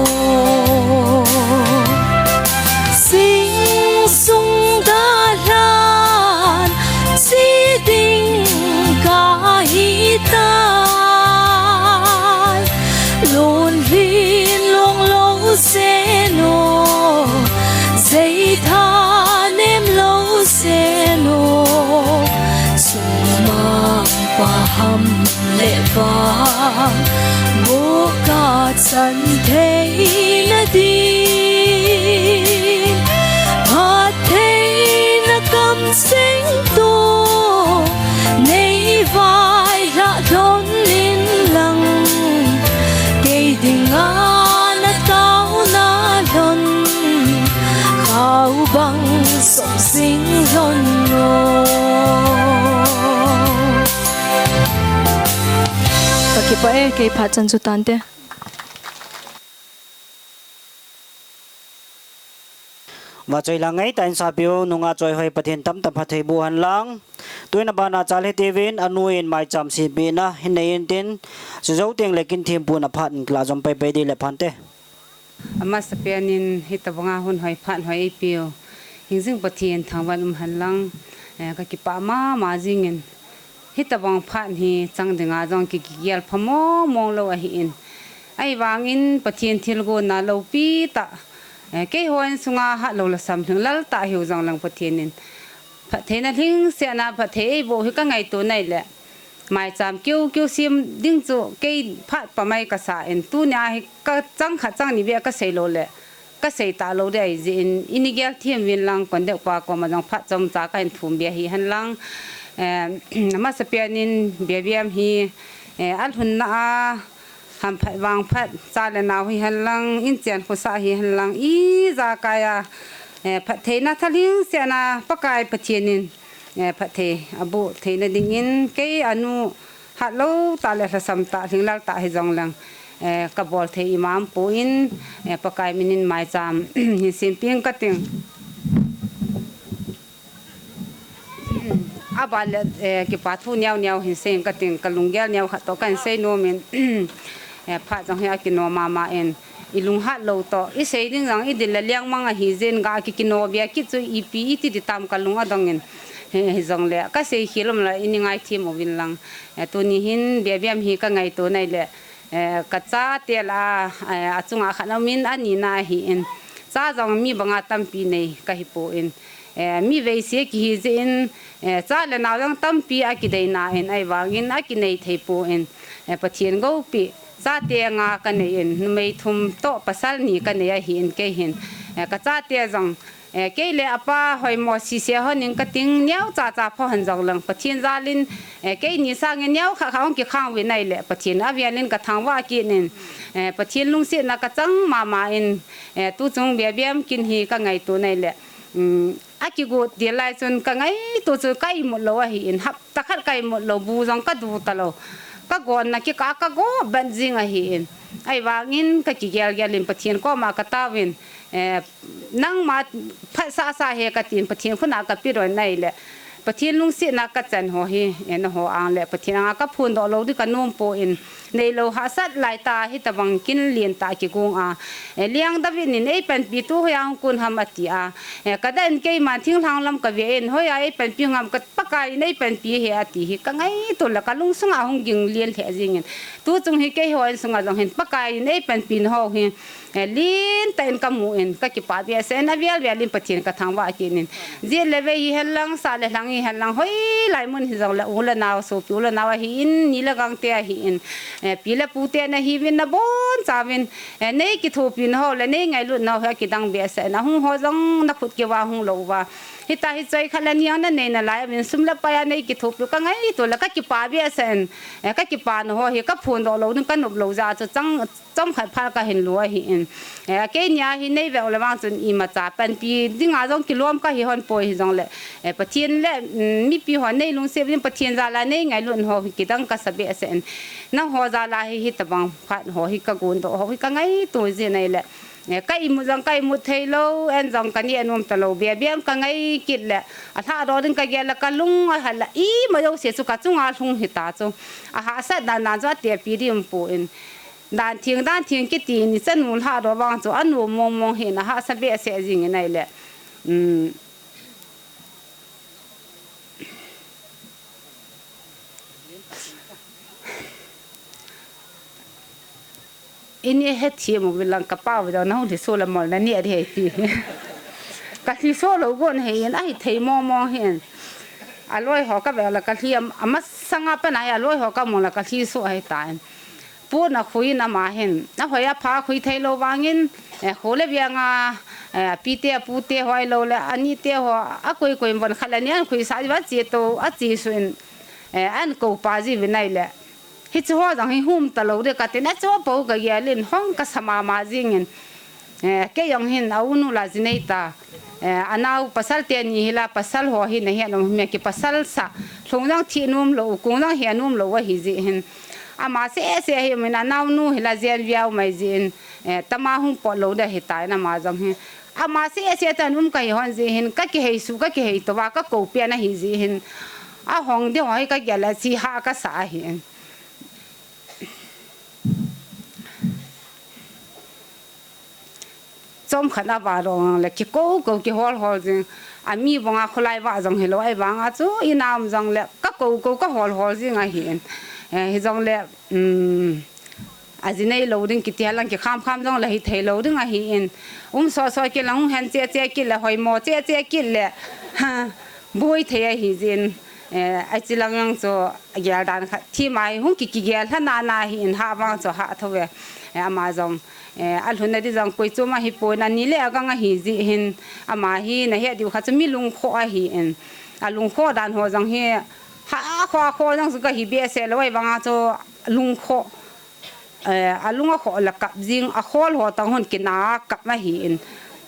Sing sung dalhan, si ding kahitai. Lonlhin long lou seno, seitha nem lou seno, sumang paham le vang, boka chan theina din, phattheina kamseng to, nei vaihlah lhon in lang, kei dinga na tauna lhon, khao bang sop sing lhon lo. Ka kipah e, kei phat chan chu tante. Vachoi lang ngai ta in sapiu, nunga choi hoi Pathen tamtah phatthei boh hen lang. Tuin abana chal hitiuvin, anu in maicham sempina hin nei intin, sijou teng le kin thempuna phat in kila jom paipai di le phante. Amasapen in hitabanga hun hoi phat hoi eipeu hingjing Pathen thangvah in um hen lang, eh, ka kipah mama jingin. Hitabang phat hi chang dinga jong ki, kigel pha mong mong lou ahin. Ahivangin Pathen thilgon na loupi tah, eh, keiho insunga hatlou lhasam lhing lal tah hiu jong lang Pathen in phattheina lhingsetna phatthei eiboh hi ka ngaito nai le. Maicham kiu kiu sem ding chu kei phat pamai ka sa in, tunia hi ka chang khat chang ni beh ka sei lou le. Ka sei talou ding ahi jeh in, ini gel them uvin lang, kondek pa koma jong phat chomcha ka hin thum bia hi hen lang. Eh, amasapen in Biabiam hi, eh, alhunna a, hamphat vangphat, cha le nao hi hen lang, inchen khosah hi hen lang, ijakai a, eh, phattheina thalhingsetna Pakai Pathen in, eh, phatthei aboh theina dingin, kei anu hatlou tah le lhasam tah, lhinglel tah hijong leng, eh, ka bol thei ima umpon, eh, Pakai minin maicham hin semping ka ting. Aban le, eh, kipa thu neo neo hin sei ka ting, ka lunggel neo khat toh kan sei nom in, eh, phat jong hi akinom mama in. I lunghat lou toh, i sei ding jong i dil le lengmang ahi jeh in, ga kikino bia kit chu ipi iti di tam ka lung adong in. Hi, hijong le, ka sei khel um le, ini ngaithem uvin lang. Eh, tuni hin, Biabiam hi ka ngaito nai le, eh, ka chate lah a, eh, achunga khat aum in, anina ahin. Cha jong mi banga tampi nei ka hi pon. Eh, mi veise kihi jeh in, eh, cha le nao jong tampi akidei nan, ahivangin akinei thei pon. Eh, Pathen goupi. Chate nga ka nei in, numei thum toh pasal ni ka nei ahin kei hin. Eh, ka chate jong, eh, kei le apa hoimo sese hon in ka ting, neo chacha pha hon jong lang Pathen jal in, eh, keini sangin neo khat khat hung kikhang uvin ahile, Pathen avel in ka thangvah kit in, eh, Pathen lungsetna ka chang mama in, eh, tuchung Biabiam kin hi ka ngaito nai le, um, akigot ding lai chun ka ngaito chu ka imut lou ahin, hapta khat ka imut lou, bu jong ka du talou, ka gonna kikah a ka go ban jing ahin, ahivangin ka kigel gel in Pathen koma ka taovin, eh, nangma phatsah sah e ka tin, Pathen khut a ka pedoh nai le, Pathen lungsetna ka chan ho hi, eh, nangho ang le Pathen anga ka phondoh lou ding ka nom pon, neilou hahsat lai tah, hitabang kin lentah kigong a, eh, Liang David in eipanpi tu hoiya hung kon ham ati a, eh, ka dah in keiman thinglhang lam ka ve in, hoiya eipanpi ham, ka Pakai in eipanpi e ati hi, ka ngaito le ka lungsunga hung ging lien lheh jing in. Tuchung hi keiho insunga jong hin Pakai in eipanpi na ho hi, eh, lentah in ka mu in, ka kipah behseh in, avel vel in Pathen ka thangvah kit in. Jet le vei hi hen lang, sah le lhang hi hen lang, hoilai mun hijong le u le nao, sopi u le nao ahin, ni le gangte ahin, Eh, pi le pu te nahiuvin nabonchauvin, eh, nei kithopina ho le nei ngailutna ho hi akidang behseh in, ahung ho jong nakhut keuva hung lou uva. Hitia hi choi khat le ni jong nanei nalai uvin, sum le pai a nei kithopiu kangaito le kakipah behseh in, eh, kakipana ho hi kaphondoh lou ding kanop lou jeh a chu chang, chomkhat phat kahin lo ahin. Eh, keini a hi nei veu le vang chun imacha panpi dinga jong kilom kahi hon poi hijongle, eh, Pathen le, mm, mipi ho nei lungset uvin Pathen jal a nei ngailutna ho hi kidang kasa behseh in. Nangho jal a hi, hitabang phat ho hi kagondoh ho hi kangaito jin ahile, eh, ka imut jong ka imut thei lou, en jong kaneh nom talou, bia bia kangai kit le, alhahdoh ding kagel le kalung ahat le, ima jouse chu kachunga lhung hita chu. Ahahsat dan dan chu atepi ding umpon. Dan theng, dan theng kiti in ichanu lhahdoh vang chu anom mong mong hin ahahsa behseh jing in ahile. Um, Ini hethem uvin lang kapau ve jong nahung lhiso le mol naneh ding ahi ti. Kalhiso lou gon ahin, ahithei mong mong hin. Aloi ho kaveu le kalhi am-, amasanga pat a hi aloi ho kamu le kalhiso ahitan. Pon akhui in ama hin, ahoi apha khui thei lou vangin, eh, kho le veng a, eh, apite apute ho ahilou le, anite ho, akoi koi in von khat le ni ahin khuisah jiuva ache to, ache suh in, eh, ahin koupa jiuvin ahile. Hiche ho jong hi hum talou ding katin, ache ho pou kagel in, hung kasa mama jing in. Eh, kei jong hin aunu la jinei ta. Eh, anao pasal teni hi la pasal ho hi nahet nom him e kipasal sa. Lhung jong thi nom lou, kung jong he nom lou ahi jeh hin. Ama seh seh hi min anaonu hi la jen viau mai jeh in. Eh, tama hung pot lou ding ahitan ama jong hi. Ama seh seh tan um kahi hon jeh hin. Kakihei su, kakihei to va, kakou pen ahi jeh hin. Ahong ding ho hi kagel a chi ha kasa ahin. Chomkhat a vah dong le kikou kou kihol hol jing. Ami banga kholai vah jong hilou, ahivanga chu ina um jong le kakou kou kahol hol jing ahin. Eh, hijongle, um, ajinei lou ding kiti a lang kikham kham jong le hithei lou ding ahin. Um soh soh kit le hung hen che che kit le hoimo che che kit le. Ha, boi thei ahi jin. Eh, achi lang jong chu Agel dan khat, thim a hi hung ki, kigel lha nana ahin, hah vang chu hah tho ve. Eh, ama jong, eh, alhunna di jong koi chom ahipon, ani le agang ahi jeh hin, ama hi nahet diu khat chu mi lungkhoh ahin. Alungkhoh dan ho jong hi, hah khoh khoh jong chu kahi behseh lou, ahivanga chu lungkhoh. Eh, alung akhoh le kap jing, akhol ho tang hon kina kap ahin.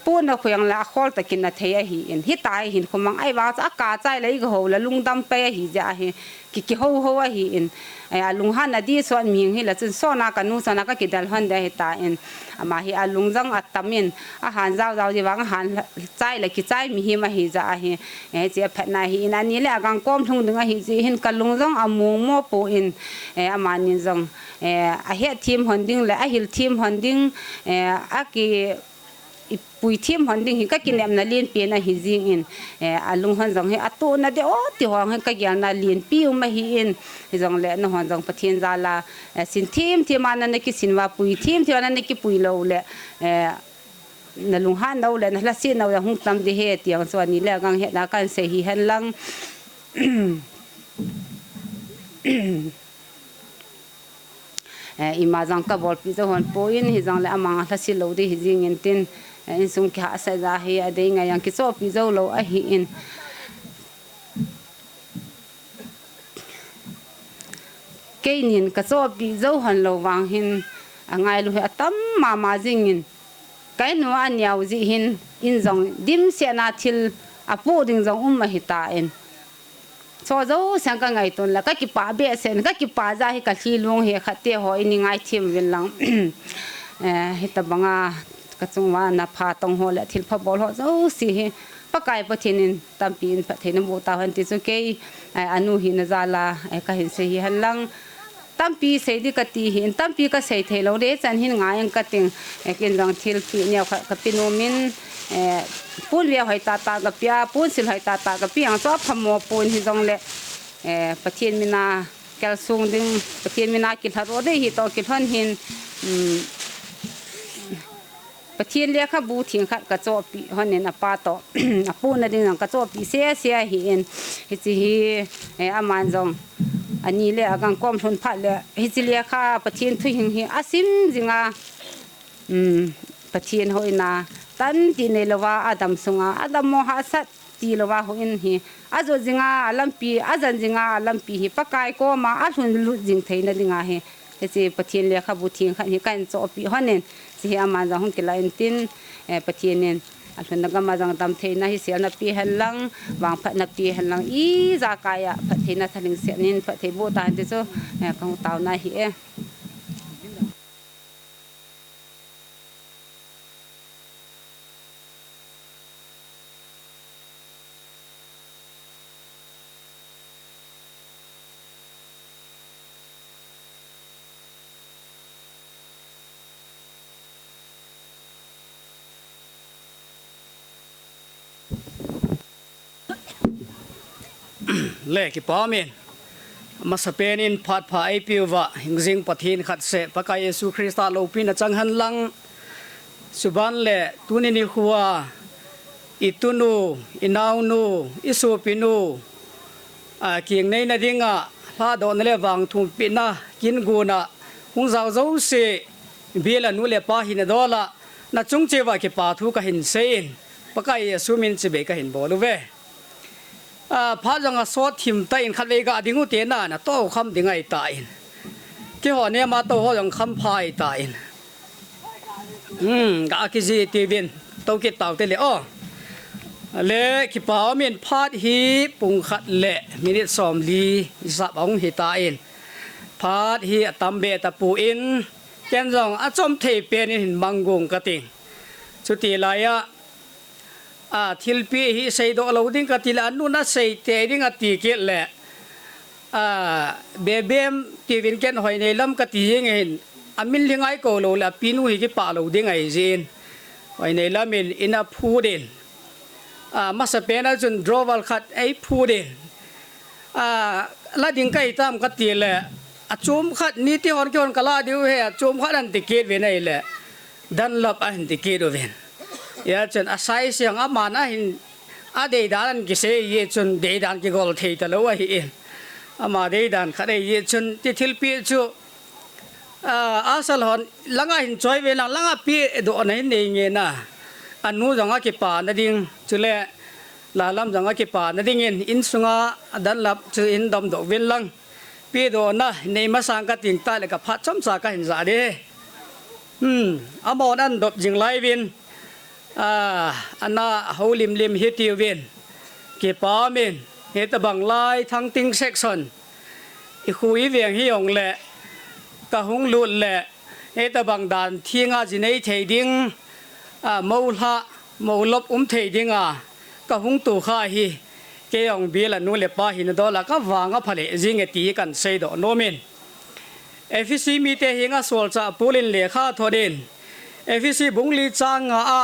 Pon akhui ang le akhol ta kina thei ahin. Hitia hin khumang ahivang chu akachai le igahou le lungdam pai ahi jeh ahi. Ki, kihou hou ahin. Eh, alunghanna di sot mihing hile chun sona kanu sona kakidel hon ding ahitan. Ama hi alung jong atam in, ahan jao jao jeh vang ahan chai le kichai mihem ahi jeh ahi. Eh, hiche aphatna ahin, ani le agang kom lhung ding ahi jeh hin kalung jong among mo pon. Eh, amanin jong Eh, ahet them hon ding le, ahil them hon ding, eh, aki, ipui them hon ding hi kakinepna lenpen ahi jing in, eh, alung hon jong hi atohna deh o ti ho hi kagelna lenpi um ahin, hijongle nahon jong Pathen jal a, eh, sin them them a nana kisin uva, pui them them a nana kipui lou le, eh, nalunghan nau le, nalhaset nau le hung tam ding ahi ti jong chu ani le agang hetna kahin sei hi hen lang. Eh, ima jong kabolpi jou hon pon, hijongle amang alhaset lou ding hi jing in tin, eh, insung kihahsat jeh hi adei ngai jong kichohpi jou lou ahin. Keinin kachohpi jou hon lou vang hin, angailu hi atam mama jing in, kainu aneo jeh hin, in jong dimset na thil apoh ding jong um ahitan. Cho jousen kangaito le, kakipah behseh in, kakipah jeh hi kalhi lung hi khat te ho in ngai them uvin lang. Eh, hitabanga kachung uva napha tong ho le thilpha bol ho jouse hi Pakai Pathen in tampi in phatthei naboh tauhen ti chu kei, eh, anu hina jal a, eh, kahin sei hi hen lang. Tampi sei ding kati hin, tampi kasei thei lou ding, chan hin ngai ang kating, eh, ken jong thilpeh neo khat kape nom in, eh, pon ve hoi tah tah kapea, pon sil hoi tah tah kapea, ang chu aphamo pon hijongle, eh, Pathen mina kelsung ding, Pathen mina kilhadoh ding hi toh kilhon hin, um, Pathen lekhabu theng khat kachohpeh hon in apa toh, apohna ding jong kachohpeh sese ahin, hiche hi, eh, aman jong, Ani le agangkom lhun phat le, hiche lekha Pathen thuhing hi asim jinga, um, Pathen hoina tan ti neilouva, adam sunga adam mo hahsat tilouva houin hi ajot jinga alampi, ajan jinga alampi hi Pakai koma alhun lut jing theina dinga hi, hiche Pathen lekhabu theng khat hi kahin chohpeh lhonin, hiche hi aman jong hung kilah intin, eh, Pathen in alhunna gama jong damtheina hiselna pe hen lang, vangphatna pe hen lang, ijakai a phattheina thalheng set in phatthei boh tahen ti chu, eh, kahung taona ahi e. Le kipa umin, masapen in phat pha eipeuva hingjing Pathen khat seh Pakai Jesu Christa loupina chang hen lang, chuban le tuni nikhoa itunu, inaonu, isopinu, a, kingneina dinga lhadohna le vangthumpina kin guna hung jao jouse, bela nu le pa hina dola, nachung cheh uva kipa thu kahin seiyin, Pakai Jesu min chibai kahin bol uve. A, phat jong asot thim tan khatvei ga ding ute na, natoh kham ding ahitan. Keiho nema tou ho jong kham pha ahitan. Hmm, ga kijih tiuvin, tou kit taute le o. Le kipa umin phat hi pung khat le minute somli jap ahung hitan. Phat hi atam be tapon, ken jong achom thei penin hin mang gung kating. Chuti laiya, a, thilpeh hi seidoh lou ding kati le, anun asei tei ding ati kit le, a, Bebem tiuvin ken Hoineilam kati jeng in, amin lhingai kou lou le, apinu hi kipah lou ding ahi jeh in, Hoineilam in, in aphut in, a, masapen a chun drawer khat eiphut in, a, la ding kahi tam kati le, achom khat, niti hon kihon kala diu ahi, achom khat ahin ti kit uvin ahile, Dunlop ahin ti kit uvin. Hia chun a size jong aman ahin, adeidan ahin kisei jeh chun deidan kigol thei talou ahin. Ama deidan khat ahi jeh chun ti thilpeh chu, a, asal hon langa hin choi uvin lang, langa pehdohna hin nei nge na. Anu jong akipana ding, chule Lalam jong akipana dingin, insunga Dunlop chu hin domdoh uvin lang. Pehdohna nei masang kating tah le kaphat chomcha kahin ja ding. Hmm, amahon ahin dop jing lai uvin, a, ana houlim lim hitiuvin. Kipa umin, hitabang lai Thangting section ikhu iveng hijongle, kahung lut le, hitabang dan thenga ji nei thei ding, a, moulha, moulop um thei dinga kahung tokha hi, kei jong bela nu le pa hina dola kavang aphalheh jinge ti hi kahin seidoh nomin. Ephesi mite henga solchah Paul in lekha athot in, Ephesi bung li chang nga a,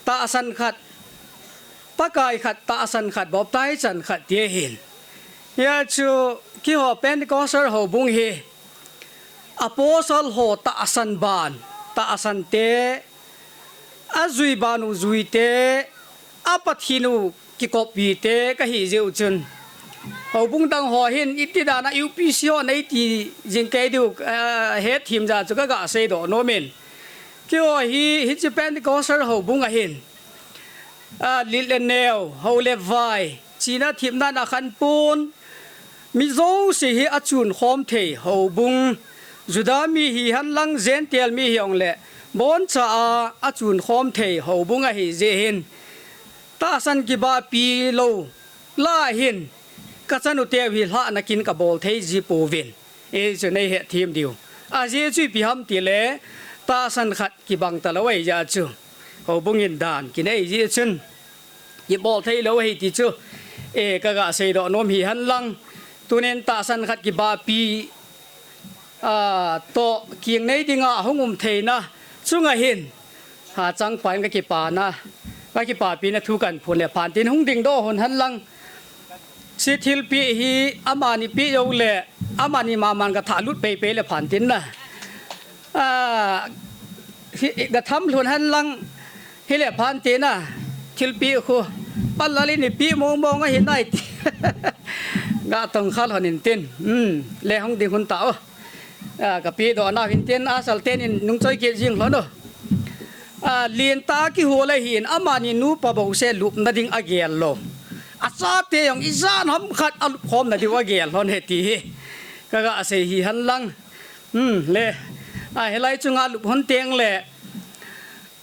tahsan khat, Pakai khat, tahsan khat, baptize chan khat ti ahin. Hia chu keiho Pentecostal houbung hi, apostle ho tahsan ban, tahsan te, ajui ban u jui te, a Pathen u kikoppi te kahi jeh u chun, houbung dang ho hin iti dan a U P C ho nei ti jing kei diu, eh, hetthem jeh chu kaga seidoh nomin. Keiho hi, hiche Pentecostal houbung a hin, a, lit le neo, hou le vai, chihna themna in akhan pon, mi jouse hi achun khom thei houbung, Juda mi hihen lang Gentile mi hijongle, boncha a achun khom thei houbung ahi jeh hin, tahsan kibahpi lou lah a hin, kachanu teu hi lhahna kin kabol thei ji pouvin, hichu nei hetthem diu. Ajeh chu ipi ham tile, tahsan khat kibang talou ahi jeh chu, houbung in dan kinei jeh chun, kibol thei lou ahi ti chu, e, kaga seidoh nom hihen lang. Tunin tahsan khat kibahpi, a, toh kingnei dinga ahung um theina chunga hin, hachangpa in kakipana, kakipapina thu kahin phong le phan tin, hung dingdoh hon hen lang. Hiche thilpeh hi amani peh jou le, amani maman kathah lut peipei le phan tin na. A, hi, gatham lhun hen lang, hile phan tin na, thilpeh khu. Panlal in ipeh mong mong ahi nai ti. Ka tong khal hon in tin. Hmm, le hung ding hun ta o. A, ka pi do na hin tin a sal ten in nung choi ke jing lhon o. A, lien ta ki ho le hin ama ni nu pa bo se lup na ding a gel lo. A cha te jong i jan ham khat a lup khom na diu a gel lhon he ti hi. Ka ga sei hi han lang. Hmm, le. A, he lai chunga lup hon teng le.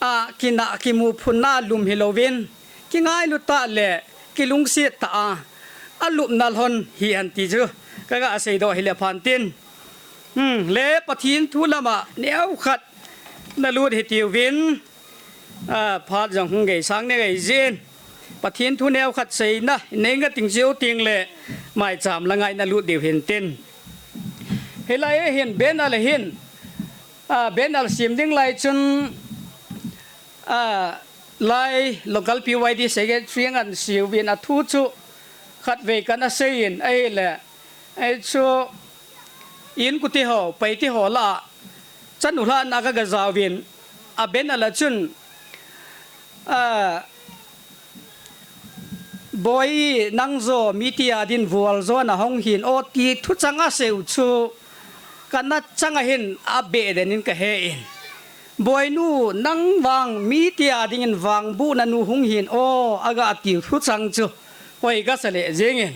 A, kina kimu phun na lum hi lovin. Ki ngailu ta le, ki lungsiat ta a. A lup na lhon hi han ti chu. Ka ga sei do hi le phan tin. Hmm, le Pathian thu lama neo khat na lut hi tiu vin. A, phat jong hung gei sang ne gei jin. Pathian thu neo khat sei na, nei nga ting jiu ting le, mai cham la ngai na lut diu hin tin. Hi lai hin, ben a le hin. A, ben a le sim ding lai chun, a, lai local P Y D secretary ngan siu vin a thu chu khat vei kan a sei in, a hi le, Ei chu in kuti ho, pai ti ho la, chan u hla na ka ga zau vin, a ben a la chun, a, boi nang zo mi ti a din vual zo na hong hin o ti thu chang a seu chu, ka na chang a hin a be den in ka he in. Boi nu nang vang mi ti a ding in vang bu na nu hung hin o, a ga ti thu chang chu, hoi ka sa le jing in.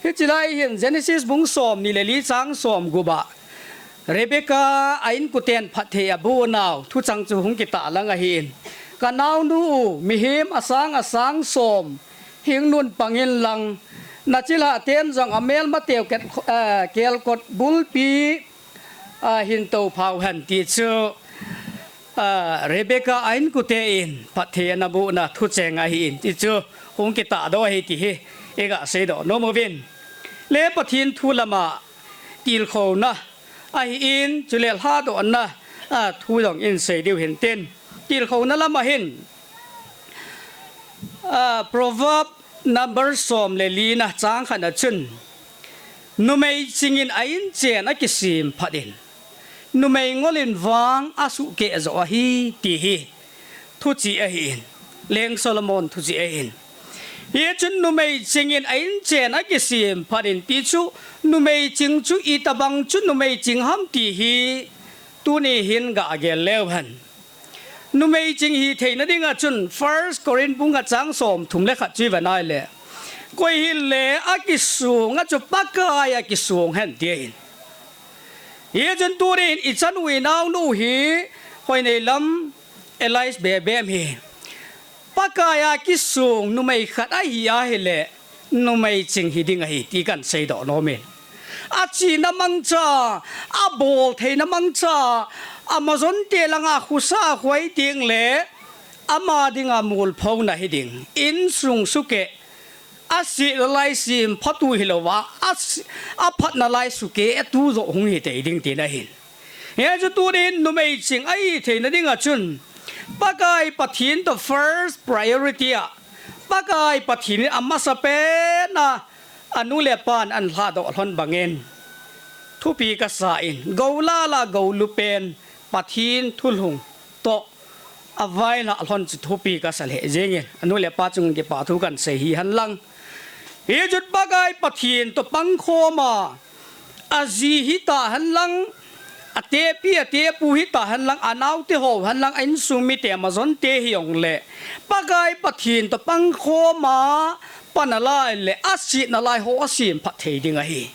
Hichi lai hin Genesis bung som ni le li chang som gup a Rebecca a inkoten phatthei a bu nau thuchang chu hung kitah lang ahi in. Ka naunu u, mihem asang asang som, hingnun pang in lang, na chilhah ten jong a melma teu ket, eh, kelkot bulpi, a, hin to phau hen ti chu, a, Rebecca a inkote in phatthei ana bu na thucheng ahi in ti chu hung kitah do ahi ti hi i ga sei do nom uvin. Le Pathian thu lama tilkhouna ahi in, chule lhadohna, a, thu jong in sei diu hin tin. Tilkhouna lama hin, a, Proverb number som le li na chang khat na chun, numei ching in a inchen a kisem phat in, numei ngol in vang a suhkeh jo ahi ti hi thuchih ahi in, Leng Solomon thuchih ahi in. Hi chun numei ching in a inchen a kisem phat in ti chu, numei ching chu itobang chu numei ching ham ti hi tuni hin ga gel leu hen. Numei ching hi theina dinga chun First Corinth bung nga chang som thum le khat chu i va nai le, koi hin le a kisung a chu Pakai a kisung hen ti ahi in. Hi chun tuni hin i chanu i naunu hi hoi nei lam Elias Bebem hi Pakai a kisung numei khat ahi a hi le, numei ching hi ding ahi ti kan sei do nom in. A chihna mangcha, a bol theina mangcha, a mazon te langa khusa huai ting le, ama dinga mulphouna hi ding. Insung suhkeh, a sihna lai sem phatu hi lo va, a si-, a phatna lai suhkeh, a tu jo hung hi tei ding tina hin. Hi chu tuni hin numei ching ahi theina dinga chun, Pakai Pathian to first priority a, Pakai Pathian in a masa pen a, a nu le pan an lhadoh lhon bangin, thupi ka sa in, go la la go lu pen, Pathian thulhung to a vai la lhon chu thupi ka sa le jing in, a nu le pa chung kipa thu kan sei hi han lang. Hi chun Pakai Pathian to pangkhom a, a ji hi ta hen lang, a tepi, a tepu hi ta hen lang, a naute ho hen lang, a insung mite mazon te hi ong le, Pakai Pathian to pangkhom a, pan a lai le, a sihna lai ho a sem phat thei ding ahi.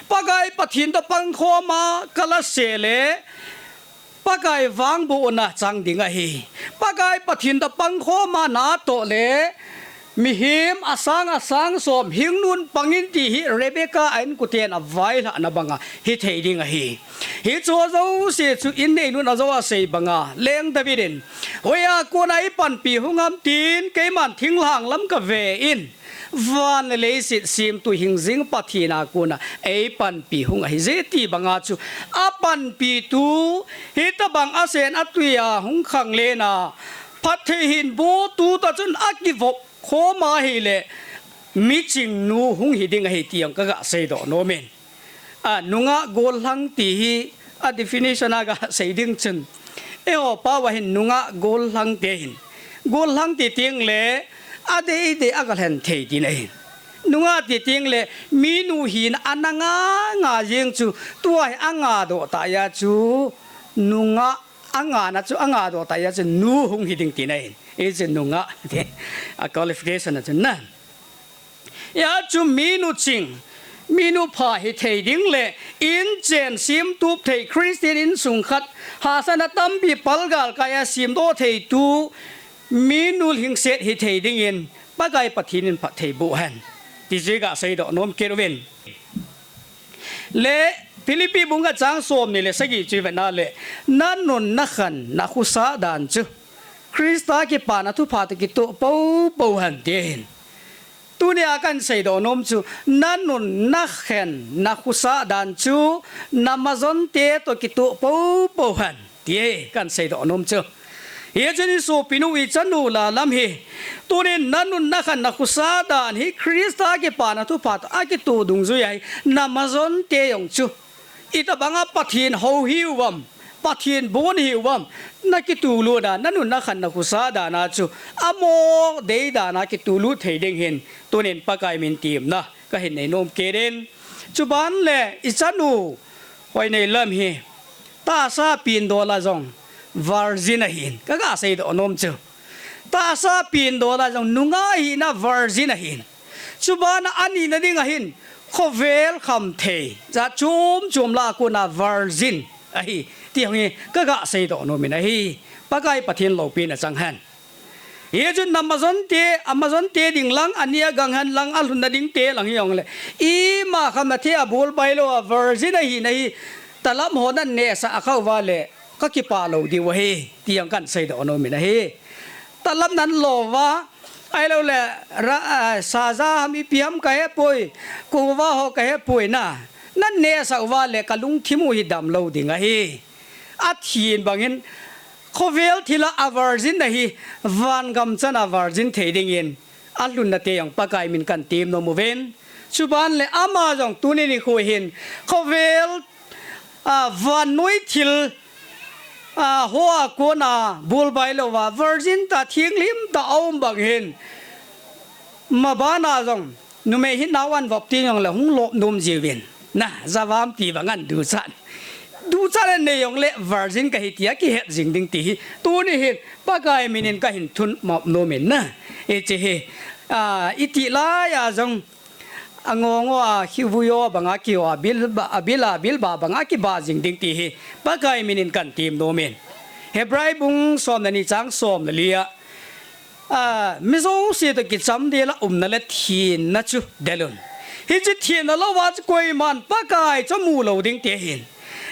Pakai Pathian to pangkhom a, ka la se le, Pakai vangbohna chang ding ahi. Pakai Pathian to pangkhom a na to le, mihem asang asang som hingnun pang in ti hi Rebecca a inkoten a vailhahna banga hi thei ding ahi. Hi chu jouse chu in neinun a jo a sei banga, Leng David in, hoiya kona i panpi hung ham tin, keiman thinglhang lam ka ve in, van le leiset semtu hingjing Pathian a kona ei panpi hung ahi je ti banga chu a panpitu, hitabang a sen a tui a hung khanglen a, phatthei hin bohtu ta chun a kivop khom a hi le, miching nu hung hi ding ahi ti ong ka ga sei do nom in. A, nungah gollhang ti hi a definition a ga sei ding chun, eiho pau a hin nungah gollhang te hin, gollhang ti teng le a dei dei a ga lhen thei tina hin. Nungah ti teng le, minu hina ana nga nga jeng chu, tua hi anga doh ta a chu, nungah anga na chu, anga doh ta a chu, nu hung hi ding tina ahin. Hichu nungah, ti, a qualification a chu na. Hia chu minu ching, minu pha hi thei ding le, inchen semtup thei Christian insung khat, hahsatna tampi palgal kai a semdoh thei tu, minu lhingset hi thei dingin, Pakai Pathen in phatthei boh hen. Ti chu ka seidoh nom kit uvin. Le Philippi bung khat chang somni le sagi chu i vet na le, na nun na khan na khosa dan chu Christa kipana thupha toh kitoh popo hen ti ahin. Tunia kan seidoh nom chu, na nun na khan na khosa dan chu na majonte toh kitoh popo hen. Ti hi kan seidoh nom chu. Hichun i sopinu i chanu la lam hi. Tunin na nun na khan na khosa dan hi Christa kipana thupha toh akitoh dungjui ahi na majonte jong chu. Itobanga Pathen hou hiu vam, Pathen bon hiu vam, na kitoh lut a, na nun na khan na khosa dan a chu, amo dei dan a kitoh lut thei ding hin, tunin Pakai min temna ka hin nei nom kit in. Chuban le i chanu Hoineilam hi, tahsa pindol a jong virgin ahin, ka ga seidoh nom chu. Tahsa pindol a jong nungah hina virgin ahin. Chuban a ani na ding ahin, khovel kham thei, jat chom chom lah a kona virgin ahi, ti hi ka ga seidoh nom in ahi. Pakai Pathen loupina chang hen. Hichun na majonte, a majonte ding lang, ani a gang hen lang, a lhunna dingte lang hi jong le, ima kham a thei a bul bai lou a virgin ahina hi, talap ho nan nehsah a kha uva le, ka kipah lou diu ahi, ti jong kan seidoh nom in ahi. Talap nan lo uva, ahilou le, ra, a, saja ham ipi ham ka he poi, kuva ho ka he poi na, nan nehsah uva le, ka lungthim u hi dam lou ding ahi. Athin bangin, khovel thil a a virgin na hi, vangam chan a virgin thei dingin, a lhunna te jong Pakai min kan tem nom uvin. Chuban le ama jong tunin i khu hin, khovel, a, vannoi thil, a, ho a kona bul bai lou va, virgin ta thianghlim ta a um bang hin, maban a jong, numei hi nao an vop ti jong le hung lop nom jiuvin. Na, javam ti bang an duchat. Duchat an nei jong le virgin ka hi ti a kihet jing ding ti hi. Tuni hin, Pakai min in ka hin thum mop nom in na. Hiche hi, a, i ti lai a jong, a ngo ngo a, hi vui o bang a ki o a, bil ba, a bil a, bil ba bang a kiba jing ding ti hi. Pakai min in kan tem nom in. Hebrai bung som le ni chang som le li a. A, mi jouse toh kicham del a umna le thenna chu del un. Hiche thenna lou a chu koiman Pakai chu mu lou ding ti ahin.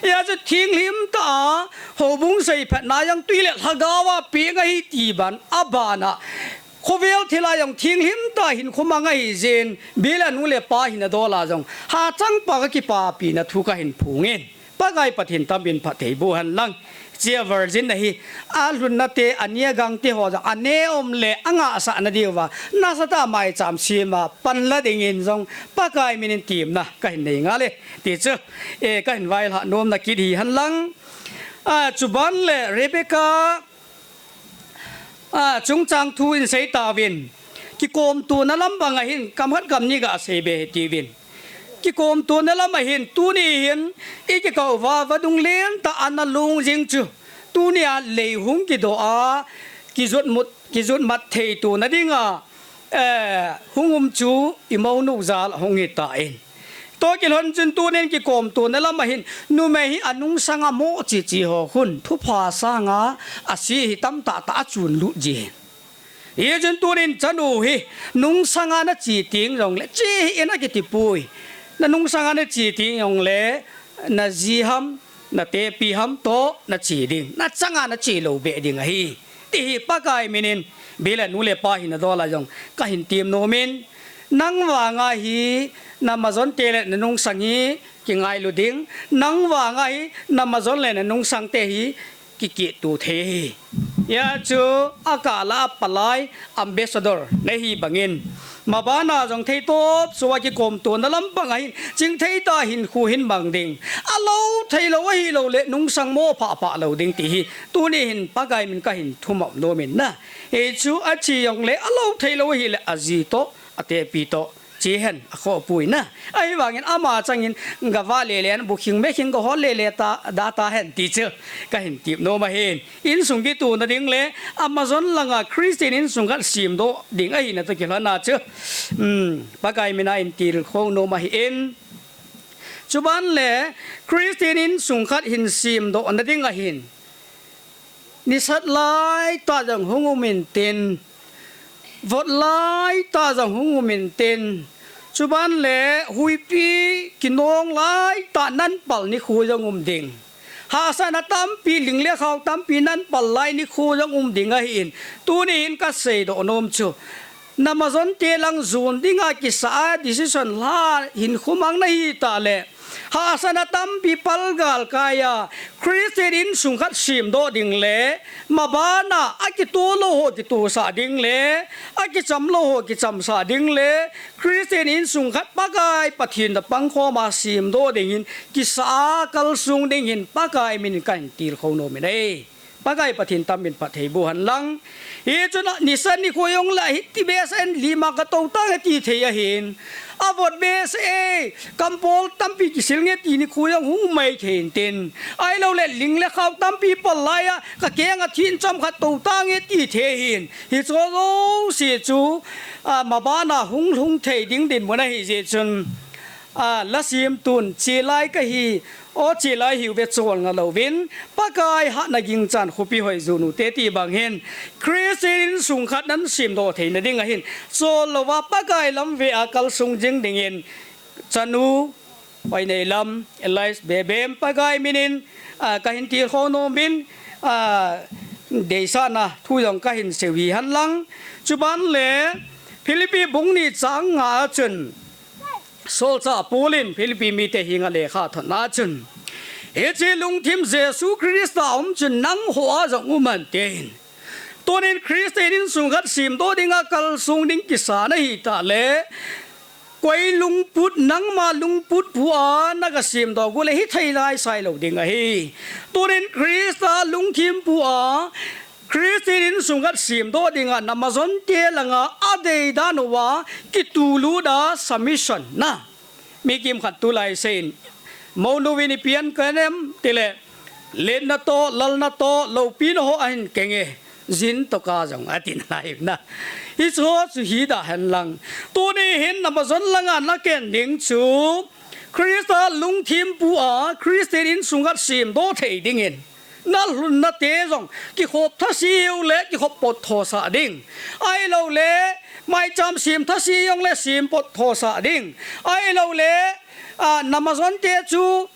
Hia chu thianghlim ta a, houbung seiphatna jong tui le lhagao a peng ahi ti ban a ban a. Khovel thil a jong thianghlim ta hinkho mang ahi jeh in, bil a nu le pa hina dol a jong, hachang pa ka kipapina thu ka hin phong in. Pakai Pathen tam in phatthei boh hen lang. Hiche a virgin na hi, a lhunna te, a ni a gang te ho jong, a ne um le, a ngahsah na diu va, nasatah a maicham sem a, pan la ding in jong, Pakai min in temna, ka hin nei ngal e. Ti chu, e, ka hin vailhah nomna kit hi hen lang. A, chuban le Rebecca, a, chungchang thu in sei tauvin, kikomtona lam bang a hin, kam khat kam ni ga sei be hite uvin. Kikomtona lam a hin, tuni hin, i kikah uva, vadung lentah a na lung jing chu. Tuni a lei hung kidoh a, kijot mut, kijot mat thei tona ding a, eh, hung um chu, i monu jal hung hi tan. Toh kilhon chun tunin kikomtona lam a hin, numei hi a nungsang a mo chi chi ho khun, thupha sang a, a si hi tamtah tah a chun lut ji hin. Hichun tunin chanu hi, nungsang a na chi teng jong le, chi hi in a kiti poi. Na nungsang a na chi teng jong le, na ji ham, na tepi ham toh, na chi ding. Na chang a na chi lou be ding ahi. Ti hi Pakai min in, bil a nu le pa hina dol a jong, ka hin tem nom in. Nang vang a hi, na majon te le na nungsang hi, kingailu ding. Nang vang a hi, na majon le na nungsang te hi, kikit tu thei hi. Hia chu a kah la a palai ambassador na hi bangin. Maban a jong thei tawp sua kikomtona lam bang a hin chingthei ta hinkho hin mang ding. A lo thei lou ahi lou le nungsang mo phah phah lou ding ti hi. Tuni hin Pakai min ka hin thum mop nom in na. Hichu a chi jong le a lo thei lou ahi le a ji toh, a tepi toh. ti hen, akhohpui na. Ahivangin ama changin gava lele, bukhing mekhing gahol lele ta, da ta hen ti chu kahin tep nom ahin. Insung kitoh nading le Amazon langa Christian insung khat semdoh ding ahina toh kilhon a chu, um, Pakai mina hin tilkhou nom ahin. Chuban le Christian insung khat hin semdoh nading ahin. Nisat laitah jong hung um intin, vot laitah jong hung um intin, chuban le huipi kinong laitah nanpal nikho jong um ding. Hahsatna tampi, ling le khao tampi nanpal lai nikho jong um ding ahin. Tuni hin kaseidoh nom chu, Amazon te lang jon dinga kisa a decision la hinkho mang nahi tah le, hahsatna tampi palgal kai a, Christian insung khat semdoh ding le, mabana akitoh lou ho kitohsah ding le, akicham lou ho kichamsah ding le, Christian insung khat Pakai Pathen toh pangkhom a semdoh ding hin, kisa a kalsong ding hin Pakai min in kahin tilkhou nom in ahi. Pakai Pathen tam in phatthei boh hen lang. Hichun a, nisat nikho jong le hiti behseh in lima katou tange ti thei ahin. Avot behseh e, kampol tampi kisil nge ti nikho jong hung mai thei intin. Ahilou le ling le khao tampi pal lai a, kakeng a thin chomkhat tou tange ti thei ahin. Hicho jouse chu, a, mabana hung lhung thei ding dinmun ahi jeh chun, a, la semtun chelai kahi, o chelai hiuve cholngah louvin, Pakai hatna ginchan khopi hoi jonu te ti bang hin, Christian insung khat nan semdoh theina ding ahin, chol louva Pakai lam ve a kalsong jing dingin, chanu, Hoineilam, Elias Bebem, Pakai min in, a, kahin tilkhou nom in, a, deisahna thu jong kahin seiu hi hen lang. Chuban le Philippi bung ni chang nga a chun, Solchah Paul in Philippi mite henga lekha thotna a chun, hiche lungthim Jesu Christa a um chun nangho a jong um hen tin. Tunin Christian insung khat semdoh dinga kalsong ding kisa nahi tah le, koi lungput, nangma lungput pu a naga semdoh u le hithei lai sailou ding ahi. Tunin Christa lungthim pu a Christian insung khat semdoh dinga Amazon te langa adei dan uva kitulut a submission na. Mi kimkhat tulai seiyin, mounu vin ipi ahin keng em tile, letna toh, lalna toh, loupina ho ahin keng e, jin toh ka jong atin lai na. Hicho chu hi da hen lang. Tuni hin Amazon langa nakeng ding chu, Christa lungthim pu a, Christian insung khat semdoh thei dingin. Nalhunna te jong kikhop thase u le kikhop pot thosah ding. Ahilou le, maicham sem thase jong le sem pot thosah ding. Ahilou le, a, Amazon te chu,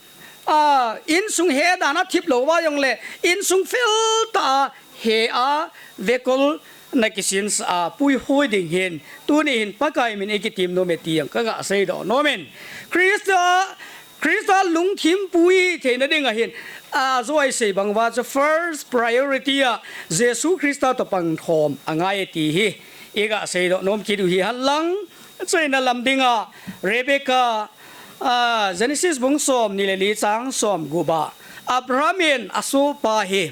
a, insung he dan a thip lou va jong le, insung fel tah a he a vekol na kisinsah a puihoi ding hin. Tuni hin Pakai min in kitem nom e ti jong kaga seidoh nom in. Christa Christa lungthim pu itheina ding ahin, a, ajou a isei bang uva chu first priority a Jesu Christa toh pangkhom angai ti hi iga seidoh nom kit u hi hen lang. Chuina lam dinga Rebecca, a, Genesis bung som ni le li chang som gup a Abraham in asohpa hi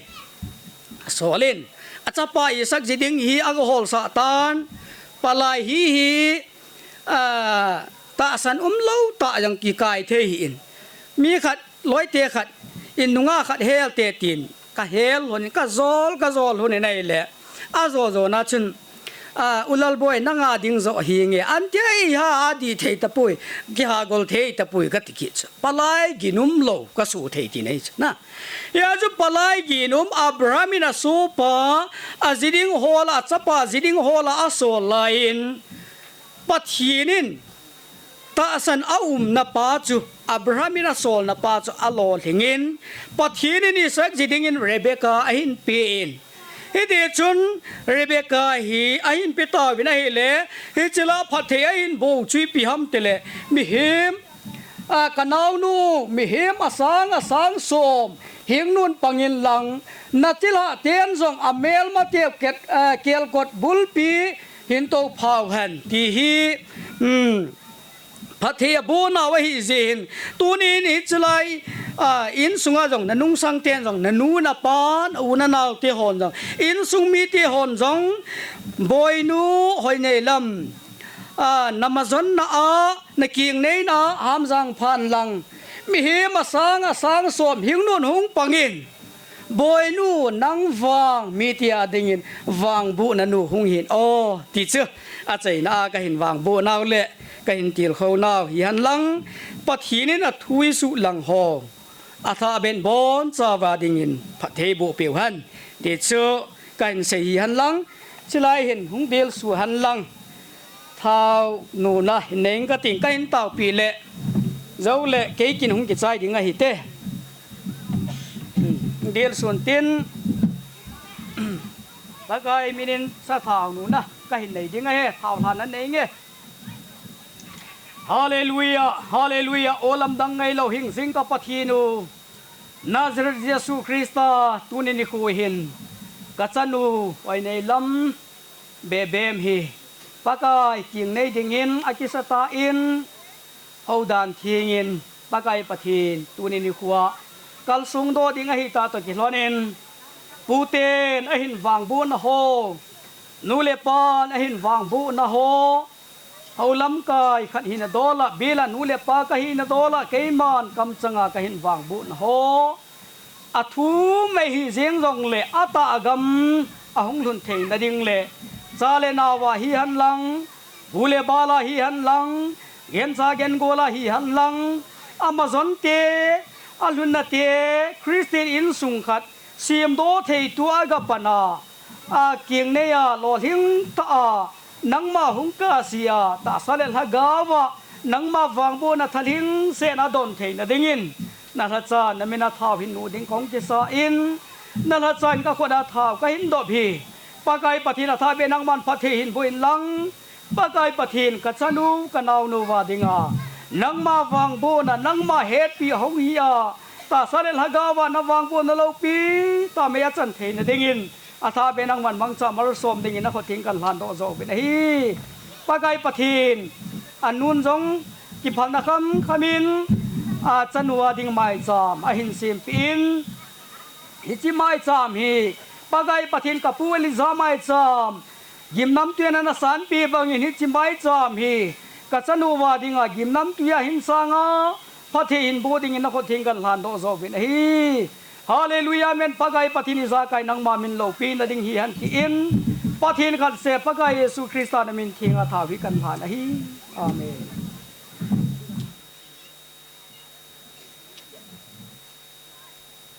asol in, achapa Isaac ji ding hi aga holsah tan, palai hi hi, a, tahsan umlou tah jong kikai thei hi in. Mi khat, loite khat in nunga khat hel te tin, kahel lhon in, kajol, kajol lhon in ahile, ajol jol na chun, a, U Lalboi, nanga ding joh hinge, anti eiha adih thei tapoi, kiha gol thei tapoi kati kit chu. Palai ginum lou kasuh thei ti nei chu na. Hia chu palai ginum Abraham in asohpa, aji ding hol a, achapa ji ding hol a asol lai in, Pathen in tahsan a umna pa chu, Abraham in asolna pa chu alolhing in, Pathen in Isaac ji dingin Rebecca ahin pe in. Hiti chun Rebecca hi ahin pe tauvin ahile, hiche lah a phatthei ahin boh u chu ipi ham tile, mihem, a, kanaonu, mihem asang, asang som, hingnun pang in lang, nachilhah ten jong amelma teu ket, a, kelkot bulpi hin tophau hen, ti hi, um, phatthei aboh nau ahi jeh hin, tunin hiche lai, a, insunga jong nanungsang ten jong, nanu, napa, nau, nanao te hon jong, insung mite hon jong, Boinu, Hoineilam, a, na majonna a, na kingneina a, hamjang phan lang. Mihem asang, asang som, hingnun hung pangin. Boinu, nang vang, mite a dingin, vangbohna nu hung hin. O, ti chu, achaina a kahin vangboh nau le, kahin tilkhou nau, hihen lang, Pathen in athu isuh lang ho. Athah beh in boncha uva dingin phatthei boh peh uhen. Ti chu kahin sei hihen lang, chulai hin hung dilsu hen lang. Thao nuna hin nei inge kating, kahin taopi le. Jou le kei kin hung kichai ding ahi te. Dilsun tin. Pakai minin sa thao nuna kahin nei ding ahi, thao lhan nei inge. Hallelujah, hallelujah. O lamdang ngailou hingjing ka Pathen u, Nazareth Jesu Christa, tuni nikho hin kachanu Waineilam Bebem hi Pakai kingnei dingin akisah tan, houdan thengin Pakai Pathen tuni nikho a kalsong doh ding ahi tah toh kilhonin, puten ahin vangbohna ho, nu le pan ahin vangbohna ho, hou lamkai khat hina dola, bila nu le pa kahina dola, keiman kamchanga kahin vangbohna ho. Athum ahi jeng jongle, atah agam ahung lhun theina ding le, cha le nao a hihen lang, bu le bal a hihen lang, gencha gengol a hihen lang, amajonte, alhunnate, Christian insung khat, semdoh thei tua aga pan a, akingnei a, lolhing tah a, nangma hung kahse a, tahsa le lhagao a, nangma vangbohna thalhingsetna don theina dingin, na lhacha, na min a thao hin nu ding kahung kisah in, na lhacha in ka khut a thao kahin dop hi. Pakai Pathen athah beh in nangman phatthei hin boh in lang, Pakai Pathen, kachanu, kanaonu a dinga nangma vangbohna, nangma hetpi hung hi a, tahsa le lhagao a na vangbohna loupi tah mei a chan theina dingin, athah beh in nangman mangcha malsom dingin na khut theng kalhan doh joh uvin ahi. Pakai Pathen, anun jong kiphalna khamkham in, achanu a ding maicham ahin sempeh in, hiche maicham hi Pakai Pathen, ka pu Elijah maicham, gimnamtui a ana sanpeh bangin hiche maicham hi kachanu a dinga gimnamtui a hin sang a, phatthei hin boh dingin na khut theng kalhan doh joh uvin ahi. Hallelujah, amen. Pakai Pathen, ijakai nangma min loupina ding hihen tin, Pathen khat seh Pakai Jesu Christa na min theng a thao hi kalhan ahi. Amen.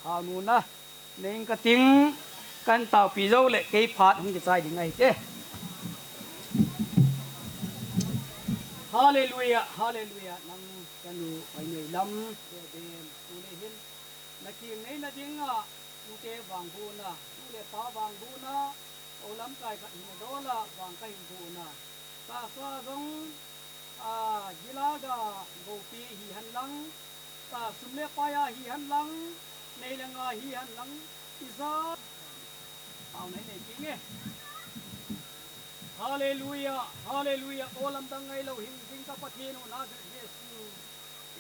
Thao nuna nei inge kating, kahin taopi jou le kei phat hung kichai ding ahi te. Hallelujah, hallelujah. Nang kanu Waineilam Bebem, tuni hin na kingneina dinga, pute vangbohna, nu le pa vangbohna, hou lamkai khat hina dola vang kahin bohna. Tahsa jong, a, gilaga gopi hihen lang, tahsa sum le pai a hihen lang, nei le gou a hihen lang, ijat. Amen, nei kit inge. Hallelujah, hallelujah. O lamdang ngailou hingjing ka Pathen u Nazareth Jesu,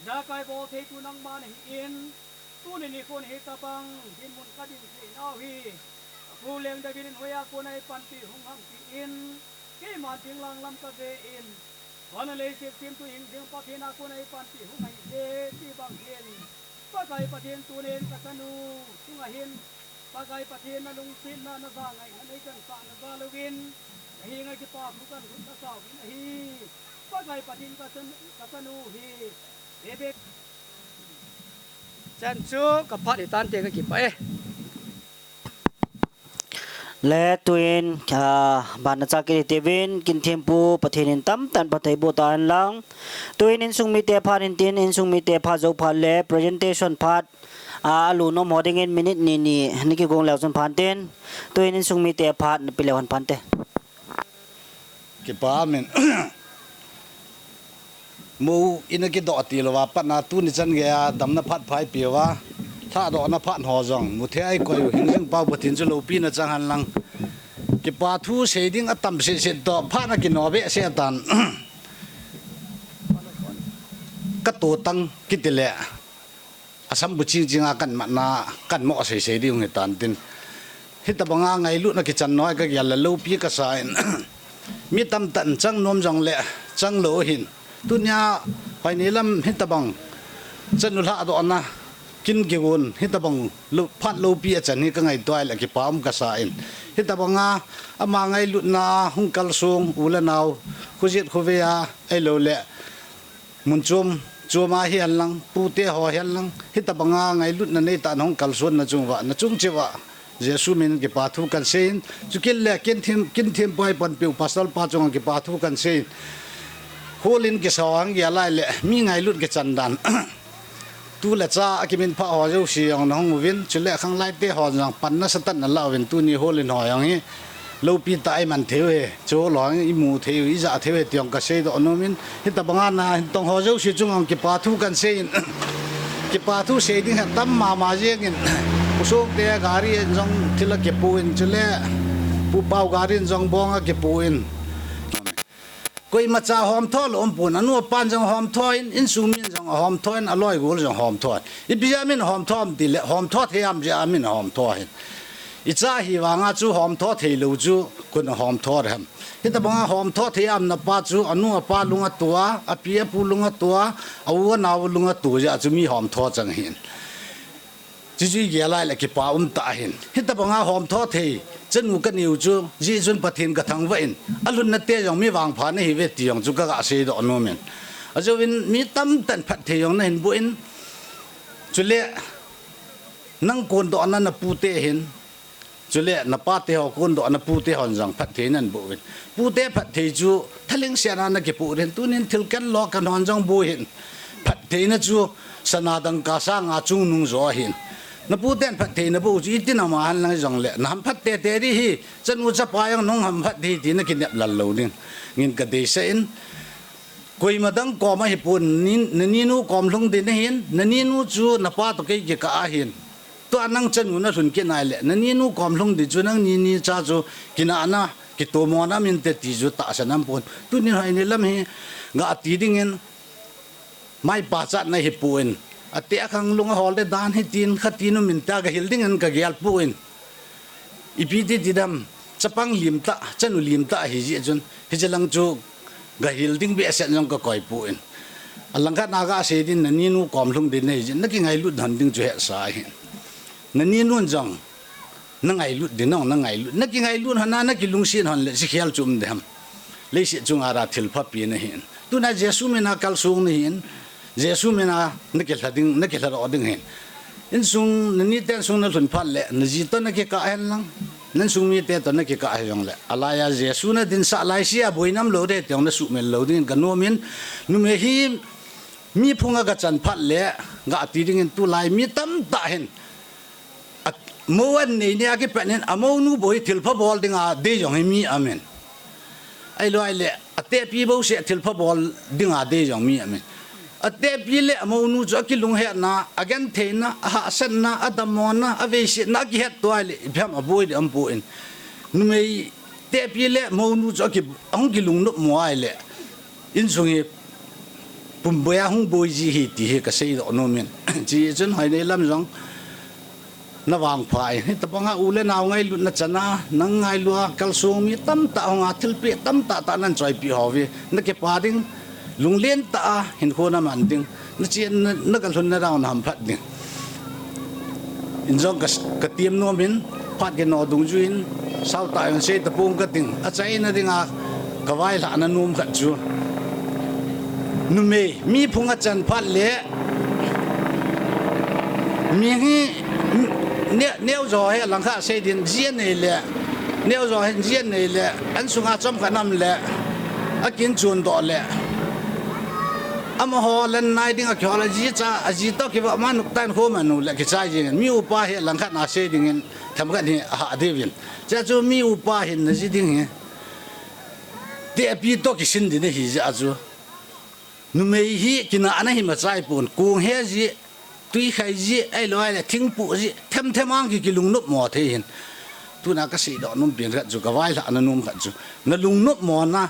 ijakai bol theitu nangma nahin, tuni nikho hin hitabang dinmun kadin thei nau hi, ka pu Leng David in hoiya kona eipanpi hung hampi in, keiman ding lang lam kaven, van le leiset semtu hingjing Pathen a kona eipanpi hung ahije ti bang hin, Pakai Pathen, tunin kachanu chunga hin, Pakai Pathen, na lungsetna, na jangaina, na nei kansahna jal uvin, na henga kipa thu kahin lhut kasa uvin ahi. Pakai Pathen, kachanu, kachanu hi, bebe. Chan chu ka phat hitante, kakipah e. Le tuin, ah, banna cha kiti uvin, kin thempu Pathen in tamtah in phatthei boh tahen lang. Tuin insung mite phat hintin, insung mite phat jou phat le presentation phat, ah, alu nom ho dingin minute ni ni, ni kigong leu chun phat intin. Tuin insung mite phat, na pe leu hen phat inte. Kipah amen. Mou ina kidoh ti louva, patna tuni chan geiya damna phat pha eipeuva, lhadohna phat ho jong mu thei a eikoi u hingjing pau Pathen chu loupina chang hen lang. Kipa thu sei ding atam sese toh, phat na kino behseh tan. Ka to tang kiti le. Asam bu ching ching a kan matna, kan mo sei sei ding hitan tin. Hitabanga ngailutna kichan noi ka gel le loupi kasa in. Mi tamtah in chang nom jongle chang lou hin. Tunia Hoineilam hitabang chanu lhahdohna kin kigon hitabang lo, phat loupi achan hi kangaito ahile kipa um kasa in. Hitabanga ama ngailutna hung kalsong u le nao, khojet khovei a, ahilou le mun chom chom a hihen lang, pute ho hihen lang, hitabanga ngailutna neitah in hung kalsonna chung uva, na chung cheh uva Jesu min in kipa thu kahin sei in, chukit le kin thim, kin thim pai panpiu pastor pa chunga kipa thu kahin sei in. Hall in kisa hung gel ahile mi ngailut kichan dan. Tu le cha a kiminphah ho jouse jong nahung uvin, chule khanglhaite ho jong pan nasatah in nalah uvin, tuni hall in ho jong hi loupi tah a iman thei u ahi, chu hall ho jong imu thei u, ija thei u ahi ti jong kasei doh nom in, hitabanga nahin tong ho jouse chunga jong kipa thu kahin sei in, kipa thu sei ding hi atam mama jeng in, Pu Songte gari in jong thil akipoh in, chule Pu Pau gari in jong bong akipoh in. Koimacha homtho lou umpon, anu apan jong homtho in, insung min jong ahomtho in, aloi gol jong ahomtho in. Ipi jeh a min ahomtho ham tile, homtho thei ham jeh a min ahomtho ahin. Icha hi vanga chu homtho thei lou chu koin ahomtho ding ham? Hitabanga homtho thei a umna pa chu, anu apa lung ato a, api apu lung ato a, au anao lung ato jeh a chu mi homtho chang ahin. Chuchu igel ahile kipa um tah ahin. Hitabanga homtho thei chanu kanei u chu, jeh chun Pathen kathangvah in, alhunna te jong mi vangpha nahiuve ti jong chu kaga sei doh nom in. Ajouvin mi tamtah in phatthei jong nahin boh in. Chule nang kondohna napute hin, chule napate ho kondohna pute hon jong phatthei nahin boh uvin. Pute phatthei chu thalheng sena nakipoh ding, tunin thil ken lo kan hon jong boi hin. Phattheina chu sana dangka sanga chungnung jo ahin. Naputen phatthei naboh u chu itin ama hen lang jongle, nahamphat tete ding ahi, chanu chapa jong nahung hamphat ding ahi ti nakinep lal lou ding in kadeisah in. Koima dang kom ahipon, nin, naninu kom lhung ding nahin, naninu chu napa toh kei kikah ahin. Tua nang chanu nalhun kit nai le, naninu kom lhung ding chu nangni nicha chu kinahna, kitomona um inte ti chu tahsan aumpon. Tunin Hoineilam hi gati dingin, mai pachatna hipon, ate akhang lung ahol le dan hitin khatin um inte gahil dingin kagel pon. Ipi ti ti dam, chapang limtah, chanu limtah ahi jeh chun, hiche lang chu gahil ding behseh jong kakoi pon. Alangkhat a gasei ding, naninu kom lhung ding nahi jeh in, nakingailut lhon ding chu hetsa ahin. Naninun jong nangailut ding, nang nangailut, nakingailut lhon a, nakilungset lhon le, hiche khel chu um ding ham? Leiset chunga ra thilpha pen ahin. Tuna Jesu mina kalsong nahin, Jesu mina nakilha ding, nakilhadoh ding ahin. Insung, naniten sung nalhun phat le, naji toh nakikah hen lang, na insung mite toh nakikah hijongle, alaiya Jesu nadinsah laise a boina umlou ding ti jong nasuhmil lou dingin kanom in, numei hi mi phunga gachan phat le, gati dingin tulai mi tamtah hin, a, mou anei nia kipat in amounu bou hi thilpha bol dinga dei jong hi mi aumin. Ahilou le, atepi bouseh thilpha bol dinga dei jong mi aumin. Atepi le amounu chu akilunghetna, agentheina, ahahsatna, adamona, aveisetna, akihetto ahile, ipi ham aboi ding aumpon. Numei tepi le mounu chu aki, ahung kilungnopmo ahile, insung hi pumboiya hung boi ji ahi ti hi kaseidoh nom in. Chuchun Hoineilam jong navangpha in, hitabanga u le nao ngailutna chana nang ngailu a kalsong mi tamtah hunga thilpeh tamtah tah nahin choipeh ho uve, nakipa ding, lunglen tah a hinkho naman ding, nachen na, nagalhunna dang nahamphat ding in jong ka, katem nom in, phat kino dungjuiyin, sautah in sei tapong kating, achaina dinga kavailhahna nom khat chu, numei mi phunga chan phat le, mi hi, ne, neojo hi alangkhat sei ding, ji anei le, neojo hin ji anei le, ansunga chomkhat aum le, akinchondoh le, amaho lennai ding akihol le, ajicha, aji toh kivah ma noptah in khoman u le kichai jengin, mi upa hi alangkhat a sei dingin, themkhat hi ahah diuvin. Chuche chu mi upa hin naji ding hi, tepi toh kisin ding nahi jeh a chu, numei hi kinahna hi machai pon, kong he ji, twi khai ji, ahilou le thingpoh ji, themthem a ki, kilungnopmo thei hin. Tuna kaseidoh nom pen khat chu, kavailhahna nom khat chu, nalungnopmona,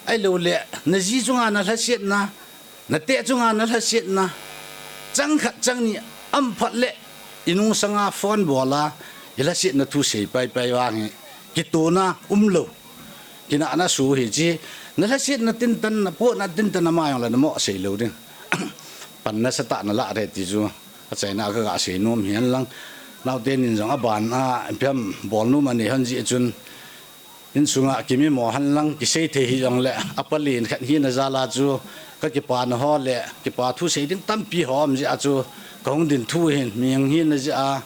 ahilou le naji chunga nalhasetna, nate chunga nalhasetna, chang khat chang ni aum phat le, inungsanga phone bol a, ilhasetna thu sei paipai vang hi, kitona umlou, Ina na su hi chi, na lhasetna tintan, na potna tintan ama jong la na mo sei lou ding. Pan nasatah na la re ti chu, achaina a ka ga sei nom hi hen lang. Naote nin jong aban a, ipi ham bol nom anei hon jeh chun, insunga kimi mo hen lang, kisei thei hi jong le, apalen khat hina jal a chu, ka kipana ho le, kipa thu sei ding tampi ho um jeh a chu, ka hung din thu hin, mi hung hina jeh a,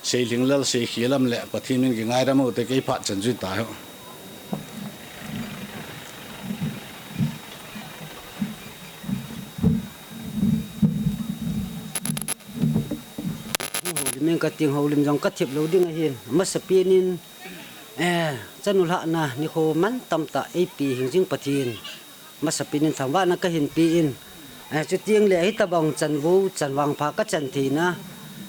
Seilhinglal, Seikhelam le Pathen min kingaidam u te kei phat chan jui ta ho. Houlim in ka ting houlim jong ka thep lou ding ahin. Masapen in, eh, chanu lhahna nikho mantam tah eipe hing jing Pathen. Masapen in thangvahna ka hin pe in. Eh, chuteng le hitabang chanvo, chanvang pha ka chan theina.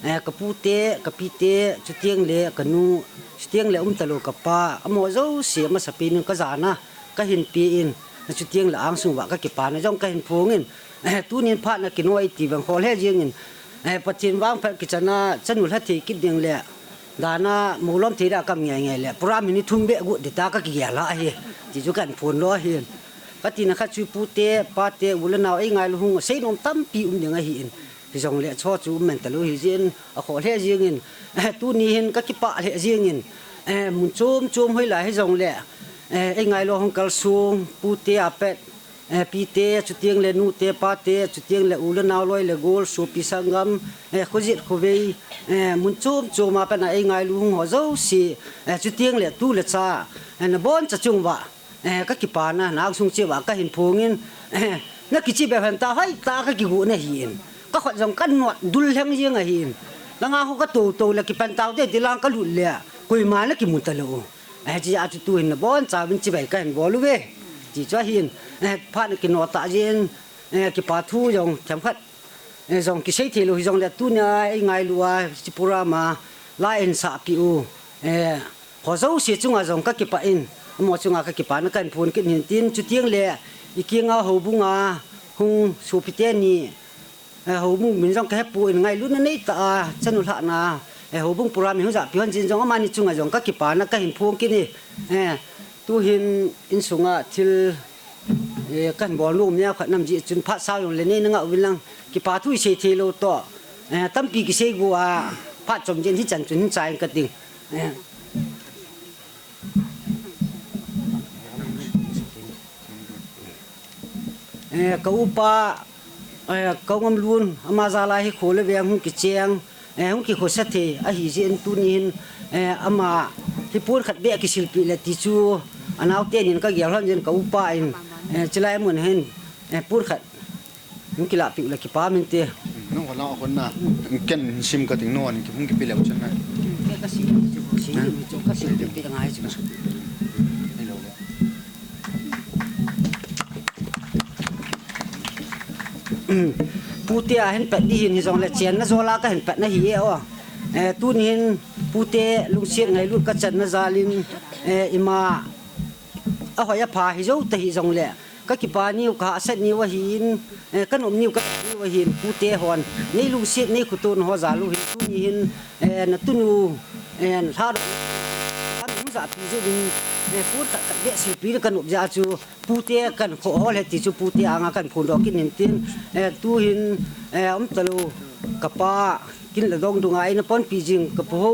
Eh, ka pute, ka pite, chuteng le ka nu, chuteng le umtalou ka pa, amaho jouse masapen in ka jana ka hin pe in. Chuteng le angsung uva ka kipana jong ka hin phong in. Eh, tunin phat na kinoi ti vang khol he jeng in. Eh, Pathen vangphat kichan a chanu lha thei kit ding le. Dan a molom thei da kam ngai ngai le. Program ni thum beh gu dita ka kigel a hi. Ti chu kan phon lou ahin. Ka tina khat chu pute, pate, u le nao eingailu hung seinom tampi um ding ahin. Hijongle chu chu um man talou hi jeng in, akhol he jeng in. Eh, tuni hin ka kipah lheh jeng in. Eh, mun chom chom hoilai hijongle. Eh, eingailu hung kalsong, pute a pet. Eh, pite, chuteng le nute, pate, chuteng le u le nao loi le gol, sopi sanggam, eh, khojet khovei, eh, mun chom chom a pat na eingailu hung ho jouse, eh, chuteng le tu le cha, eh, naboncha chung uva, eh, ka kipana, na angsung cheh uva ka hin phong in, eh, na kichi be hen ta, hoi ta ka kigu na hi in. Ka khut jong ka not dul lheng jeng ahi in. Langa ho ka to to le kipan tau te ti lang ka lut le, koima na kimu talou. Eh, chi a chu tuhin nabonchauvin chibai ka hin bol uve. Ti chu ahin, eh, phat na kino tah jeh in, eh, kipa thu jong themkhat, eh, jong kisei thei lou hijongle tunia eingailu a, chi program a, la eisah peh u, eh, ho jouse chunga jong ka kipah in, amaho chunga ka kipana ka hin phong kit in tin, chuteng le, i kinga houbung a, hung sopi teni, Eh, houbung min jong ka hepon ngailutna neitah a, chanu lhahna, eh, houbung program hung japi hon jin jong amani chunga jong ka kipana ka hin phong kit e. Eh, tuhin insunga thil, eh, kan bol nom neo khat nam jeh chun phat sao jong le nei na ngah uvin lang kipa thu i sei thei lou toh. Eh, tampi kisei go a phat chom jin hichan chun hin chai ka ting. Eh. Eh, ka upa, eh, ka ngam lun, ama jal a hi kho le veng hung kicheng, eh, hung kikhosa thei, ahi jeh in tuni hin, eh, ama hi pon khat beh kisilpeh le ti chu, anao teni ka gel hon jeh in ka upa in, eh, chilai mun hin, eh, pon khat, hung kilahpeh le kipa min te. Nang ho lang a hon na, ken sim ka ting no, an ki hung kipe le u chan na. Ke ka sim, sim, sim, ka sim, pe ngai chu. Hello. Pute a hin pat di hin hijongle chenna jol a ka hin patna hi e o. Eh, tuni hin pute lungset ngailut ka channa jal in, eh, ima ahoi apha hi jou ta hijongle ka kipa niu ka hahsat niu ahin, eh, ka nom niu ka niu ahin pute hon. Nei lungset nei khuton ho jal u hin tuni hin, eh, na tunu, eh, lha do. Ka nung japi jeh in, eh, pon khat khat beh silpeh ka nom jeh a chu. Pute kan kho hol e ti chu pute anga kan phondoh kit in tin, eh, tuhin, eh, umtalou ka pa kin la dong dunga eina ponpi jing ka pu ho,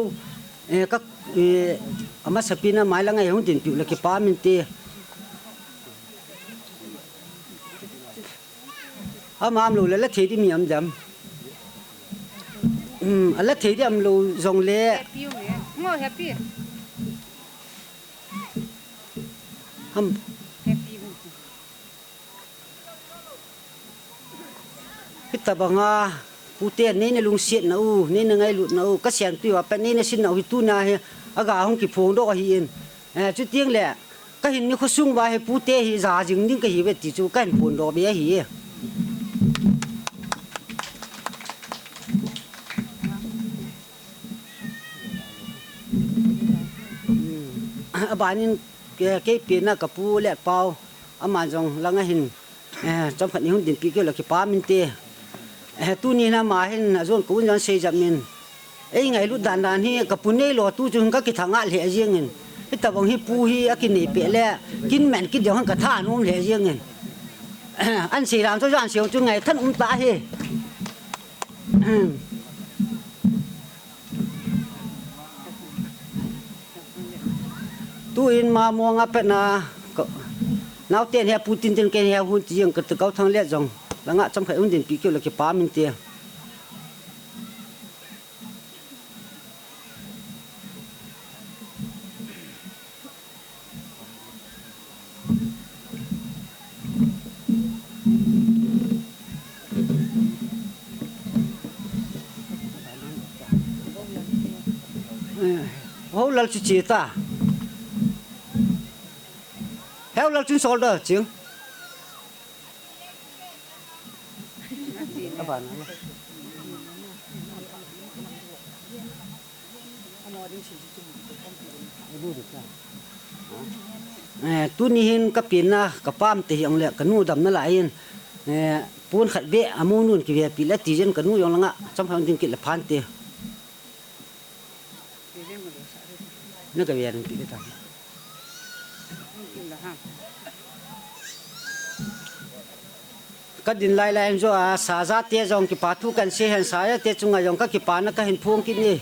eh, ka, eh, amasapen a mai langa hung dinpeh u le kipa min te. Ama umlou le la thei di mi um dem. Um, ala thei di umlou jongle. Happy u nge. Ngo happy. Ham. Happy u. Hitabanga, pute, neina lungsetna u, neina ngailutna u, ka sentui uva pat neina sinna u hi tuna hi, aga hung kiphongdoh ahin. Eh, chuteng le, ka hin nikho sung uva hi pute hi ja jing ding ka hiuve ti chu ka hin phondoh be ahi. Abanin, ke-, kei pena ka pu Letpao, ama jong langa hin, eh, chomkhat ni hung dinpeh keu le kipa min te. Eh, tuni hin ama hin, ajon ka un jong seijep in. Ei ngailut dan dan hi, ka pu neilo tu chu hin ka kithangah lheh jeng in. Hitabang hi pu hi akinei peh le, kin men kit ding hon katha nom le jeng in. An sei lam chu jan sei chu ngai than um ta hi. Tu in ma mong a pet na, ka, nau ten he pu tin tin ken he hun ti jeng ka tu kau thang le jong. La nga cham khai un din pi keu la ki pa min ti. Hou lal chu chi ta. Heu lal chun solder ching. Eh, tuni hin ka pin na, ka pam te hi ong le, ka nu dam na lai in, eh, pun khat be, a mu nun ki ve pi le ti jen ka nu yong langa, cham khat ding kit le phan te. Na ka ve ding pi le ta. Ka din lai lai in jo a, sa ja te jong kipa thu kan sei hen, sa ja te chunga jong ka kipa na ka hin phong kit ni.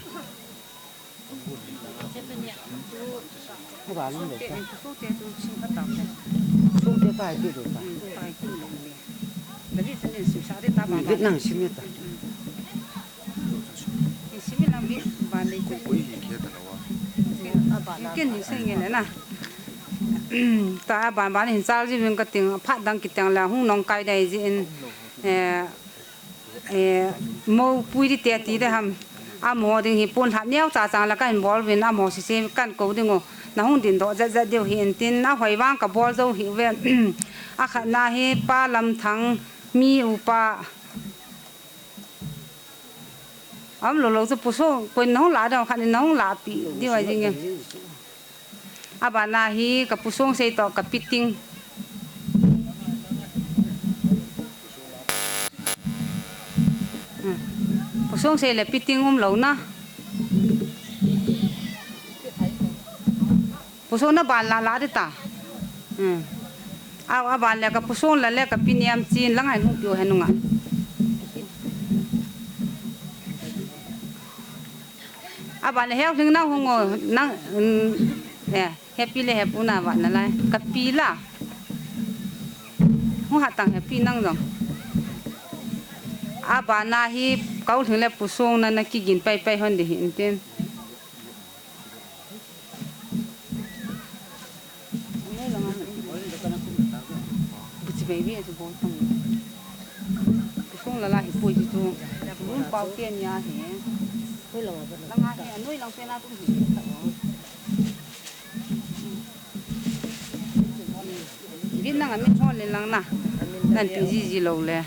Sung te ka hai pi de ka. Vit nang sim ta. Ken ni sei nge le na. Ta a ban ban hin chal ji vin ka ting phat dang ki teng la hung nong kai dai ji in, eh, eh, mo pui di te ti de ham. Amo ding hi pun hat neo cha chang la ka hin bol vin amo si se kan ko ding o. Na hung din do zat zat deu hi in tin a hoi vang ka bol zo hi ve. A khat na hi pa Lam Thang mi upa. Am lo lo chu pu Song, koin nahung la dong khat in nahung la pi, di wa jing em. Abana hi ka pu Song sei to ka piting. Hmm. Pu Song sei le piting um lo na. Pu Song na ban la la di ta. Hmm. A, a ban le ka pu Song la le ka pi niam chin la ngai hung piu hen nunga. A ban le heu hling na hung o, nang, mm, eh, happy le happy na wa na lai. Ka pi la. Hung ha tang happy nang jong. A ban na hi kau hling le pu Song na na ki gin pai pai hon di hin tin. Buchi baby a chu bol tang. Pu Song la la hi poi chu chu. Lun pau te nia hi. Poi langa ba. Langa hi, anoi lang pe na tum hi. Vin nang amin hon le lang na. Nan pi ji ji lo le.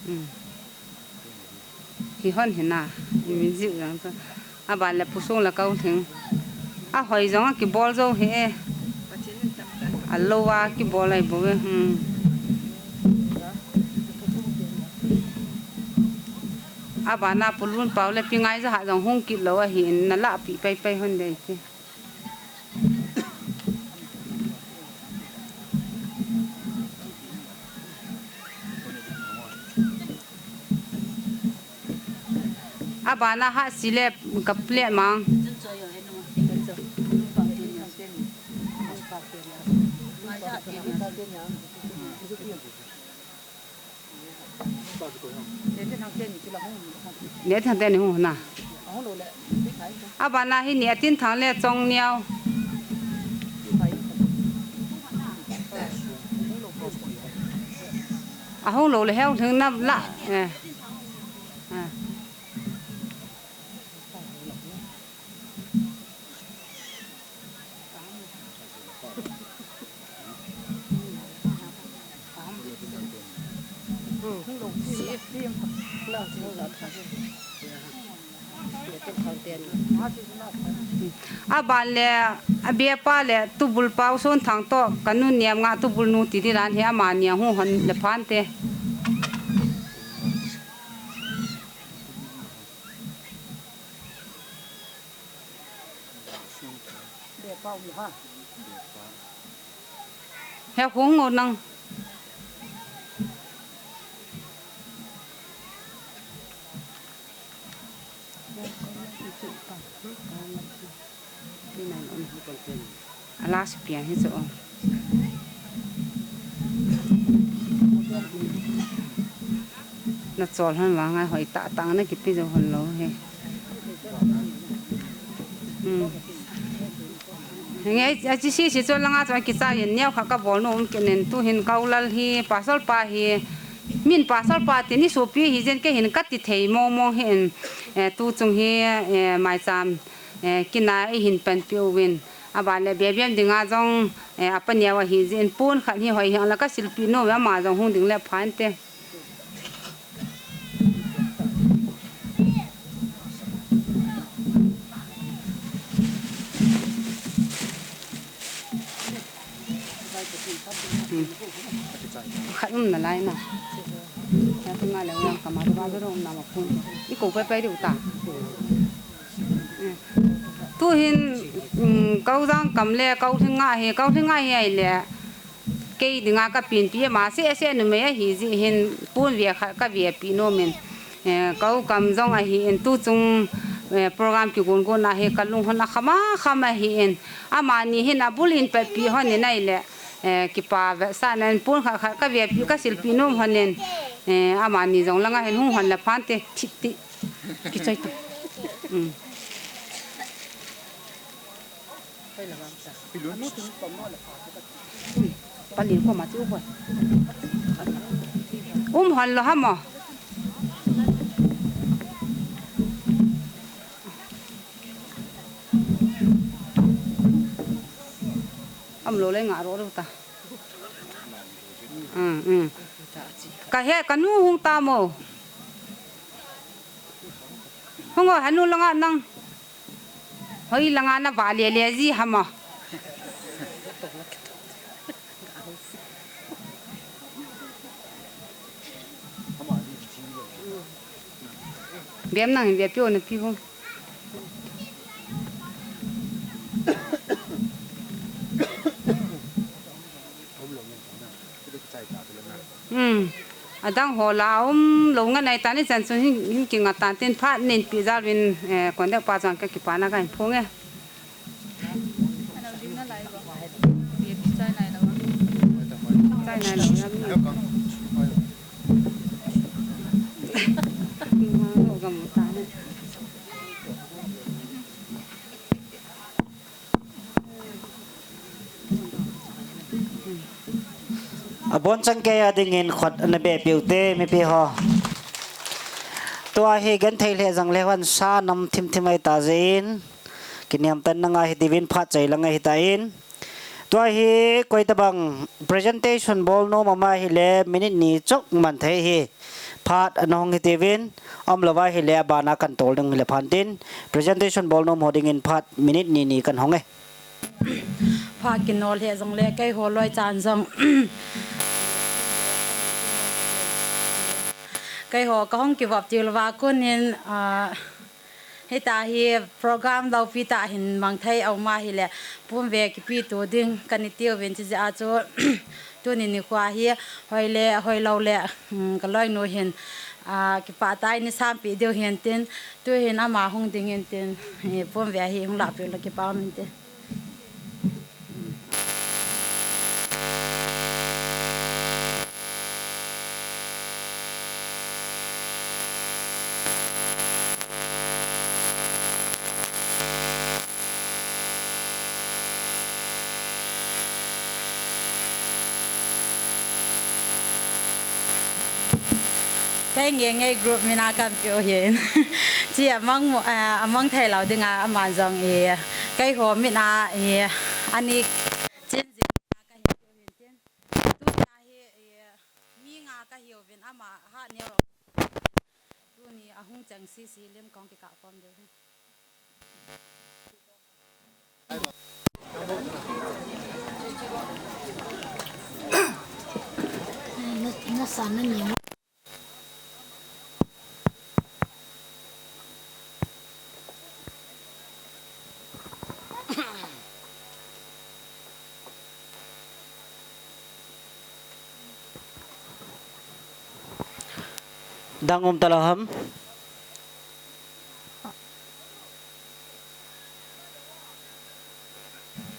Hmm. Hi hon hi na, i min jiu jang chu. A ban le pu Song la kau thing. A hoi jong a kibol jo hi e. A lo a kibol ai bo e. Hmm. A ban a pu Lun Pau le pi ngai ja ha jong hung kit lo a hi in na la pi pai pai hon dei ti. A ban a ha si le ka plate mang. Ne thang te ni hung na. A ban a hi ne tin thang le chong niau. A hung lo le heu thing na la. Eh. Ah. A ban le, a be pa le, tubul pau son thang to, ka nu niam nga tubul nu ti di lan he ama nia hu hon le phan te. He hung o nang. A last pian hi chu. Na chol hon vang a hoi tah tah na kipe jou hon lou hi. Hmm. Nge, a chi si si chu langa chu kichai in neo kha ka bol nom kit in tu hin ka u lal hi pasal pa hi min pasal pa ti ni sopi hi jen kei hin ka ti thei mong mong hi in, eh, tu chung hi, eh, maicham, eh, kina i hin panpi uvin. Aban le bia biam dinga jong, eh, a pa neo ahi jeh in pon khat hi hoi hi ang la ka silpi nom e ama jong hung ding le pha inte. Hmm. Khat um nalai na. Ya tu nga le yang kama tu ba ro um na ma pon. I ko pe pe diu ta. Hmm. Tu hin, um, kau jang kam le kau hling nga hi, kau hling nga hi ai le. Kei dinga ka pinpi ama seh seh numei ahi jeh hin pon ve khat ka vepi nom in, eh, ka u kam jong ahi in tu chung, eh, program kigon gon a hi ka lung hon a kham a kham ahi in amani hin abul in patpi hon in ai le, eh, kipa vetsahna in pon khat khat ka vepi ka silpi nom hon in, eh, amani jong langa hin hung hon le phan te thip ti kichai tu. Um. Palin ko ma chu ko. Um hon lo ha mo. Um lo le nga ro ro ta. Um, um. Ka he ka nu hung ta mo. Hung o hanu langa nang. Hoi langa na va le le ji hama. Biam nang bia pio na pi hung. Um. Adang ho la um lo ngan ai tani chan chun hin, hin kinga tan tin phat nin pi jal vin, eh, kon deu pa chang ka kipa na ka hin phung e. Chai nai lo, ya mi. Lo ka mu ta ne. Abon chang kei a dingin khut ana be piu te mipi ho. Tua hi genthei le jang le hon sa nam thim thim ai ta jin. Kiniam tan na nga hi tivin phat chai lang ahi ta in. Tua hi koi tabang presentation bol nom ama hi le minute ni chok man thei hi. Phat ana hong hi tivin, um lo va hi le abana kan tol ding hi le phan tin. Presentation bol nom ho dingin phat minute ni ni kan hong e. Phat kinol he jong le kei ho loi chan jong. Kei ho ka hong kivop til va kun in, ah, hita hi program lopi ta hin mang thei a um a hi le pum ve kipi tu ding kan i tiu vin chi ja chu tuni ni khua hi hoi le hoi lo le, um, ka loi nu hin, ah, kipa tai ni sampi diu hin tin tu hin ama hung ding in tin, eh, pum ve hi hung la piu la kipa min tin. Kei nge nge group mina kan piu hin. Chi amang, eh, amang thei lo dinga aman jong i. Kei ho mina i ani chin jing ka hin piu hin tin. Tu na hi i mi nga ka hiu vin ama ha neo lo. Tuni ahung chang sisi lim kong kikah khom diu hi. Na, na san na ni. Dang um talou ham.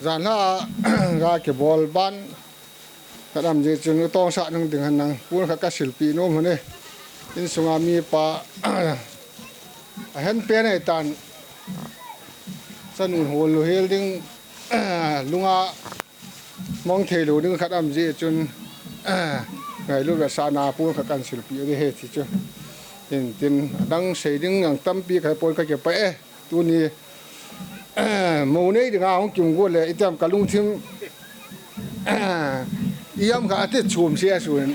Janhi a ga kibol ban khat um jeh chun u Tongsah nung ding hen lang pon khat kasilpeh nom u hite. Insunga mipa ahenpen ahitan chanu hol lou hel ding lunga mong thei lou ding khat um jeh chun ngailut vetsahna pon khat kasilpeh u hite ti chu. Hintin adang sei ding jong tampi kahepon kakipah e. Tuni mou nei dinga hung kium got le itiam kalungthim iam kha ati chom se a sun.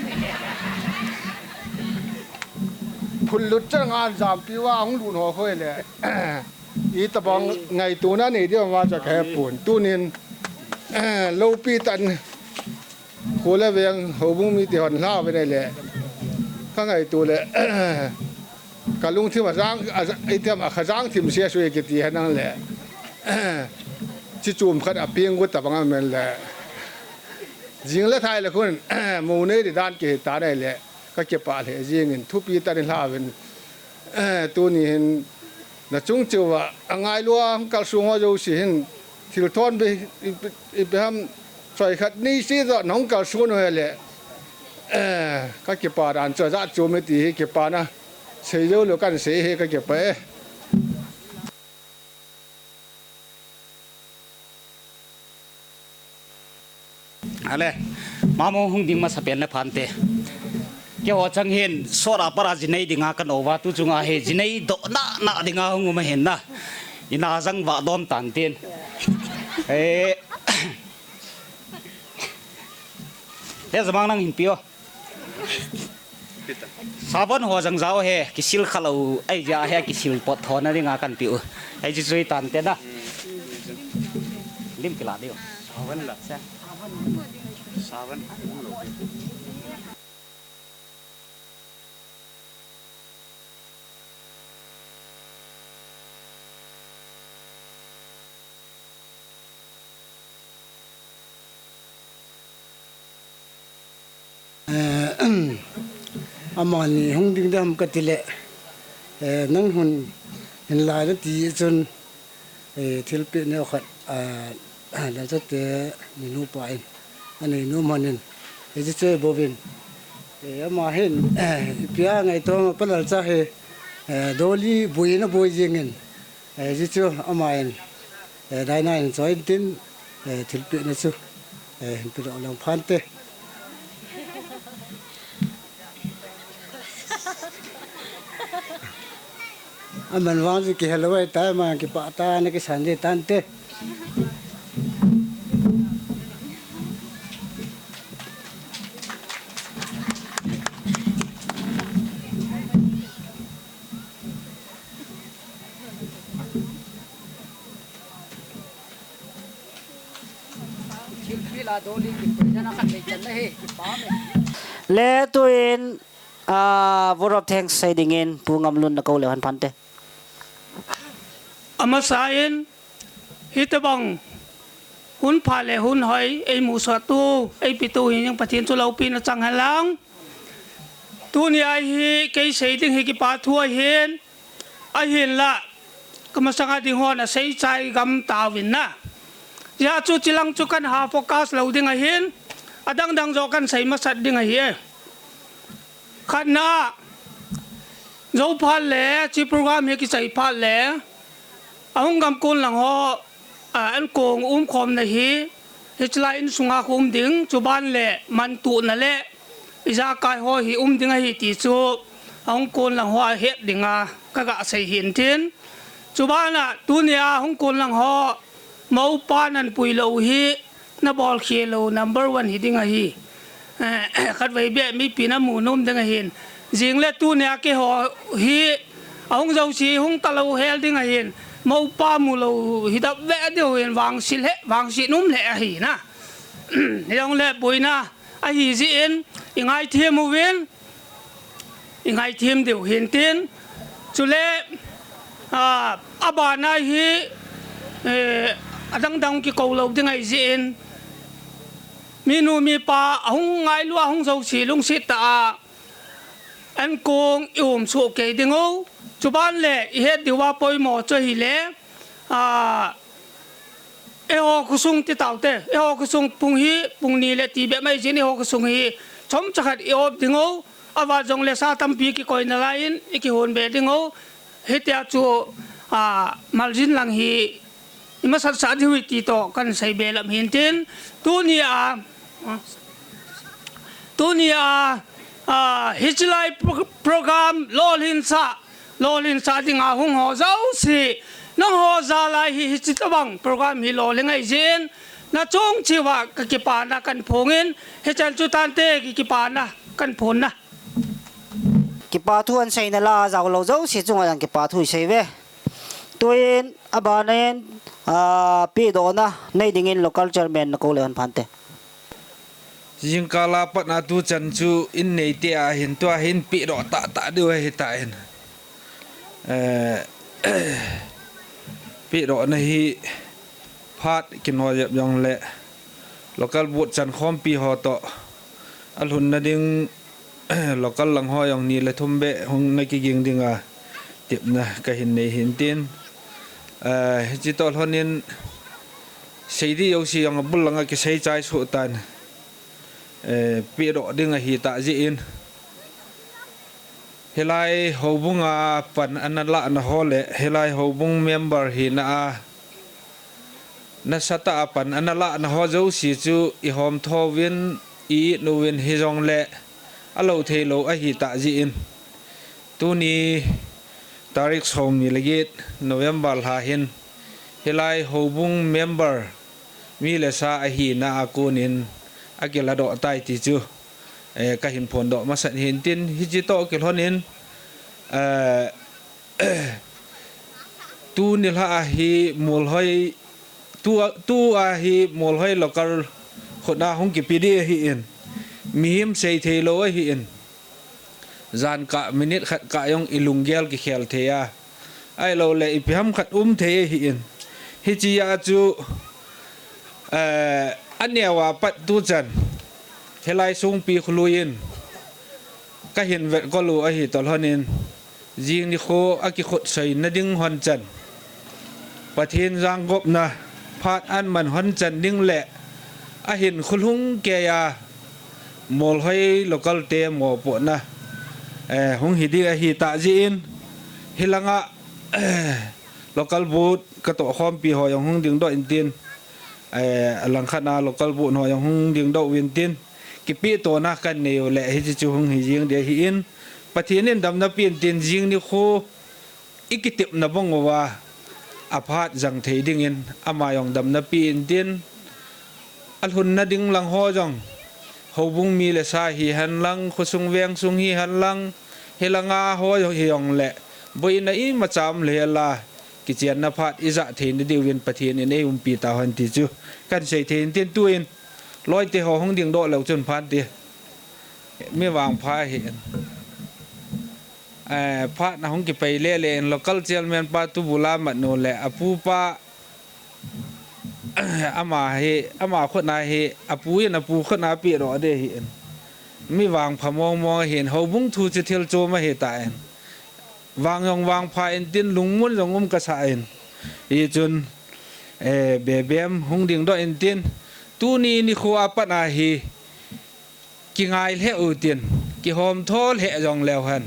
Phullut chang an jampi uva hung lhun ho khoi le itobang ngaitona nei diu ma cha kahepon. Tunin loupi tah in Khole veng houbung mite hon lha uvin ahile, kangaito le, kalungthim ajang, aja-, itiam akhajang thim se sui kiti henlang le, chi chom khat apeng got tabang amen le, jing le thai le khun, mou nei di dan kihi tan ahile, kakipah lheh jingin thupi tah in lha uvin, tuni hin nachung cheh uva, angailua kalsong ho jouse hin, thil thon be, ipi, ipi ham, choi khat ni si jo nahung kalson u ahile, kakipah dan chu ajat chom e ti hi kipana seijou lou kahin sei hi kakipah e. Ale, mamo hung ding masapen le phante. Keiho chang hin, sot a pat a jinei dinga kanou uva, tu chunga hi jinei doh nana dinga hung um ahin na. Ina jang vah dom tan tin. Eh, he Jamang nang hinpeh o. Savon ho jang jao he, kisil khalou, ahi jeh a he kisil pot thona dinga kahin peh u. Ahi jeh chu hi tante na. Lim kila diu. Savon la. Savon. Eh, amani hung ding dam kati le, eh, nang hung hin lai nati chun, eh, thilpeh neo khat, ah, Lalchate ni nupa in anei nom hon in, eh, hiche bouvin, eh, ama hin, eh, ipi a ngaito ma pa Lalcha hi, eh, Dolly boina boi jingin, eh, hiche chu ama in, eh, daina in choi tin, eh, thilpeh na chu, eh, hin pedoh lang phante. Aman vang chu kihelou ahitai, ama kipah tah a ana kisan ding tante. Le tuin, ah, vote of thanks sei dingin Pu Ngamlun nakou leu hen phante. Amasan, hitobang hun pha le hun hoi eimusah tu, eipe tu hi jong Pathen chu loupina chang hen lang. Tunia hi kei sei ding hi kipa thu ahin, ahinla kamasanga ding hon asei chai gam tauvin na. Hijeh chun chilang chu kana focus lou ding ahin, adang dang joh kana sei masat ding ahi e. Khatna, jou phat le, hiche program hi kichai phat le, ahung gam kon lang ho, a, ankong umkhomna hi, hiche lai insunga khu um ding, chuban le mantuhna le ijakai ho hi um ding ahi ti chu, ahung kon lang ho ahet dinga kaga sei hin tin. Chuban a, tunia hung kon lang ho, moupa nan pui lou hi, nabol khel lou number one hi ding ahi. Eh, khatvei beh mipi namu nom ding ahin. Jing le tunia keiho hi, ahung jouse hung talou hel ding ahin. Moupa mulou hi dap ve diu hin vangset le, vangset um le ahi na. Hijong le boina ahi jeh in, ingaithem uvin. Ingaithem diu hin tin. Chule, a, abana hi, eh, adang dang kikou lou ding ahi jeh in. Minu mipa, ahung ngailua, ahung jouse lungset tah a. Ankong i um soh kei ding u. Chuban le i het diu a poimo chu ahile, a, eiho khosung ti taute, eiho khosung pung hi, pung ni le ti bep mai jin eiho khosung hi chomcha khat i op ding u. Avat jong le sa tampi kikoi nalai in i kihon be ding u. Hitia chu, a, maljin lang hi i masat sa diu hi ti toh kan sei be lam hin tin. Tuni a, tuni a, a, hichi lai pro-, program lolhin sa, lolhin sa ding a hung ho jouse, nangho jal a hi hichi tabang program hi lolhin ngai jin, na chung cheh uva ka kipana kan phong in, hichan chu tante ki kipana kan phong na. Kipa thu ahin sei nalai a, jao lou jouse chunga jong kipa thu i sei uve. Tuin, abana in, a, pehdohna nei dingin local chairman na kou le hon phante. Jingkah a pat a tu chan chu in nei te ahin tua hin pehdoh tah tah diu ahi tan. Eh, pehdohna hi phat kin ho jep jong le local board chan khompi ho toh alhunna ding local lang ho jong ni le thum beh hung na kiging ding a tepna ka hin nei hin tin. Eh, hichi toh lhon in sei ding jouse jong abul lang a kisei chai suh tan. Eh, pehdoh ding ahi tah jeh in. Hilai houbung a pan ana lahna ho le, hilai houbung member hina a, nasatah a pan ana lahna ho jouse chu i hom tho uvin, i it uvin hijong le, alou thei lou ahi tah jeh in. Tuni tarik som ni le get November lha hin, hilai houbung member mi le sa ahina a kon in akiladoh tai ti chu, eh, ka hin phondoh masat hin tin, hichi toh kilhon in, eh, tuni lha a hi Molhoi, tu, tu a hi Molhoi local khut a hung kipe ding ahi in, mihem sei thei lou ahi in, jan kah minute khat kah jong i lunggel kikhel thei a, ahilou le ipi ham khat um thei ahi in. Hichi a chu, eh, aneo a pat tu chan, hilai Songpi kholui in ka hin vetkol u ahi toh lhon in, jing nikho a kikhutsoi na ding hon chan, Pathen jangopna phat aman hon chan ding le ahin khulhung kei a Molhoi local te mopohna, eh, hung hi ding ahi tah jeh in, hilanga, eh, local board ka toh khompi ho jong hung dingdoh in tin, eh, alangkhat a local board ho jong hung dingdoh uvin tin, kipehtohna kan nei u le hichi chu hung hi jing ding ahi in, Pathen in damna pe in tin jing nikho i kitepna bang uva, aphat jang thei dingin, ama jong damna pe in tin, alhunna ding lang ho jong, houbung mi le sa hihen lang, khosung vengsung hihen lang, hilanga ho jong hi jong le, boina imacha um le la, kichenna phat i ja thei na diuvin Pathen in ei umpi tauhen ti chu kan sei thei in tin tuin, loite ho hung dingdoh leu chun phan ti. Mi vangpha hi. Eh, phat na hung kipei le le in local chairman pa Tubula Matnu le apu pa ama hi, ama khut na hi, apu in apu khut na pehdoh ding ahi in. Mi vangpha mong mong ahi in, houbung thu chu thil chom ahi tan. Vang jong vangpha in tin lungmon jong um kasa in. Hichun, eh, bebem hung dingdoh in tin. Tuni nikho a pat a hi, kingai lheh u tin, kihom tho lheh jong leu hen.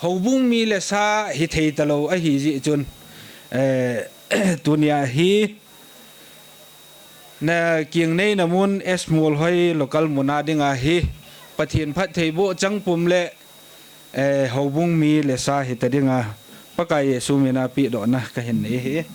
Houbung mi le sa hi thei talou ahi jeh chun, eh, tunia hi na kingnei na mun S Molhoi local mun a ding ahi. Pathen phattheiboh chang pum le, eh, houbung mi le sa hi ta ding a. Pakai Jesu min a pehdohna ka hin nei hi.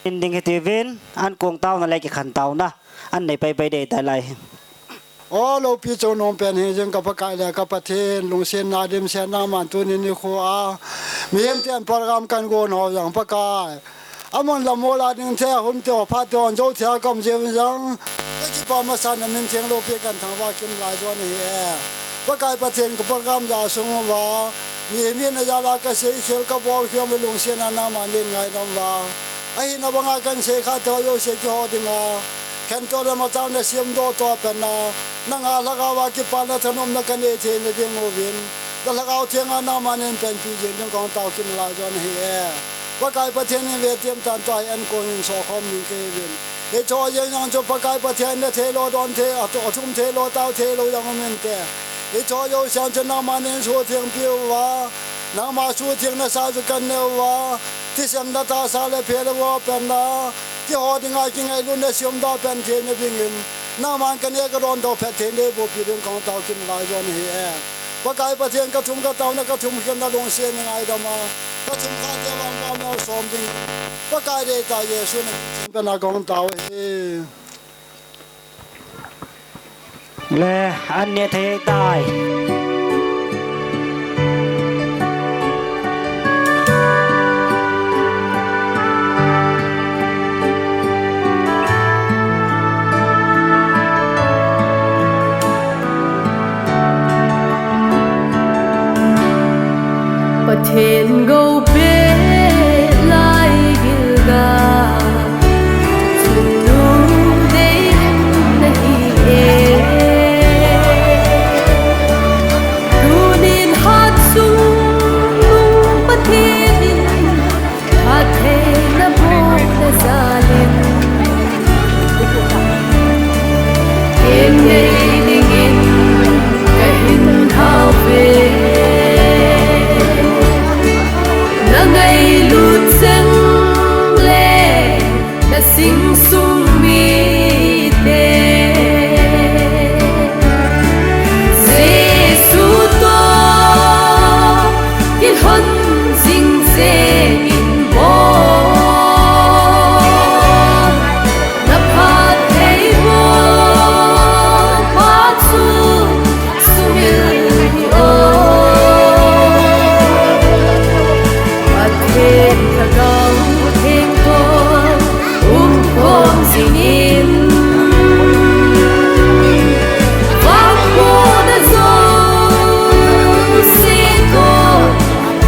Ding hiti vin, ankong tauna le kikhen tauna, an nei pai pai ding tai lai. O loupi chonung pen hijing ka Pakai le ka Pathen, lungsetna dimset nangman tuni nikho a mihem ten program kagon ho jong Pakai, amun lam mol a ding thei, ahung thei, aphat thei, ajo thei a kaum jing jong, ka kipah masa na min theng loupi kathangvah kim laijo nahi e. Pakai Pathen, ka program ja sung uva mihem hina jal a kasei khel kabol khel mi lungsetna nangman nei ngaidam uva, ahina banga kasei kha thei jouse keiho dinga khantou le machal na semdoh to pen a, nanga lhagao a kipana thanomna kanei theina ding uvin, na Lhagao Theng a nangman nei panpi jing ding kahung tao kim laijo nahi e. Pakai Pathen, in ve tem tan tua hi ankon in sokhom ning kei uvin. Hiche jeng jong chu Pakai Pathen, na thei lou, don thei, ato, athum thei lou, tao thei lou jong um inte. Hiche jouse chu nangman nei suhtheng pi uva, nangma suhthengna sa chu kanei uva, thisan na tahsa le phe le vo pen a, keiho dinga kingailutna semdoh pan theina dingin, nangman kanei kadon doh phat thei nei boh pi ding kahung tao kim laijo nahi e. Pakai Pathen, kathum kataona, kathum khenna lungset in ngaidam a, kathum khat te vang pam na som ding. Pakai deitah Jesu na min theng pen a kahung tao e. Le, an ne thei tai. Pathen gou peh lai Gilgal, chungnung dei nahi e. Tunin hat sung nung Pathen in phattheina bohna jal in, in nei dingin kahin hao ve. Na ngailut cheng le na sing sung mite, Jesu toh kilhon jing jeng in bou. Na phattheiboh pa chu sumil hih o. Pathen Lhagao Theng toh umkhom jing in, vangbohna jouse toh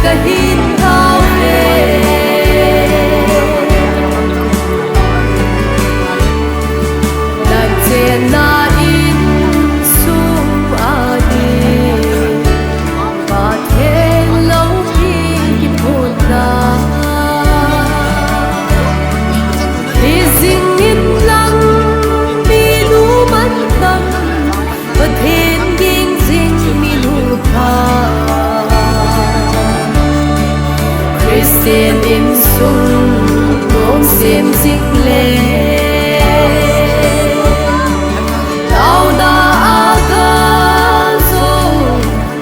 kahin hao ve. Na chenna insung a ding Pathen loupi kiphutna, hijing in lang minu mantam, Pathen ging jing minu pha. Christian insung nom sem jing le, taona a kal jou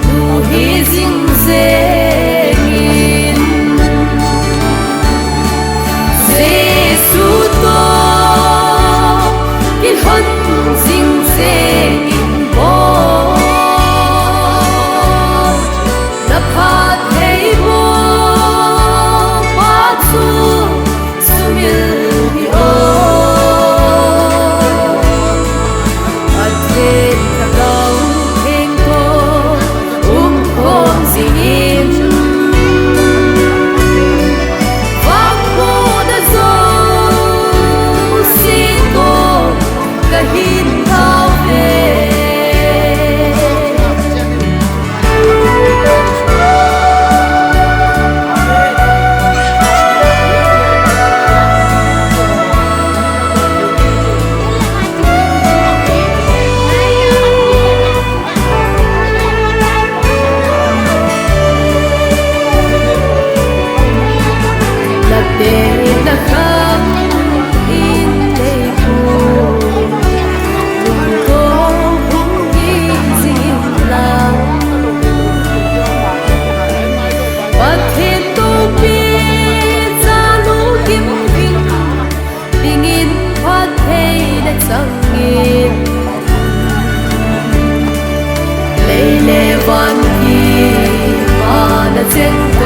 nu hi jing jeng in, Jesu toh kilhon jing jeng in bou. Na phattheiboh pa chu sumil hih Pan kipa nacheng